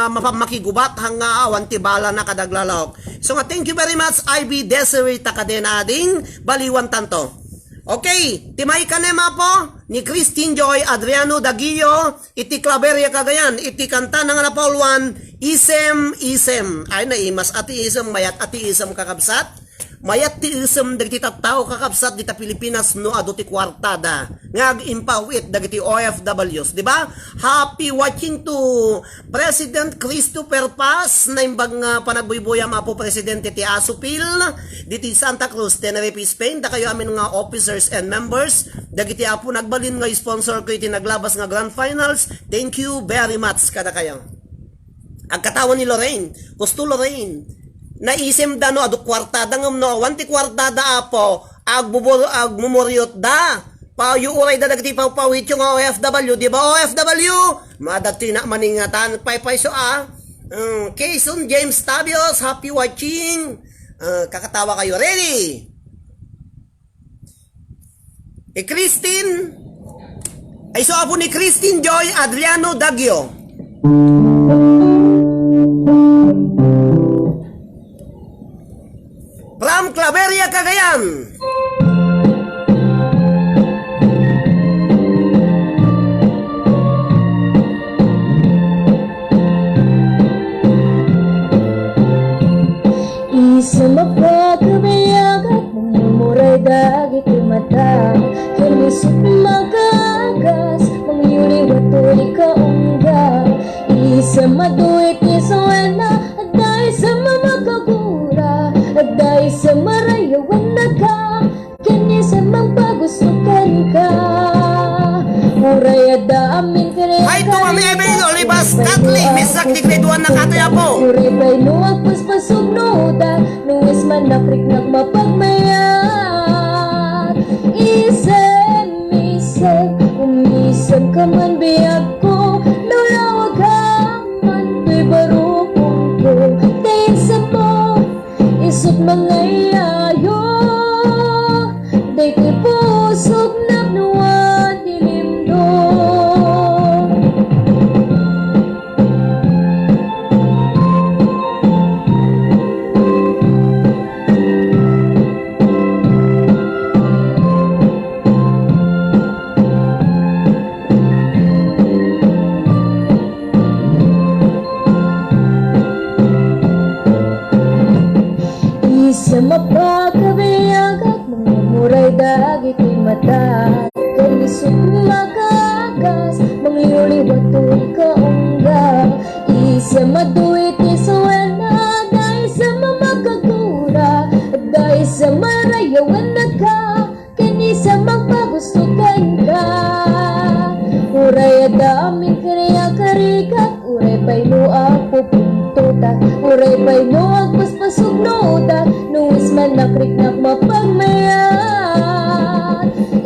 mapa-, makigubat, hanga awan ti bala na kada aglalaok. Isu nga, thank you very much, I B Desiree Takadena, ading baliwan tanto. Okay, ti maikanem apo, ni Christine Joy Adriano Dagio, iti Claveria, Cagayan, iti kantana nga napauluan, Isem, Isem. Ay, naimas a ti isem, mayat a ti isem, kakabsat. Mayat ti isem dagiti tattao, kakabsat, dita Pilipinas no adu ti kuartada nga ag-impawit dagiti O F Ws, di ba? Happy watching to President Christopher Paz, naimbag nga panagbuybuyam, Apo Presidente, ti Asupil, diti Santa Cruz, Tenerife, Spain, dakayo amin nga officers and members, dagiti apo nagbalin nga sponsor ko iti naglabas nga grand finals, thank you very much kadakayo. Agkatawa ni Lorraine, kusto Lorraine, naisemda no adu kuartada ngem no awan ti kuartada, Apo, agbubur-, agmumuriotda. Payo uray da dagiti pawpawityo nga O F W, di ba, O F W? Madagtoy na maningatan, paypayso a. Mm, Quezon, James Tabios, happy watching. Ah, kakatawa kayo. Ready? Eh, Christine, ay, so apo ni Christine Joy Adriano Dagio. From Claveria, Cagayan. Isem a pagkabiagak, mangmumuray dagiti mata. Ken isut makaagas, mangyuliwa toy kaungga. Isem a duit isuena, adda isem a makagura, adda isem a rayawennaka. Ken isem a pagusto kenka. Uray adda amin ken Hi to Ma'am Emil Olivas Katli, Miss Sakti grade one na katoy, Apo. Uray pay no agpaspasog no uda, no isem a nakriknak mapagmayat. Isem, isem, umisem ka man biag ko, lawlawa ka man toy barukong ko. Ta isem mo, isut mangay-ayo, daytoy pusok napno a dilimdum. Isem a pagkabiagak, mangmumuray dagiti mata. Ken isut makaagas, mangyuliwa toy kaungga. Isem a duit isuena, adda isem a makagura, adda isem a rayawennaka. Ken isem a pagusto kenka. Uray adda amin ken karikak, uray pay no agpupuntotak, uray pay no agpaspasog no uda, no isem a nakriknak mapagmayat.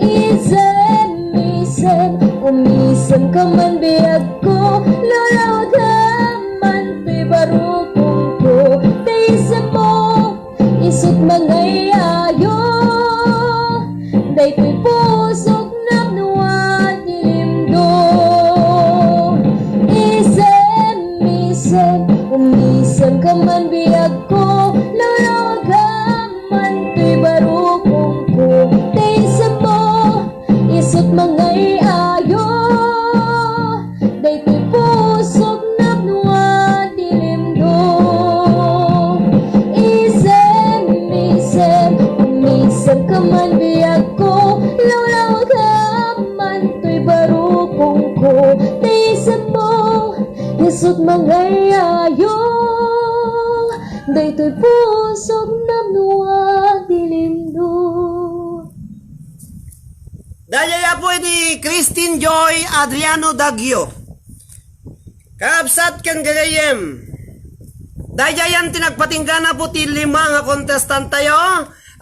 Isem, isem, umisem ka man biag ko, lawlawa ka man toy barukong ko. Ta isem mo, isut mangay-ayo, daytoy pusok napno a dilimdum. Isem, isem, umisem ka man biag ko, lawlawa ka man toy barukong ko. Ta isem mo, isut mangay-ayo, daytoy pusok napno a dilimdum. Isem, isem, umisem ka man biag ko, lawlawa ka man toy barukong ko. Ta isem mo, isut mangay-ayo, daytoy pusok napno a dilimdum. Daydiay, Apo, iti Christine Joy Adriano Dagio. Kakabsat ken gagayyem, daydiayan ti nagpatinggana, Apo, ti lima nga contestant tayo.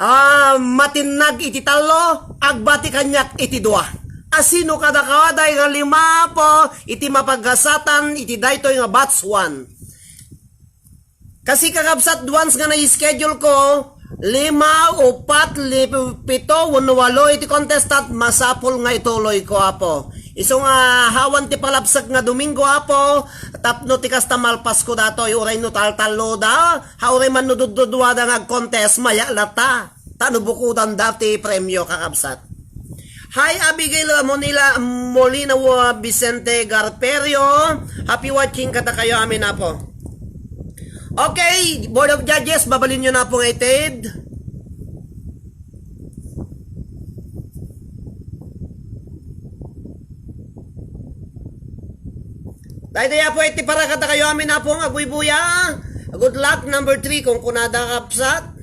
Ah, matinnag iti tallo, agbati kaniak iti dua. Asino kadakawaday nga lima, Apo, iti mapagasatan iti daytoy nga batch one? Kasi, kakabsat, once nga na-schedule ko, lima, upat, li-, pito, wenno walo iti contestant, masapul nga ituloy ko, Apo. Isu nga awan ti palabsek nga Domingo, Apo, tapno ti kasta malpasko datoy, uray no taltalloda, ha, uray man no dudduduada nga ag-contest, maya latta. Ta no bukodanda ti premio, kakabsat. Hi, Abigail Monila, Molina, Vicente Garperio. Happy watching kadakayo amin, Apo. Okay, Board of Judges, mabalinyo na, Apo, nga ited. Daytoy, Apo, iti para kadakayo amin, Apo, nga agbuybuya. Good luck, number three, kunkunada, kakabsat.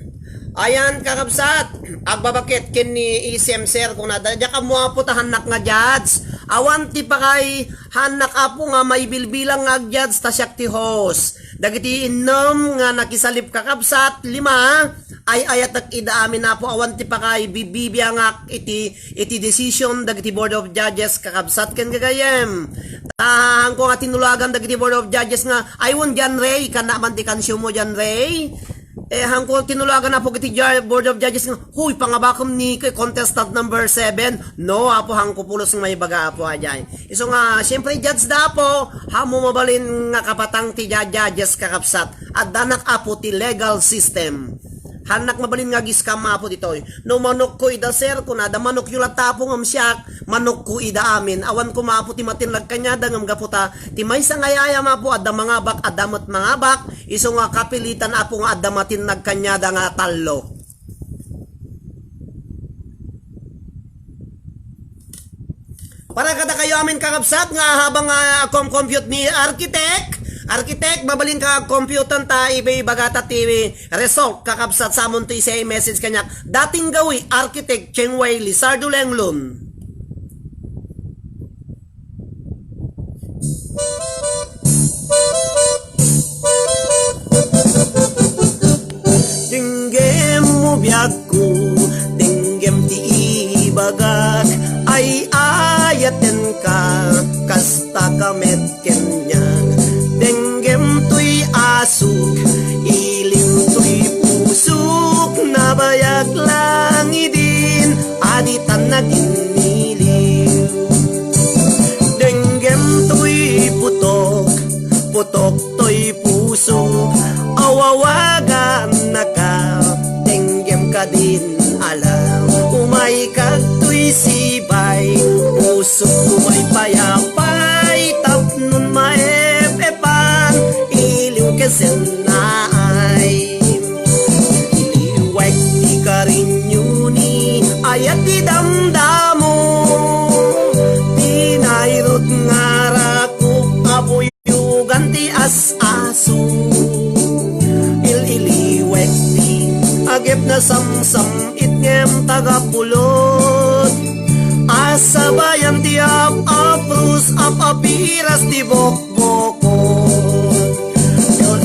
Ayan, kakabsat, agbabakit ken ni E C M, sir, kunada. Diak ammo, Apo, ta hannak nga judge. Awan ti pakay, hannak, Apo, nga maibilbilang nga ag-judge, ta siak ti host. Dagiti innem nga nakisalip, kakabsat, lima, ay-ayatek ida amin, Apo, awan ti pakay, bibibiangak iti iti decision dagiti Board of Judges, kakabsat ken gagayyem. Ta, hanko nga tinulagan dagiti Board of Judges nga, "Ay, wen, John Ray, kana man ti kansiyo mo, John Ray." Eh, hanko tinulagan, Apo, iti ja-, Board of Judges nga, "Huy, pangabakem ni kay contestant number seven." No, Apo, hanko pulos nga maibaga, Apo, ajay. Isu nga, siyempre, judge da, Apo, ammo mabalin nga kapatang ti ja-, judges, kakabsat. Addanak, Apo, ti legal system. Hannak mabalin nga ag-scam, Apo, ditoy. No manokko ida, sir, kunada, manokyo latta, Apo, ngem siak, manokko ida amin. Awan koma, Apo, ti matinnag kaniada, ngem gapu ta ti maysa nga yayam, Apo, adda mangabak, adda met mangabak, Isu nga kapilitan, Apo, nga adda matinnag kaniada nga tallo. Para kadakayo amin, kakabsat, nga habang, ah, kom-compute ni Architect, Architect, mabalin ka compute-an ta ibagata ti result, kakabsat, sa amonto isay message kaniak. Dating gawi, Architect Cheng Wei Lizardo Lenglon. Denggem mo biagko, denggem ti ibagak, ay-ayatenka, kasta ka met kaniak. Denggem toy asuk, ilim toy pusok, nabayag langidin, a ditan naginniliw. Denggem toy putok, putok toy pusok, awawagannaka, denggem kadin alam. Umayka toy sibay, pusok umay payapay, tapnon maep-epan, iliw ken sennaay. Iliwek ti karinyo ni ayat ti damdamo, ti nairut nga rakop a buyogan ti as-aso. Il-iliwek ti agep na samsam-it ngem tagapulot, a sabayan ti ap-aprus, ap-apiras ti bok bokon.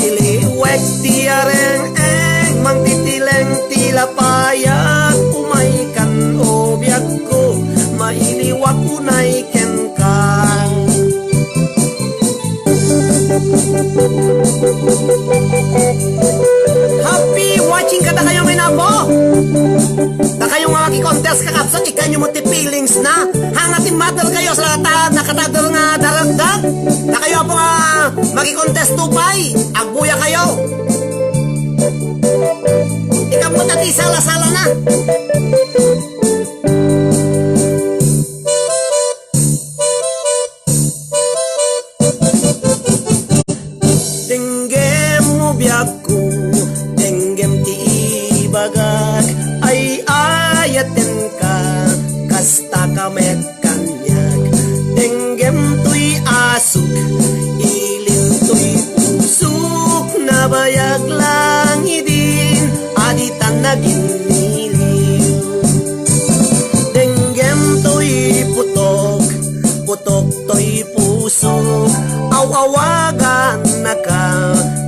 Iliwek ti areng-eng, mangtitileng ti lapayag, umaykan, o biagko, mailiwak unay kenka. Happy watching kadakayo, Apo. Dakayo nga maki-contest, kakabsat, ikkanyo met ti feelings na. Haan nga timmater kayo sa ta-, nakatater nga daragdag. Dakayo, Apo, nga maki-contest to buy, agbuya kayo. Ikaw mo tati sala-sala na. Denggem mo biagko, denggem ti ibagak, ay-ayatenka, kasta ka met kaniak. Denggem toy asuk, ilim toy pusok, nabayag langidin, a ditan naginniliw. Denggem toy putok, putok toy pusok, aw-awagannaka,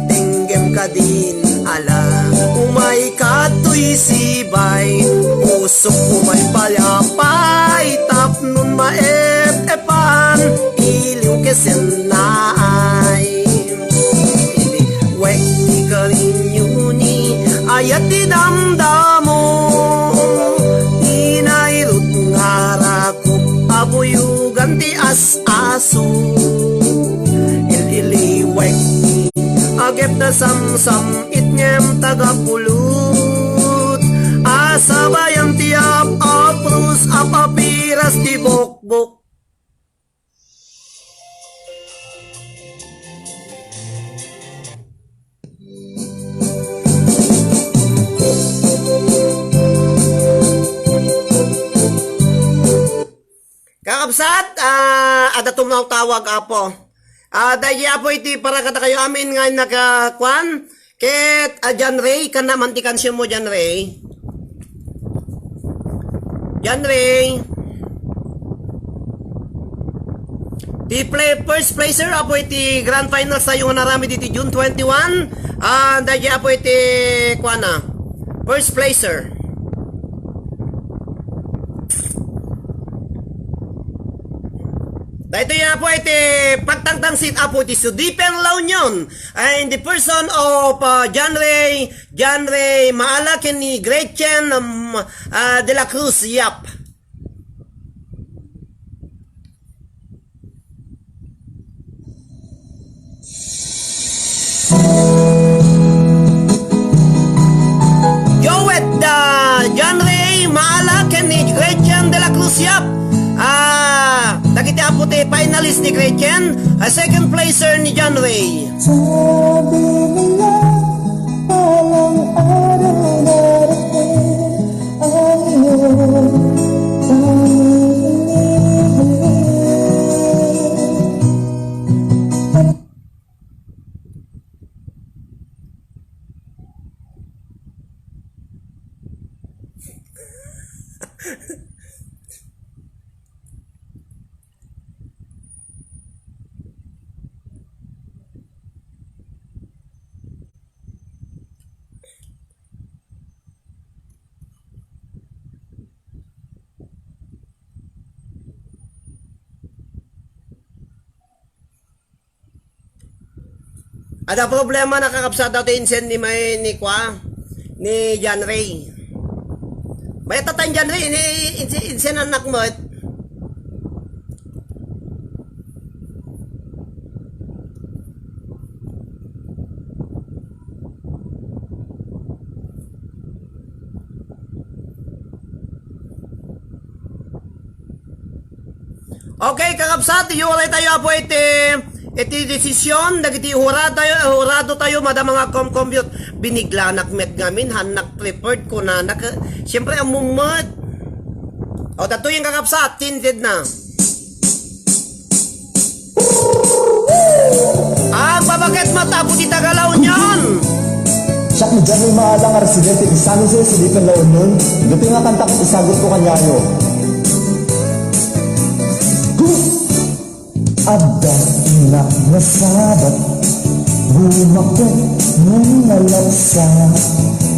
denggem kadin alam. Umayka toy sibay, pusok umay payapay, tapnon maep-epan, iliw ken sennaay. Iliwek ti karinyo ni ayat ti damdamo, ti nairut nga rakop a buyogan ti as-aso. Il-iliwek ti agep na samsam-it ngem tagapulot, a sabayan ti ap-aprus, ap-apiras ti bokbok. Kakabsat, ah, adda tumawtawag, Apo. Ah, daydi, Apo, iti para kadakayo amin nga nakakuan, ket, ah, John Ray, kana man ti kansion mo, John Ray? John Ray. Ti play, first placer, Apo, iti grand finals tayo nga naramid iti June twenty-one. Ah, daydi, Apo, iti, kuana, first placer. Daytoy, Apo, iti pagtangtangsit, Apo, iti Sudipen, La Union, ah, in the person of, ah, John Ray, John Ray Maala ken ni Gretchen, um, ah, de la Cruz Yap. Joet da John Ray Maala ken ni Gretchen de la Cruz Yap. Ah, dagiti, Apo, ti finalist ni Gretchen, a second placer ni John Ray. Adda problema, nakakabsat daw ti insen ni may, ni kwa, ni John Ray. Mayat ta ni John Ray, ni insen, insen anak met. Okay, kakabsat, idiay tayo, apo, iti, iti desisyon, dagiti hurado tayo, hurado tayo, madama nga kom-compute. Biniglaanak met ngamin, hannak prepared, kunanak, eh, siyempre, ammom met. O, datoyen, kakabsat, tinted na. Agbabaket met, apo ti taga La Union. Siak ni Jerry Maala nga residente ti San Jose, Sidipen, La Union. Ditoy nga kantak, isagutko kaniayo. Adda innak nga sabat, bumakket nga nalapsa.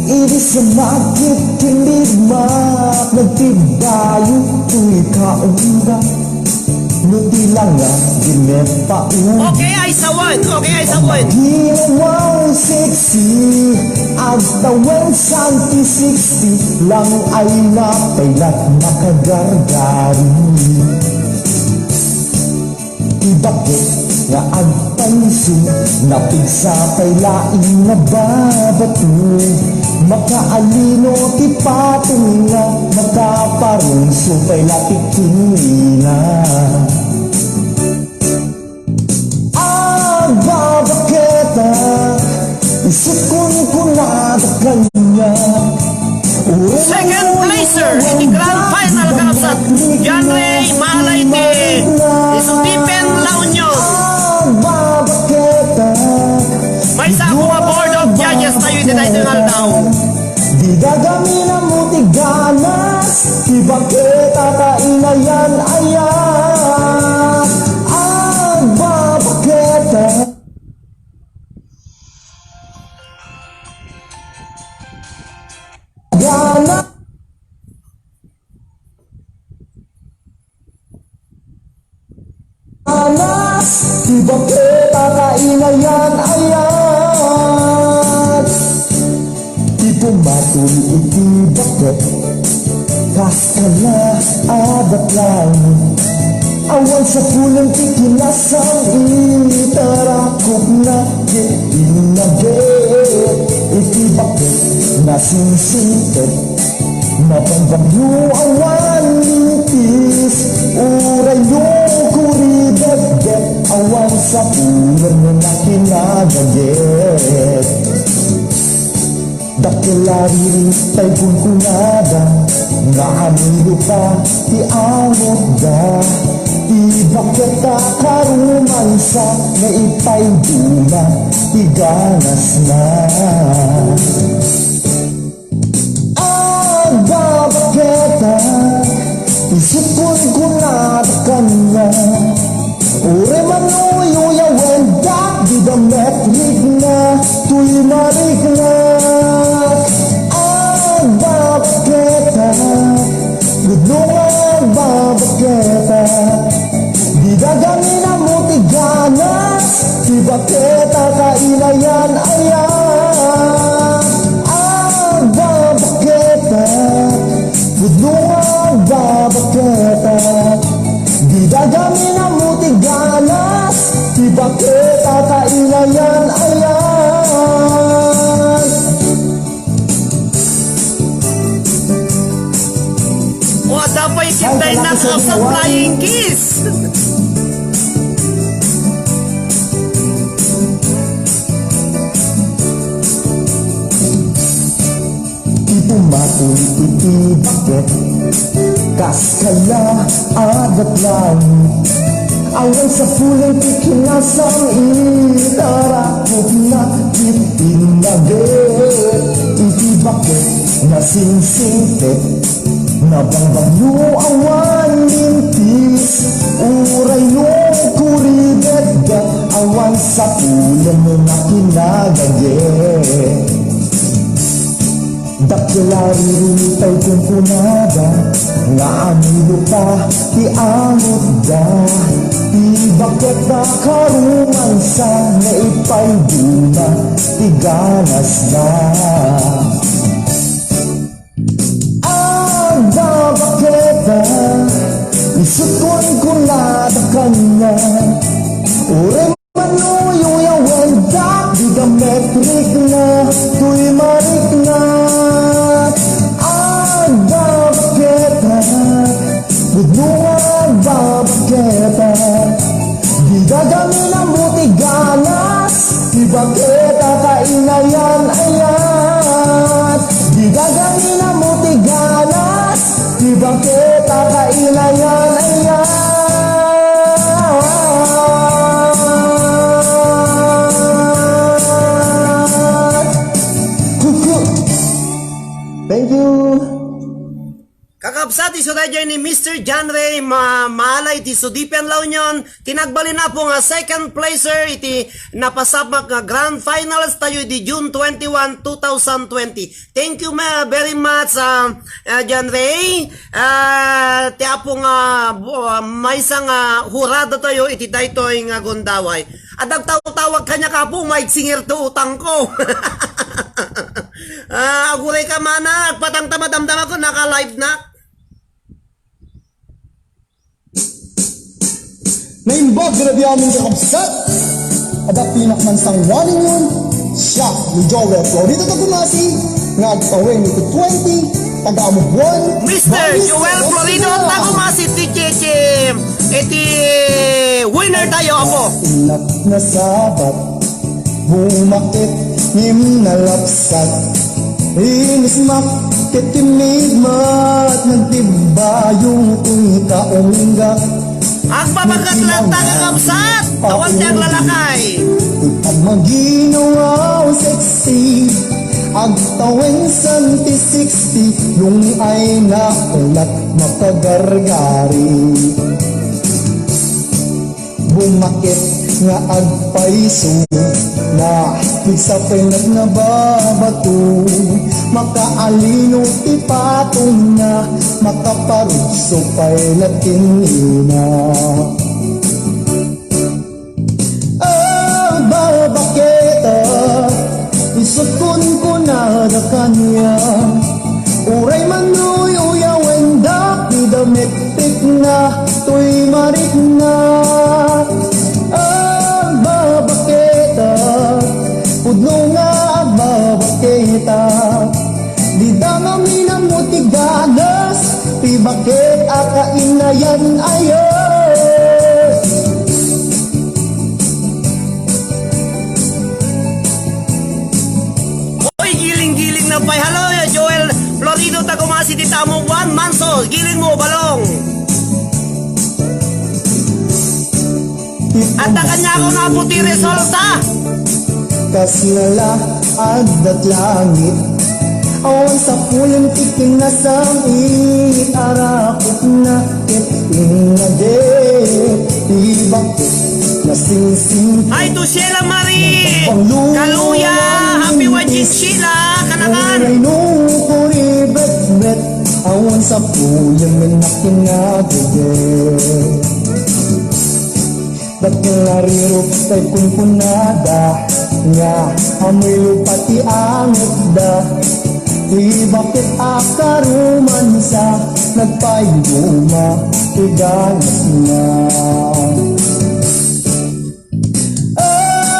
Idi sumakit ken bigmak, nagtibayo toy kaunda. No ti langa, di met pauli. Okay, ay sawen. Okay, ay sawen. Ginawaw sexy, agtawen santi sixty, lang ay napay lat makagargari. Ti bakket nga agpayso, napigsa pay laeng nababato. Makaalino ti patengna, makaparungso pay la ti kinina. Agbabaketak, isut' kunkunada kaniak. Second placer iti grand final, kakabsat, John Ray Maala iti Sidipen, La Union. Maysa a board of judges tayo iti daytoy nga aldaw. Dida gamin ammo ti ganas, ti bakketak a inayan-ayan. Agbabaketak. Ganas. Anas, ti bakketak a inayan-ayan. Ti pumatol iti bakket, kas kala a datlaw. Awan sapulen ti kinasam-it a rakopna ket innaget. Iti bakket, nasingsingpet. Nabangbanglo awan lintis, uray no kuribetbet, awan sapulen no nakinagaget. Dakkel a ririt tay kunkunada, nga amiloda ti angotda. Ti bakketak a rumansa, nga ipayduma ti ganasna. Agbabaketak, isut' kunkunada kaniak. Uray man uyuyawendak, dida met riknak, toy mariknak. Agbabaketak, pudno nga agbabaketak. Dida gamin ammo ti ganas, ti bakketak a inayan-ayan. Agbabaketak, pudno nga agbabaketak. Dida gamin ammo ti ganas, ti bakketak a inayan-ayan. O, adda pay ket dayta nga flying kiss. Ti pumatol iti bakket, kas kala a datlaw. Awan sapulen ti kinasam-it a rakopna ket innaget. Iti bakket, Nasingsingpet, nabangbang no awan mintis, uray no kuribetbet, awan sapulem no nakinagage. Dakkel a rirutay kunkunada, nga amilupa ti angutda, ti baket a karumansa, nga ipayduma ti ganasda. Agbabaketa, isut' kunkunada kaniak, uray manuyuyawendak, dida metrikna, toy marikna. Agbabaketa, pudno nga agbabaketa. Dida gamin ammo ti ganas, ti baket a kainayan-ayat. Dida gamin ammo ti ganas, ti baket a kainayan-ayat. Kuku. Thank you. Kakabsat, isu daytoy ni Mister John Ray, ma-, maala iti Sudipian, La Union, ti nagbalin, Apo, nga second placer iti napasapmak nga grand finals tayo idi June twenty-one, two thousand twenty. Thank you ma-, very much, ah, ah, John Ray. Ah, ti Apo nga, bu-, ah, maysa nga hurado tayo iti daytoy nga gundaway. Adda agtawtawag kaniak, Apo, maigsingir to utangko. Ah, aguray ka mana, agpatangta madamdama ko, naka-live na. Naimbag nga biamin kakabsat, adda pinakman sanguanin yun, siya ni Joel Florida Tagumasi, nga agtawen iti twenty, taga Amubuan, Mister Balis, Joel Florido Tagumasi, ti Chichim, iti winner tayo, Apo. Inak na sabat, bumakit ngem nalapsat. Inismak ket timmigmat, nagtibbayo ti kaunggak. Agpapakat latta, kakabsat! Awan ti aglalakay. Ti pagmaginawa sexy, agtawen santi sixty, lung-ay na ulat makagargari. Bumakit nga agpayso na, pigsa pay nagnababato, makaalino ti patongna, makaparugso pay latin ina. Agbabaketa, isut' kunkunada kaniak, uray manuyuyawendak ti damit Tikna toy marikna, agbabaketa, pudno nga agbabaketa. Dida ngamin ammo ti ganas, ti baket a kainayan-ayat. Oy, giling-giling na pay. Hello, Joel Florido, Tagumasi, ti tamo, Juan Manso, giling mo, balong. Adda kaniak, Apo, ti resulta. Kasla la addat langit, awan sapulem ti kinasam-it, arakupna ket innaget ti baket. Nasingsing. Hi to Sheila Marie Kaluya, happy wedding, Sheila, kanakan. Uray no kuribetbet, awan sapulem nga kinagege. Dakkel a rirutay kunkunada, nga amoy lupa ti angutda. Ti baket a karumansa, nagpayduma ti ganasna.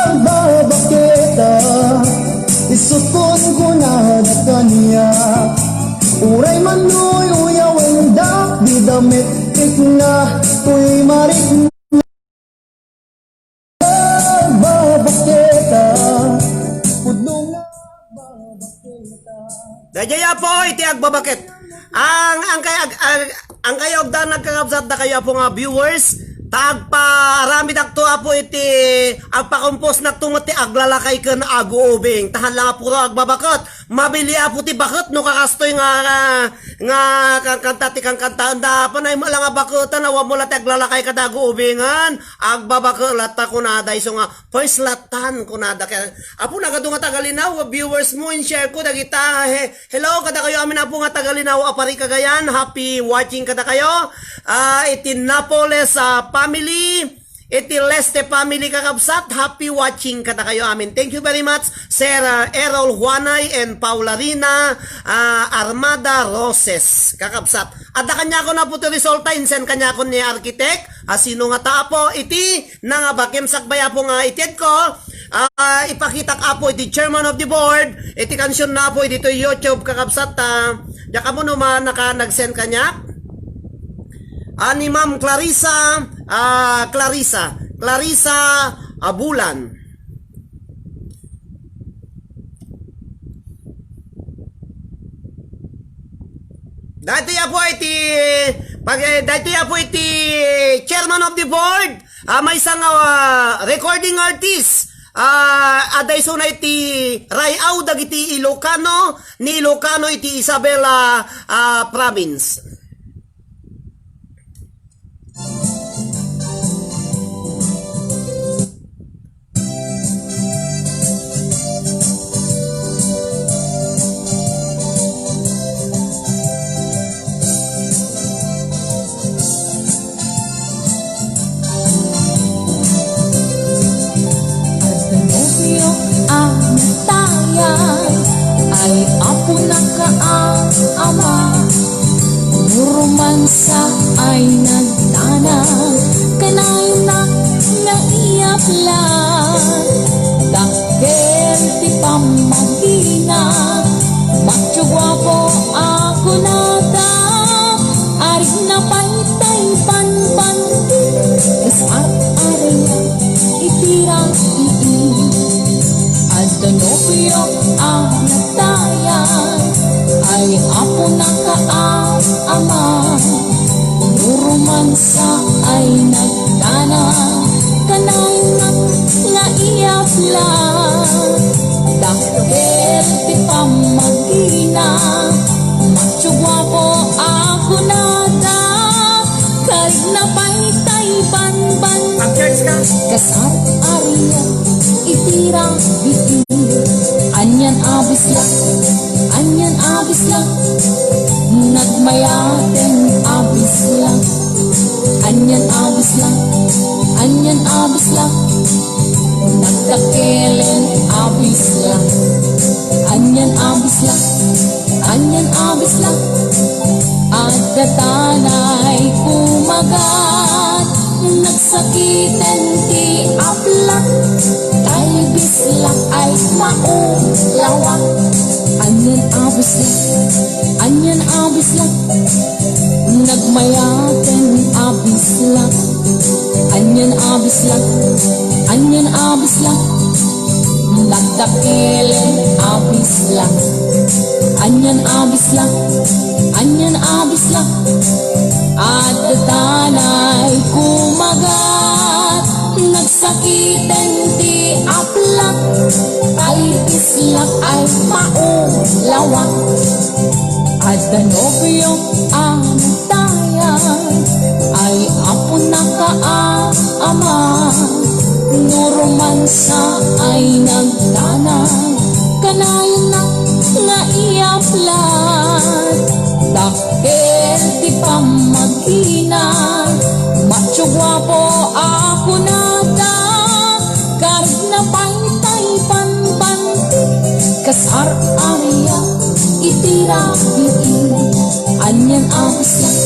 Agbabaketa, isut' kunkunada kaniak, uray manuyuyawendak, dida met tikna toy marikna. Agbabaketa, pudno nga agbabaketa. Daydiay, Apo, iti agbabaket. Ang, ang kay, ag-, ag-, ang kayo agdanag, kakabsat, dakayo, Apo, nga viewers, Ta agpaaramidakto, Apo, iti agpakomposnakto met ti aglalakay ken aguubing. Ta haan la nga puro agbabaket. Mabili, Apo, ti baket no kakastoy nga, nga, nga kankanta ti kankantaenda. Apo, naim la nga baketan, awan mo la ti aglalakay kada aguubingen. Agbabaket latta kunada, isu nga first latan kunada. Kaya, Apo, nagadu nga taga Linao, viewers mo, in-share ko, dagita, he, Hello, kadakayo amin, Apo, nga taga Linao a pari Cagayan. Happy watching kadakayo. Ah, iti Napoles, ah, family, iti Leste family, kakabsat. Happy watching kadakayo amin. Thank you very much, Sir, ah, Errol Juanay and Paula Rina, ah, Armada Roses, kakabsat. Adda kaniakon, Apo, ti resulta, insend kaniakon ni Architect. Ah, sino nga ta, Apo, iti nangabakem sakbay, Apo, nga itedko, ah, ipakitak, Apo, iti chairman of the board, iti kansionna, Apo, iti YouTube, kakabsat, ah, diak ammo no manaka nag-send kaniak. Ah, ni Ma'am Clarissa, ah, Clarissa, Clarissa Abulan. Daytoy, Apo, iti pag-, eh, daytoy, Apo, iti chairman of the board, ah, maysa nga, ah, recording artist. Ah, adda isuna iti Ray-aw dagiti Ilocano, ni Ilocano iti Isabela, ah, province. Adda nobio a natayay, ay apo nakaama. Rumansa ay nagtana, kanayna nga iyaplan. Dakkel ti pammagina, macho guapo a kunada. Arigna pay tay banbanti, kas ar-aria iti rai. Adda nobio a natayay, ay apo nakaama. Rumansa ay nagtana, kanayna nga iyaplan. Dakkel ti pammagina, macho guapo a kunada. Karigna pay tay banbanti, kas ar-aria iti rai. Anian a bislak, anian a bislak, nagmayaten a bislak. Anian a bislak, anian a bislak, nagdakkelen a bislak. Anian a bislak, anian a bislak, adda tanay kumagat. Nagsakiten ti aplak, tay bislak ay maulawak. Anian a bislak, anian a bislak, nagmayaten a bislak. Anian a bislak, anian a bislak, nagdakkelen a bislak. Anian a bislak, anian a bislak, adda tanay kumagat. Nagsakiten ti aplak, tay bislak ay maulawak. Adda nobio a natayay, ay apo nakaama. No rumansa ay nagtana, kanayna nga iyaplan. Dakkel ti pammagina, macho guapo a kunada. Karigna pay tay banbanti, kas ar-aria iti rai. Anian a bislak,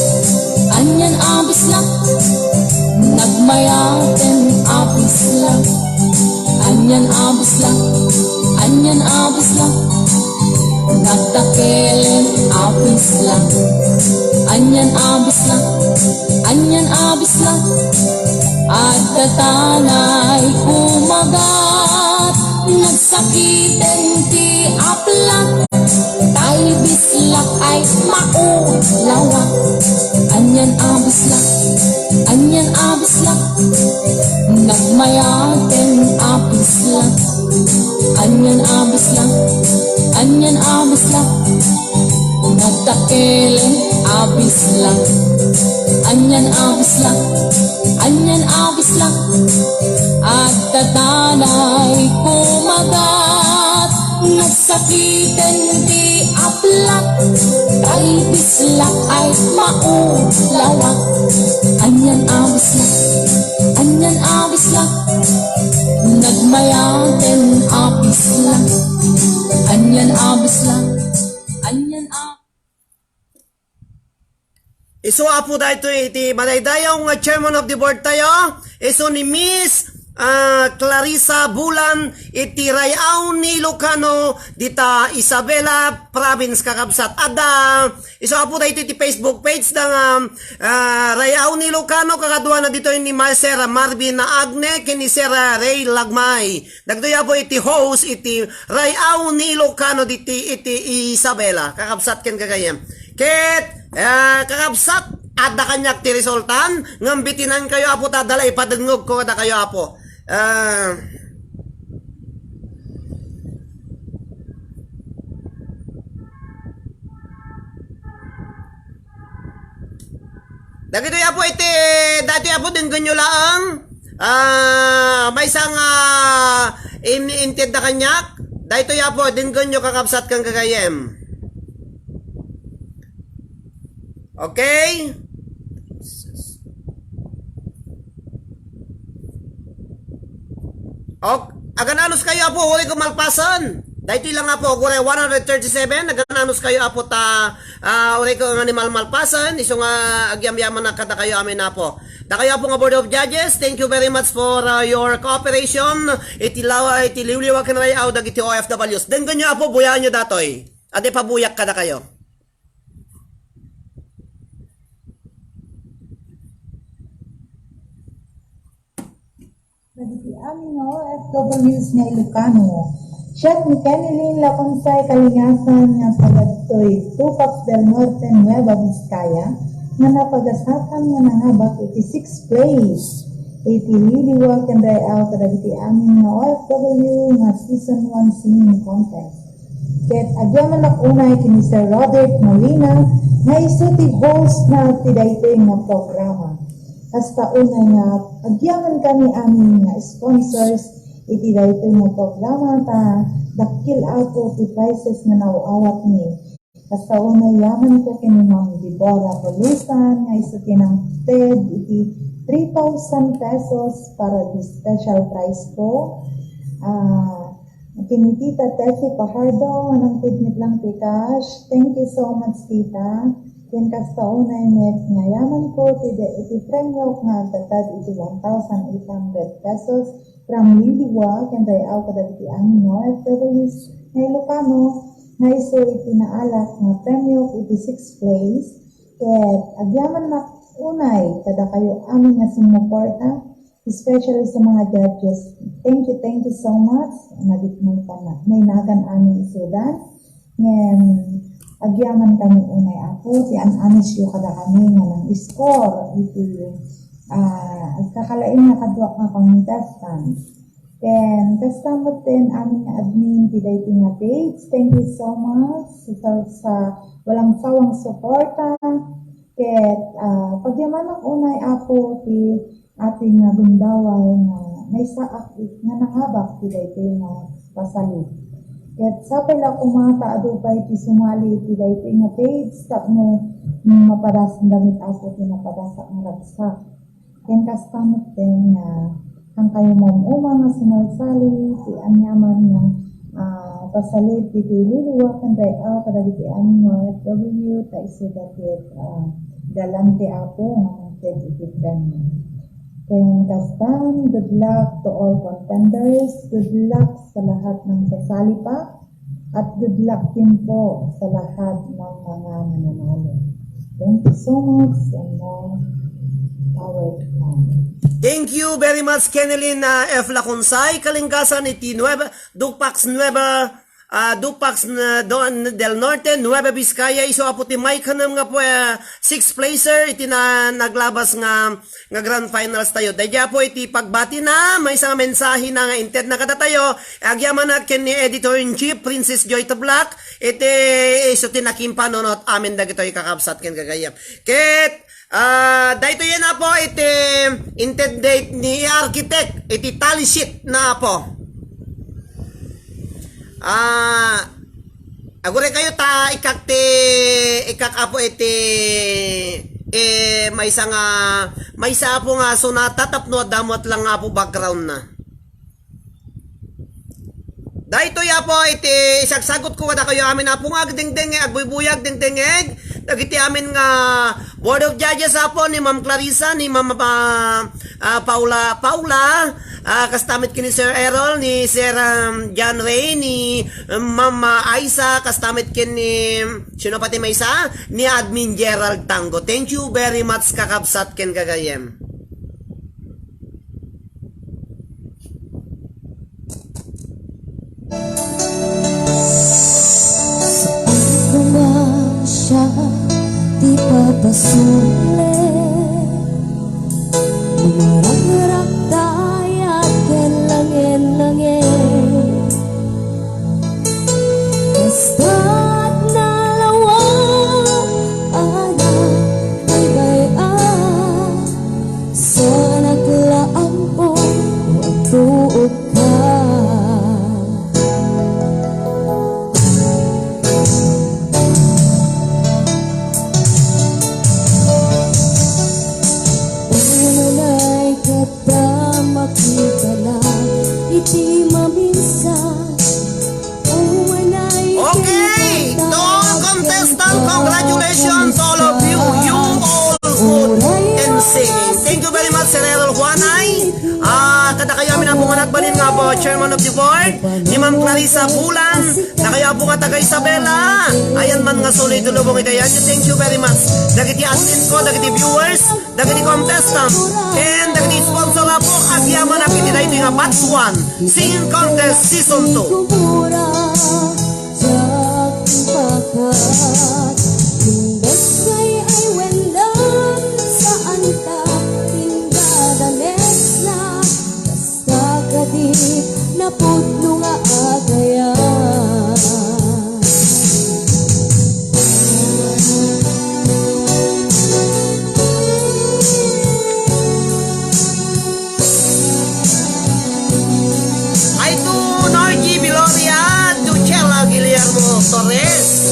anian a bislak, nagmayaten a bislak. Anian a bislak, anian a bislak, nagdakkelen a bislak. Anian a bislak, anian a bislak, adda tanay kumagat. Nagsakiten ti aplak, tay bislak ay maulawak. Anian a bislak, anian a Abislak, nagmayaten abislak. Anian abislak, anian abislak. Nagdakelen abislak. Anian abislak, anian abislak. Agtatalay kumagat. Nagsakiten ti aplak. Ay bislak ay maulawak. Anian abislak, anian abislak. Nagmayaten abislak. Anian abislak, anian a- Isu, Apo, daytoy iti madaydayaw nga chairman of the board tayo. Isu ni Miss, ah, Clarissa Bulan iti Ray-aw ni Ilocano dita Isabela Province, kakabsat. Adda, isu, Apo, daytoy iti Facebook page da nga, ah, Ray-aw ni Ilocano, kakaduana ditoy ni Sir Marvin Agne ken ni Sir Ray Lagmay. Dagitoy, Apo, iti host iti Ray-aw ni Ilocano diti iti Isabela, kakabsat ken gagayyem. Ket, ah, kakabsat, adda kaniak ti resultan, ngem bitinankayo, Apo, ta adda la ipadengngegko kadakayo, Apo. Ah, dagitoy, Apo, iti, daytoy, Apo, denggenyo laeng. Ah, maysa nga in-, intedda kaniak. Daytoy, Apo, denggenyo, kakabsat ken gagayyem. Okay? Ok, agan-anuskayo, Apo, uray ko malpasen. Daytoy lang, Apo, uray one hundred thirty-seven, agan-anuskayo, Apo, ta, ah, uray ko nga ni malmalpasen, isu nga agyamyaman kadakayo amin, Apo. Dakayo, Apo, nga Board of Judges, thank you very much for, ah, your cooperation. Iti lawa, iti liwliwa ken ray-aw dagiti O F Ws. Denggenyo, Apo, buyaenyo datoy. Adi pabuyak kadakayo. Dagiti amin nga O F Ws nga Ilocano. Siak ni Kenny Lynn Laconsay Kalingasan nga taga ditoy Tupac del Norte, Nueva Vizcaya, nga napagasatan nga nangabak iti sixth place iti liwliwa ken ray-aw kadagiti amin nga O F W nga Season one Singing Contest. Ket agyamanak unay ken ni Sir Roderick Molina nga isu ti host na ti daytoy nga programa. Kasta unay nga agyaman kami amin nga sponsors iti daytoy nga programa ta dakkel, Apo, ti prizes nga naaw-awatmi. Kasta unay yamanko ken ni Ma'am Deborah Bulusan nga isu ti nangted iti three thousand pesos para di special prize ko. Ah, ken ni Tita Tessie Fajardo nga nangted met lang ti cash. Thank you so much, Tita. Ken kasta unay met nga yamanko ti de-, iti premio nga agtatad iti one thousand eight hundred pesos from liwliwa ken ray-aw kadagiti amin nga O F Ws nga Ilocano nga isu iti naalak nga premio iti sixth place. Ket agyamannak unay kadakayo amin nga sumuporta, especially sa mga judges. Thank you, thank you so much. Nagitmay pa na. May nagan amin isudan. Ngem, agyaman kami unay, Apo, ti an-anisyo kadakami nga nang-score iti, ah, agkakalaing nga kaduak nga contestant. Ken, kasta met ten amin nga admin ti daytoy nga page. Thank you so much sa, sa, sa walang sawang suporta. Ket, ah, pagyamanak unay, Apo, ti amin nga gundaway nga maysaak it-, nga nangabak ti daytoy nga pasalud. Ket sapay la koma ta adu pay ti sumali iti daytoy nga page tapno, mm, mapadasan damit, Apo, ti napadasak nga ragsak. Ken kasta met ten nga, kankayo maum-uma nga sumalsali ti aniaman nga, ah, pasalud ti liwliwa ken ray-aw kadagiti amin nga O F W ta isuda ket, ah, galante, Apo, nga mangted iti premio. Ken kasta, good luck to all contenders. Good luck sa lahat ng sasali pa. At good luck din po sa lahat ng mga mananalo. Thank you so much and more power to come. Thank you very much, Kenelyn, ah, F. Laconsay, Kalingasan iti Nueva, Dupax Nueva, ah, Dupax na, do, del Norte, Nueva Vizcaya, isu apo ti maikanem nga pue-, sixth placer, iti na, naglabas nga, nga grand finals tayo. Daydi apo iti pagbati na, maysa nga mensahe na nga inted na kadatayo, agyamanak ken ni Editor-in-Chief, Princess Joy Tablak, iti isu ti nakimpanunot amin dagitoy kakabsat ken gagayyem. Ket, ah, daytoy yan apo iti intended ni architect, iti tally sheet na apo. Ah, aguray kayo ta ikak ti, ikak apo iti, eh, maysa nga, maysa apo nga sonata tapno adda met lang apo background na. Daytoy apo iti isagsagutko kadakayo amin apo nga agdengdengngeg, agbuybuya agdengdengngeg dagiti amin nga Board of Judges apo ni Ma'am Clarissa, ni Ma'am, ah, ah, Paula, Paula, ah, kasta met ken ni Sir Errol, ni Sir, um, John Ray, ni, um, Ma'am, ah, Aisa, kasta met ken ni, sino pay ti maysa? Ni Admin Gerald Tango. Thank you very much, kakabsat ken gagayyem. Saan ko nga siya ti papasulen? Mangaragrakta ken langen-langen. Kasta't nalawag, anak, baybay-a. Saanak la ammo no agtuokka. Umanay ket ta makita la iti maminsan. Okay! To all contestants, congratulations to all of you. You all good in singing. Thank you very much, Sir Errol Juanay. Ah, kadakayo amin apo nga nagbalin nga apo, Chairman of the Board, ni Ma'am Clarissa Bulan, dakayo apo nga taga Isabela. Ayan man nga sulit lubong iti ayan. Thank you very much. Dagiti admin ko, dagiti viewers, dagiti contestant, ken dagiti sponsor apo, agyamanak iti daytoy nga Batch one Singing Contest Season two. Diak imbagak, imbes nga ay wendan, saan ta tindadanekna, kasta kadi napudno nga agayat. Ay to Norgy Viloria, to Chela Guillermo Torres,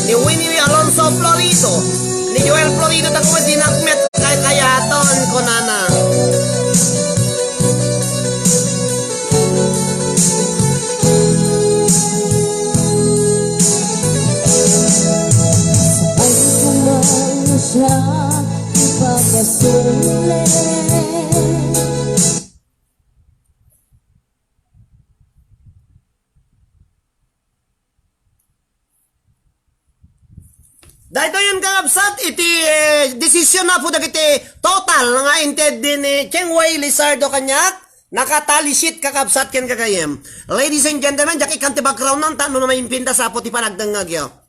ni Winnie Alonso Florido, ni Joel Florido, ta koma di nakmet kay kayaton, kunana. Saan ko man siya ipapasulit? Daytoy, kakabsat, iti, eh, desisyon na po dagiti total nga inted ni Cheng Wei Lizardo kaniak, naka-tally sheet, kakabsat ken gagayyem. Ladies and gentlemen, diak ikkan ti background na, tapno maimpintas apo ti panagdengngegyo.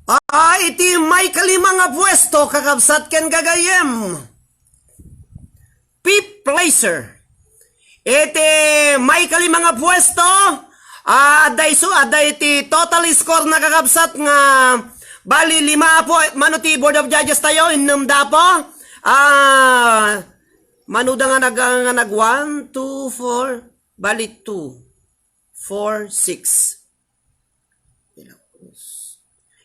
Ah, iti maikalima nga puesto, kakabsat ken gagayyem. Fifth placer. Iti maikalima nga puesto, ah, adda isu, adda iti total score na, kakabsat, nga bali lima apo, mano ti Board of Judges tayo, innem da apo. Ah, mano da nga nag-, nga nag one, two, four, bali two, four, six.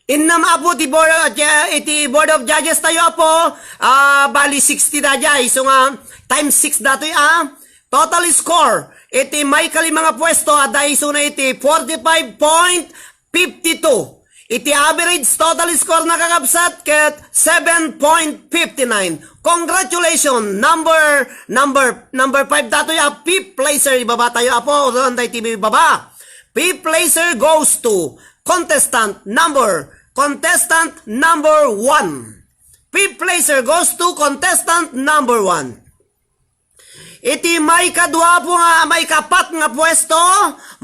Innem apo ti board, iti Board of Judges tayo apo, ah, bali sixty da jay. So nga, times six datoy, ah. Total score, iti maikalima nga puesto, adda isuna iti forty-five point fifty-two. Iti average total score na, kakabsat, ket seven point fifty nine. Congratulations, number, number, number five datoy a fifth placer. Ibaba tayo, apo, uron tayo ti ibaba. Fifth placer goes to contestant number, contestant number one. Fifth placer goes to contestant number one. Iti maikadua, apo, nga, maikapat nga puesto,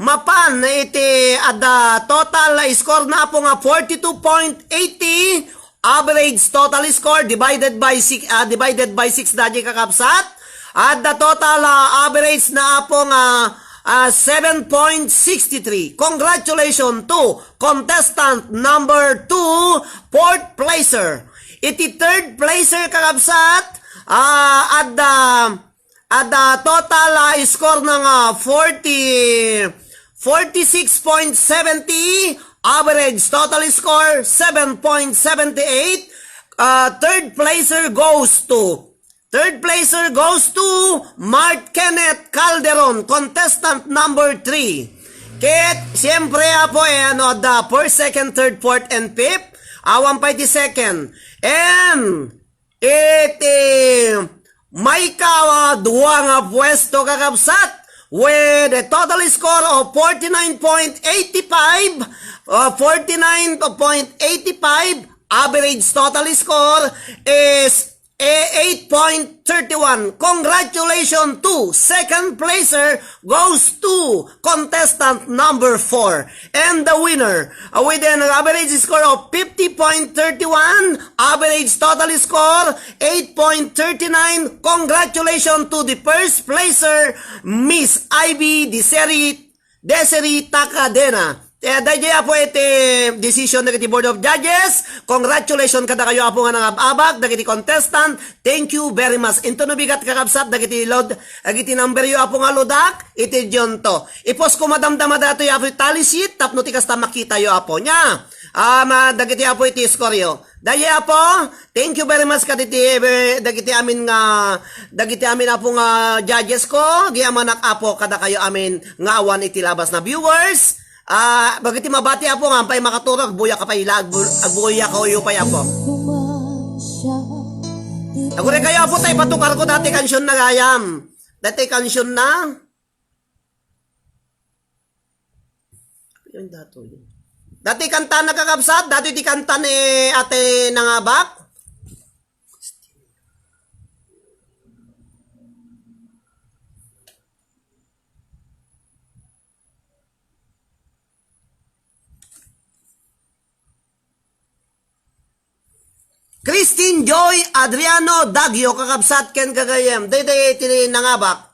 mapan iti adda total score na, apo, nga forty-two point eighty, average total score divided by six, ah, divided by six daydi, kakabsat. Adda total, ah, average na, apo, nga, ah, seven point six three. Congratulations to contestant number two, fourth placer. Iti third placer, kakabsat, ah, adda, adda total, ah, score na nga forty, forty-six point seventy, average total score seven point seven eight. Ah, third placer goes to, third placer goes to Mark Kenneth Calderon, contestant number three. Ket, siyempre, apo, eh, ano, the first, second, third, fourth, and fifth. Awan pay ti second. And iti maikadua nga puesto, kakabsat, with a total score of forty-nine point eight five, uh, forty-nine point eight five, average total score is a eight point thirty-one. Congratulations to second placer goes to contestant number four. And the winner, uh, with an average score of fifty point thirty-one, average total score eight point thirty-nine. Congratulations to the first placer, Miss Ivy Desiree, Desiree Takadena. Eh, daydi, apo, iti decision dagiti Board of Judges. Congratulations kadakayo, apo, nga nangab-abak, dagiti contestant. Thank you very much. Into no bigat, kakabsat, dagiti load, dagiti number yo, apo, nga ludak, iti dionto. Ipos ko madamdama datoy, apo, tally sheet, tapno ti kasta makita yo, apo. Nia, ah, ma-, dagiti, apo, iti score yo. Daydi, apo, thank you very much kaditi, eh, dagiti amin nga, dagiti amin, apo, nga judges ko, agyamanak, apo, kadakayo amin nga awan iti labas na viewers. Ah, dagiti mabati, apo, nga ampay makaturog, agbuya ka pay ila, agbu-, agbuya ka uyo pay, apo. Aguray kayo, apo, tay patukar ko dati kansion na gayam. Dati kansion na. Dati kanta na, kakabsat, dati ti kanta ni Ate Nangabak. Christine Joy Adriano Dagio, kakabsat ken gagayyem. Daydi ti nangabak.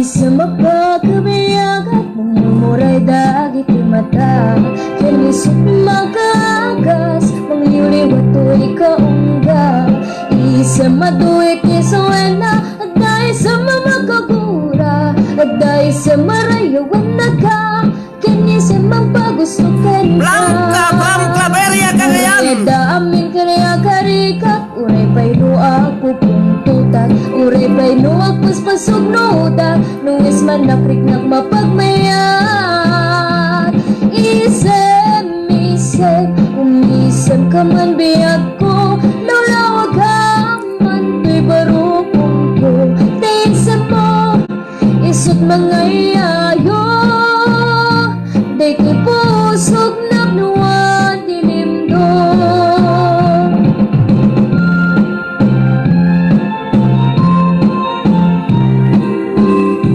Isem a pagkabiagak, mumumuray dagiti mata. Ken isut makaagas, mangliwliwa toy kaungga. Isem a duit isuena, adda isem a makagura, adda isem a rayawan naka. Ken isem a pagusto kenka. Blanca from Claveria, Cagayan. Urayda amin ken agkarikak, uray pay no agpupuntotak, uray pay no agpaspasugnodak, no isem a nakriknak mapagmayat. Isem, isem, umisemka man biagko, no lawagam man toy barukongko, ta isemmo. Isut mangayayo, daytoy pusok napnuan ti limdong.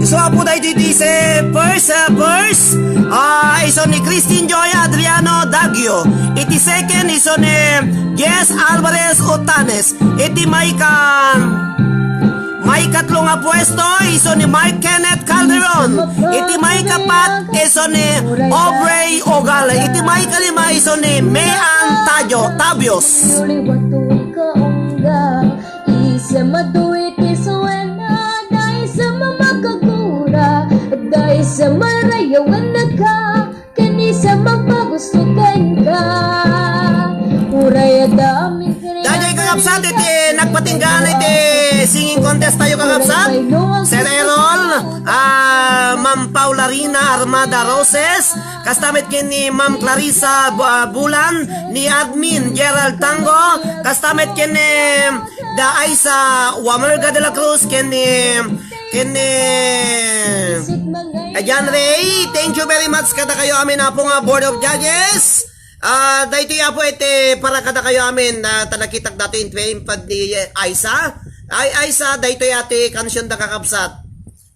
So, apo, daytoy ti se-, first, ah, verse, ah, isu ni Christine Joy Adriano Dagio. Iti second, isu ni Jess Alvarez Otanes. Iti maika Maikatlo nga puesto, isu ni Mark Kenneth Calderon. Iti maikapat, isu ni Aubrey Ogal. Iti maikalima, isu ni Mean Tajo Tabios. Isem a duit isuena, daysa a makagura, daysa a marayawan naka, ken isem a pagusto kenka. Uray adda amin. Daytoy kakabsat iti nagpatinggaan iti singing contest tayo, kakabsat. Sir Errol, ah, Ma'am Paula Rina Armada Roses, kasta met ken ni Ma'am Clarissa Bu-, ah, Bulan, ni Admin Gerald Tango, kasta met ken ni Da Aiza Wamerga de la Cruz, ken ni, ken ni, ah, John Ray. Thank you very much kadakayo amin, Apo, nga Board of Judges. Ah, daytoy, Apo, iti para kadakayo amin, ah, ta nakitak datoy iti impad ni Aiza. Ay, Aiza, daytoy iti kansion da, kakabsat.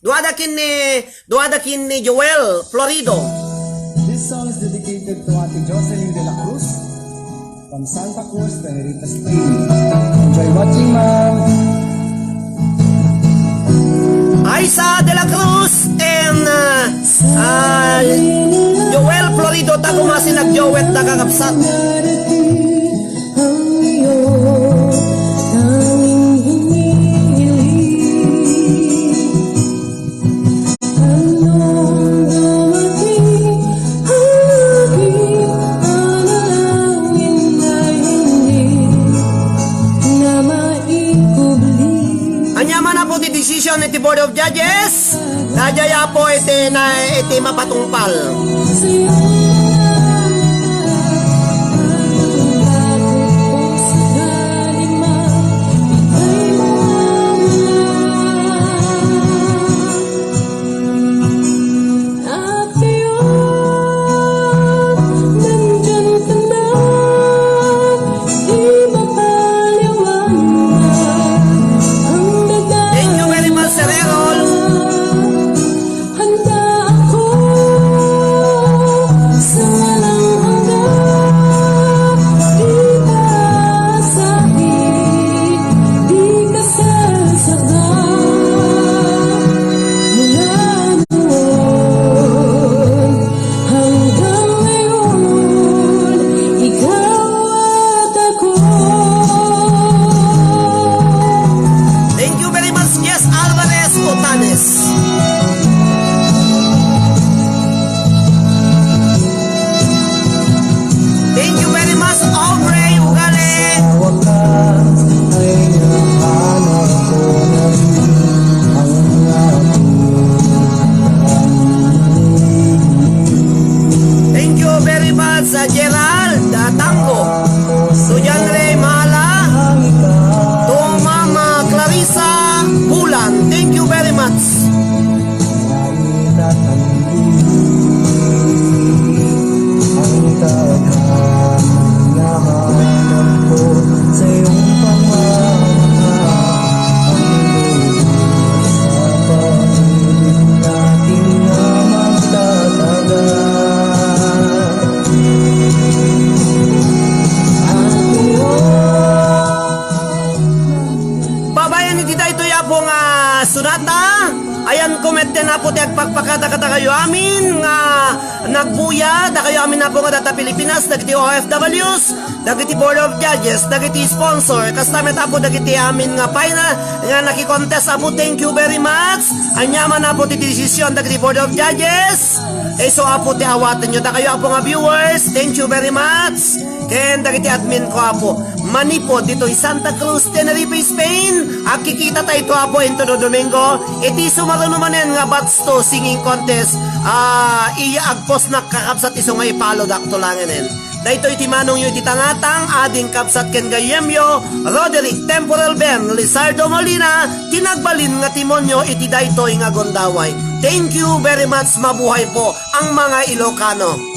Duada ken ni, duada ken ni Joel Florido. This song is dedicated to Ate Jocelyn de la Cruz from Santa Cruz, Tenerife, Spain. Enjoy watching, ma'am. Aiza de la Cruz and, uh, uh, Joel Florido, ta kumasi nag-duet da, kakabsat. Ania man, Apo, ti decision iti Board of Judges? Daydiay, Apo, iti na, iti mapatungpal. Thank you very much, Sir Errol. Handa ako sa walang hanggan, di ka asahi, di ka sasaga. Mula noon hanggang ngayon, ikaw at ako. Thank you very much, Jess Alvarez Otanes. Thank you very much, Aubrey Ugale. Thank you very much, uh, Gerald, uh, Tango, to John Ray Mala, to Mama Clarissa Bulan. Thank you very much. Babaen iti daytoy, Apo, nga sonata, ayanko met, Apo, ti agpakpakada kadakayo amin nga nagbuya, dakayo amin, Apo, nga data Pilipinas, dagiti O F Ws, dagiti Board of Judges, dagiti sponsor, kasta met, Apo, dagiti amin nga final nga nakikontest, Apo, thank you very much. Ania man, Apo, ti desisyon dagiti Board of Judges, isu, Apo, ti awatenyo. Dakayo, Apo, nga viewers, thank you very much. Ken dagiti admin ko, Apo, manipud ditoy Santa Cruz, Tenerife, Spain, agkikita tayo, Apo, into the Domingo. Iti sumaruno manen nga batch two singing contest, ah, iya agposnak, kakabsat, isu nga ipalo dakto langenen. Daytoy ti manongyo iti tangatang, ading kabsat ken gayyemyo, Roderick Temporal Ben Lizardo Molina, ti nagbalin nga timonyo iti daytoy nga gundaway. Thank you very much, mabuhay po ang mga Ilocano.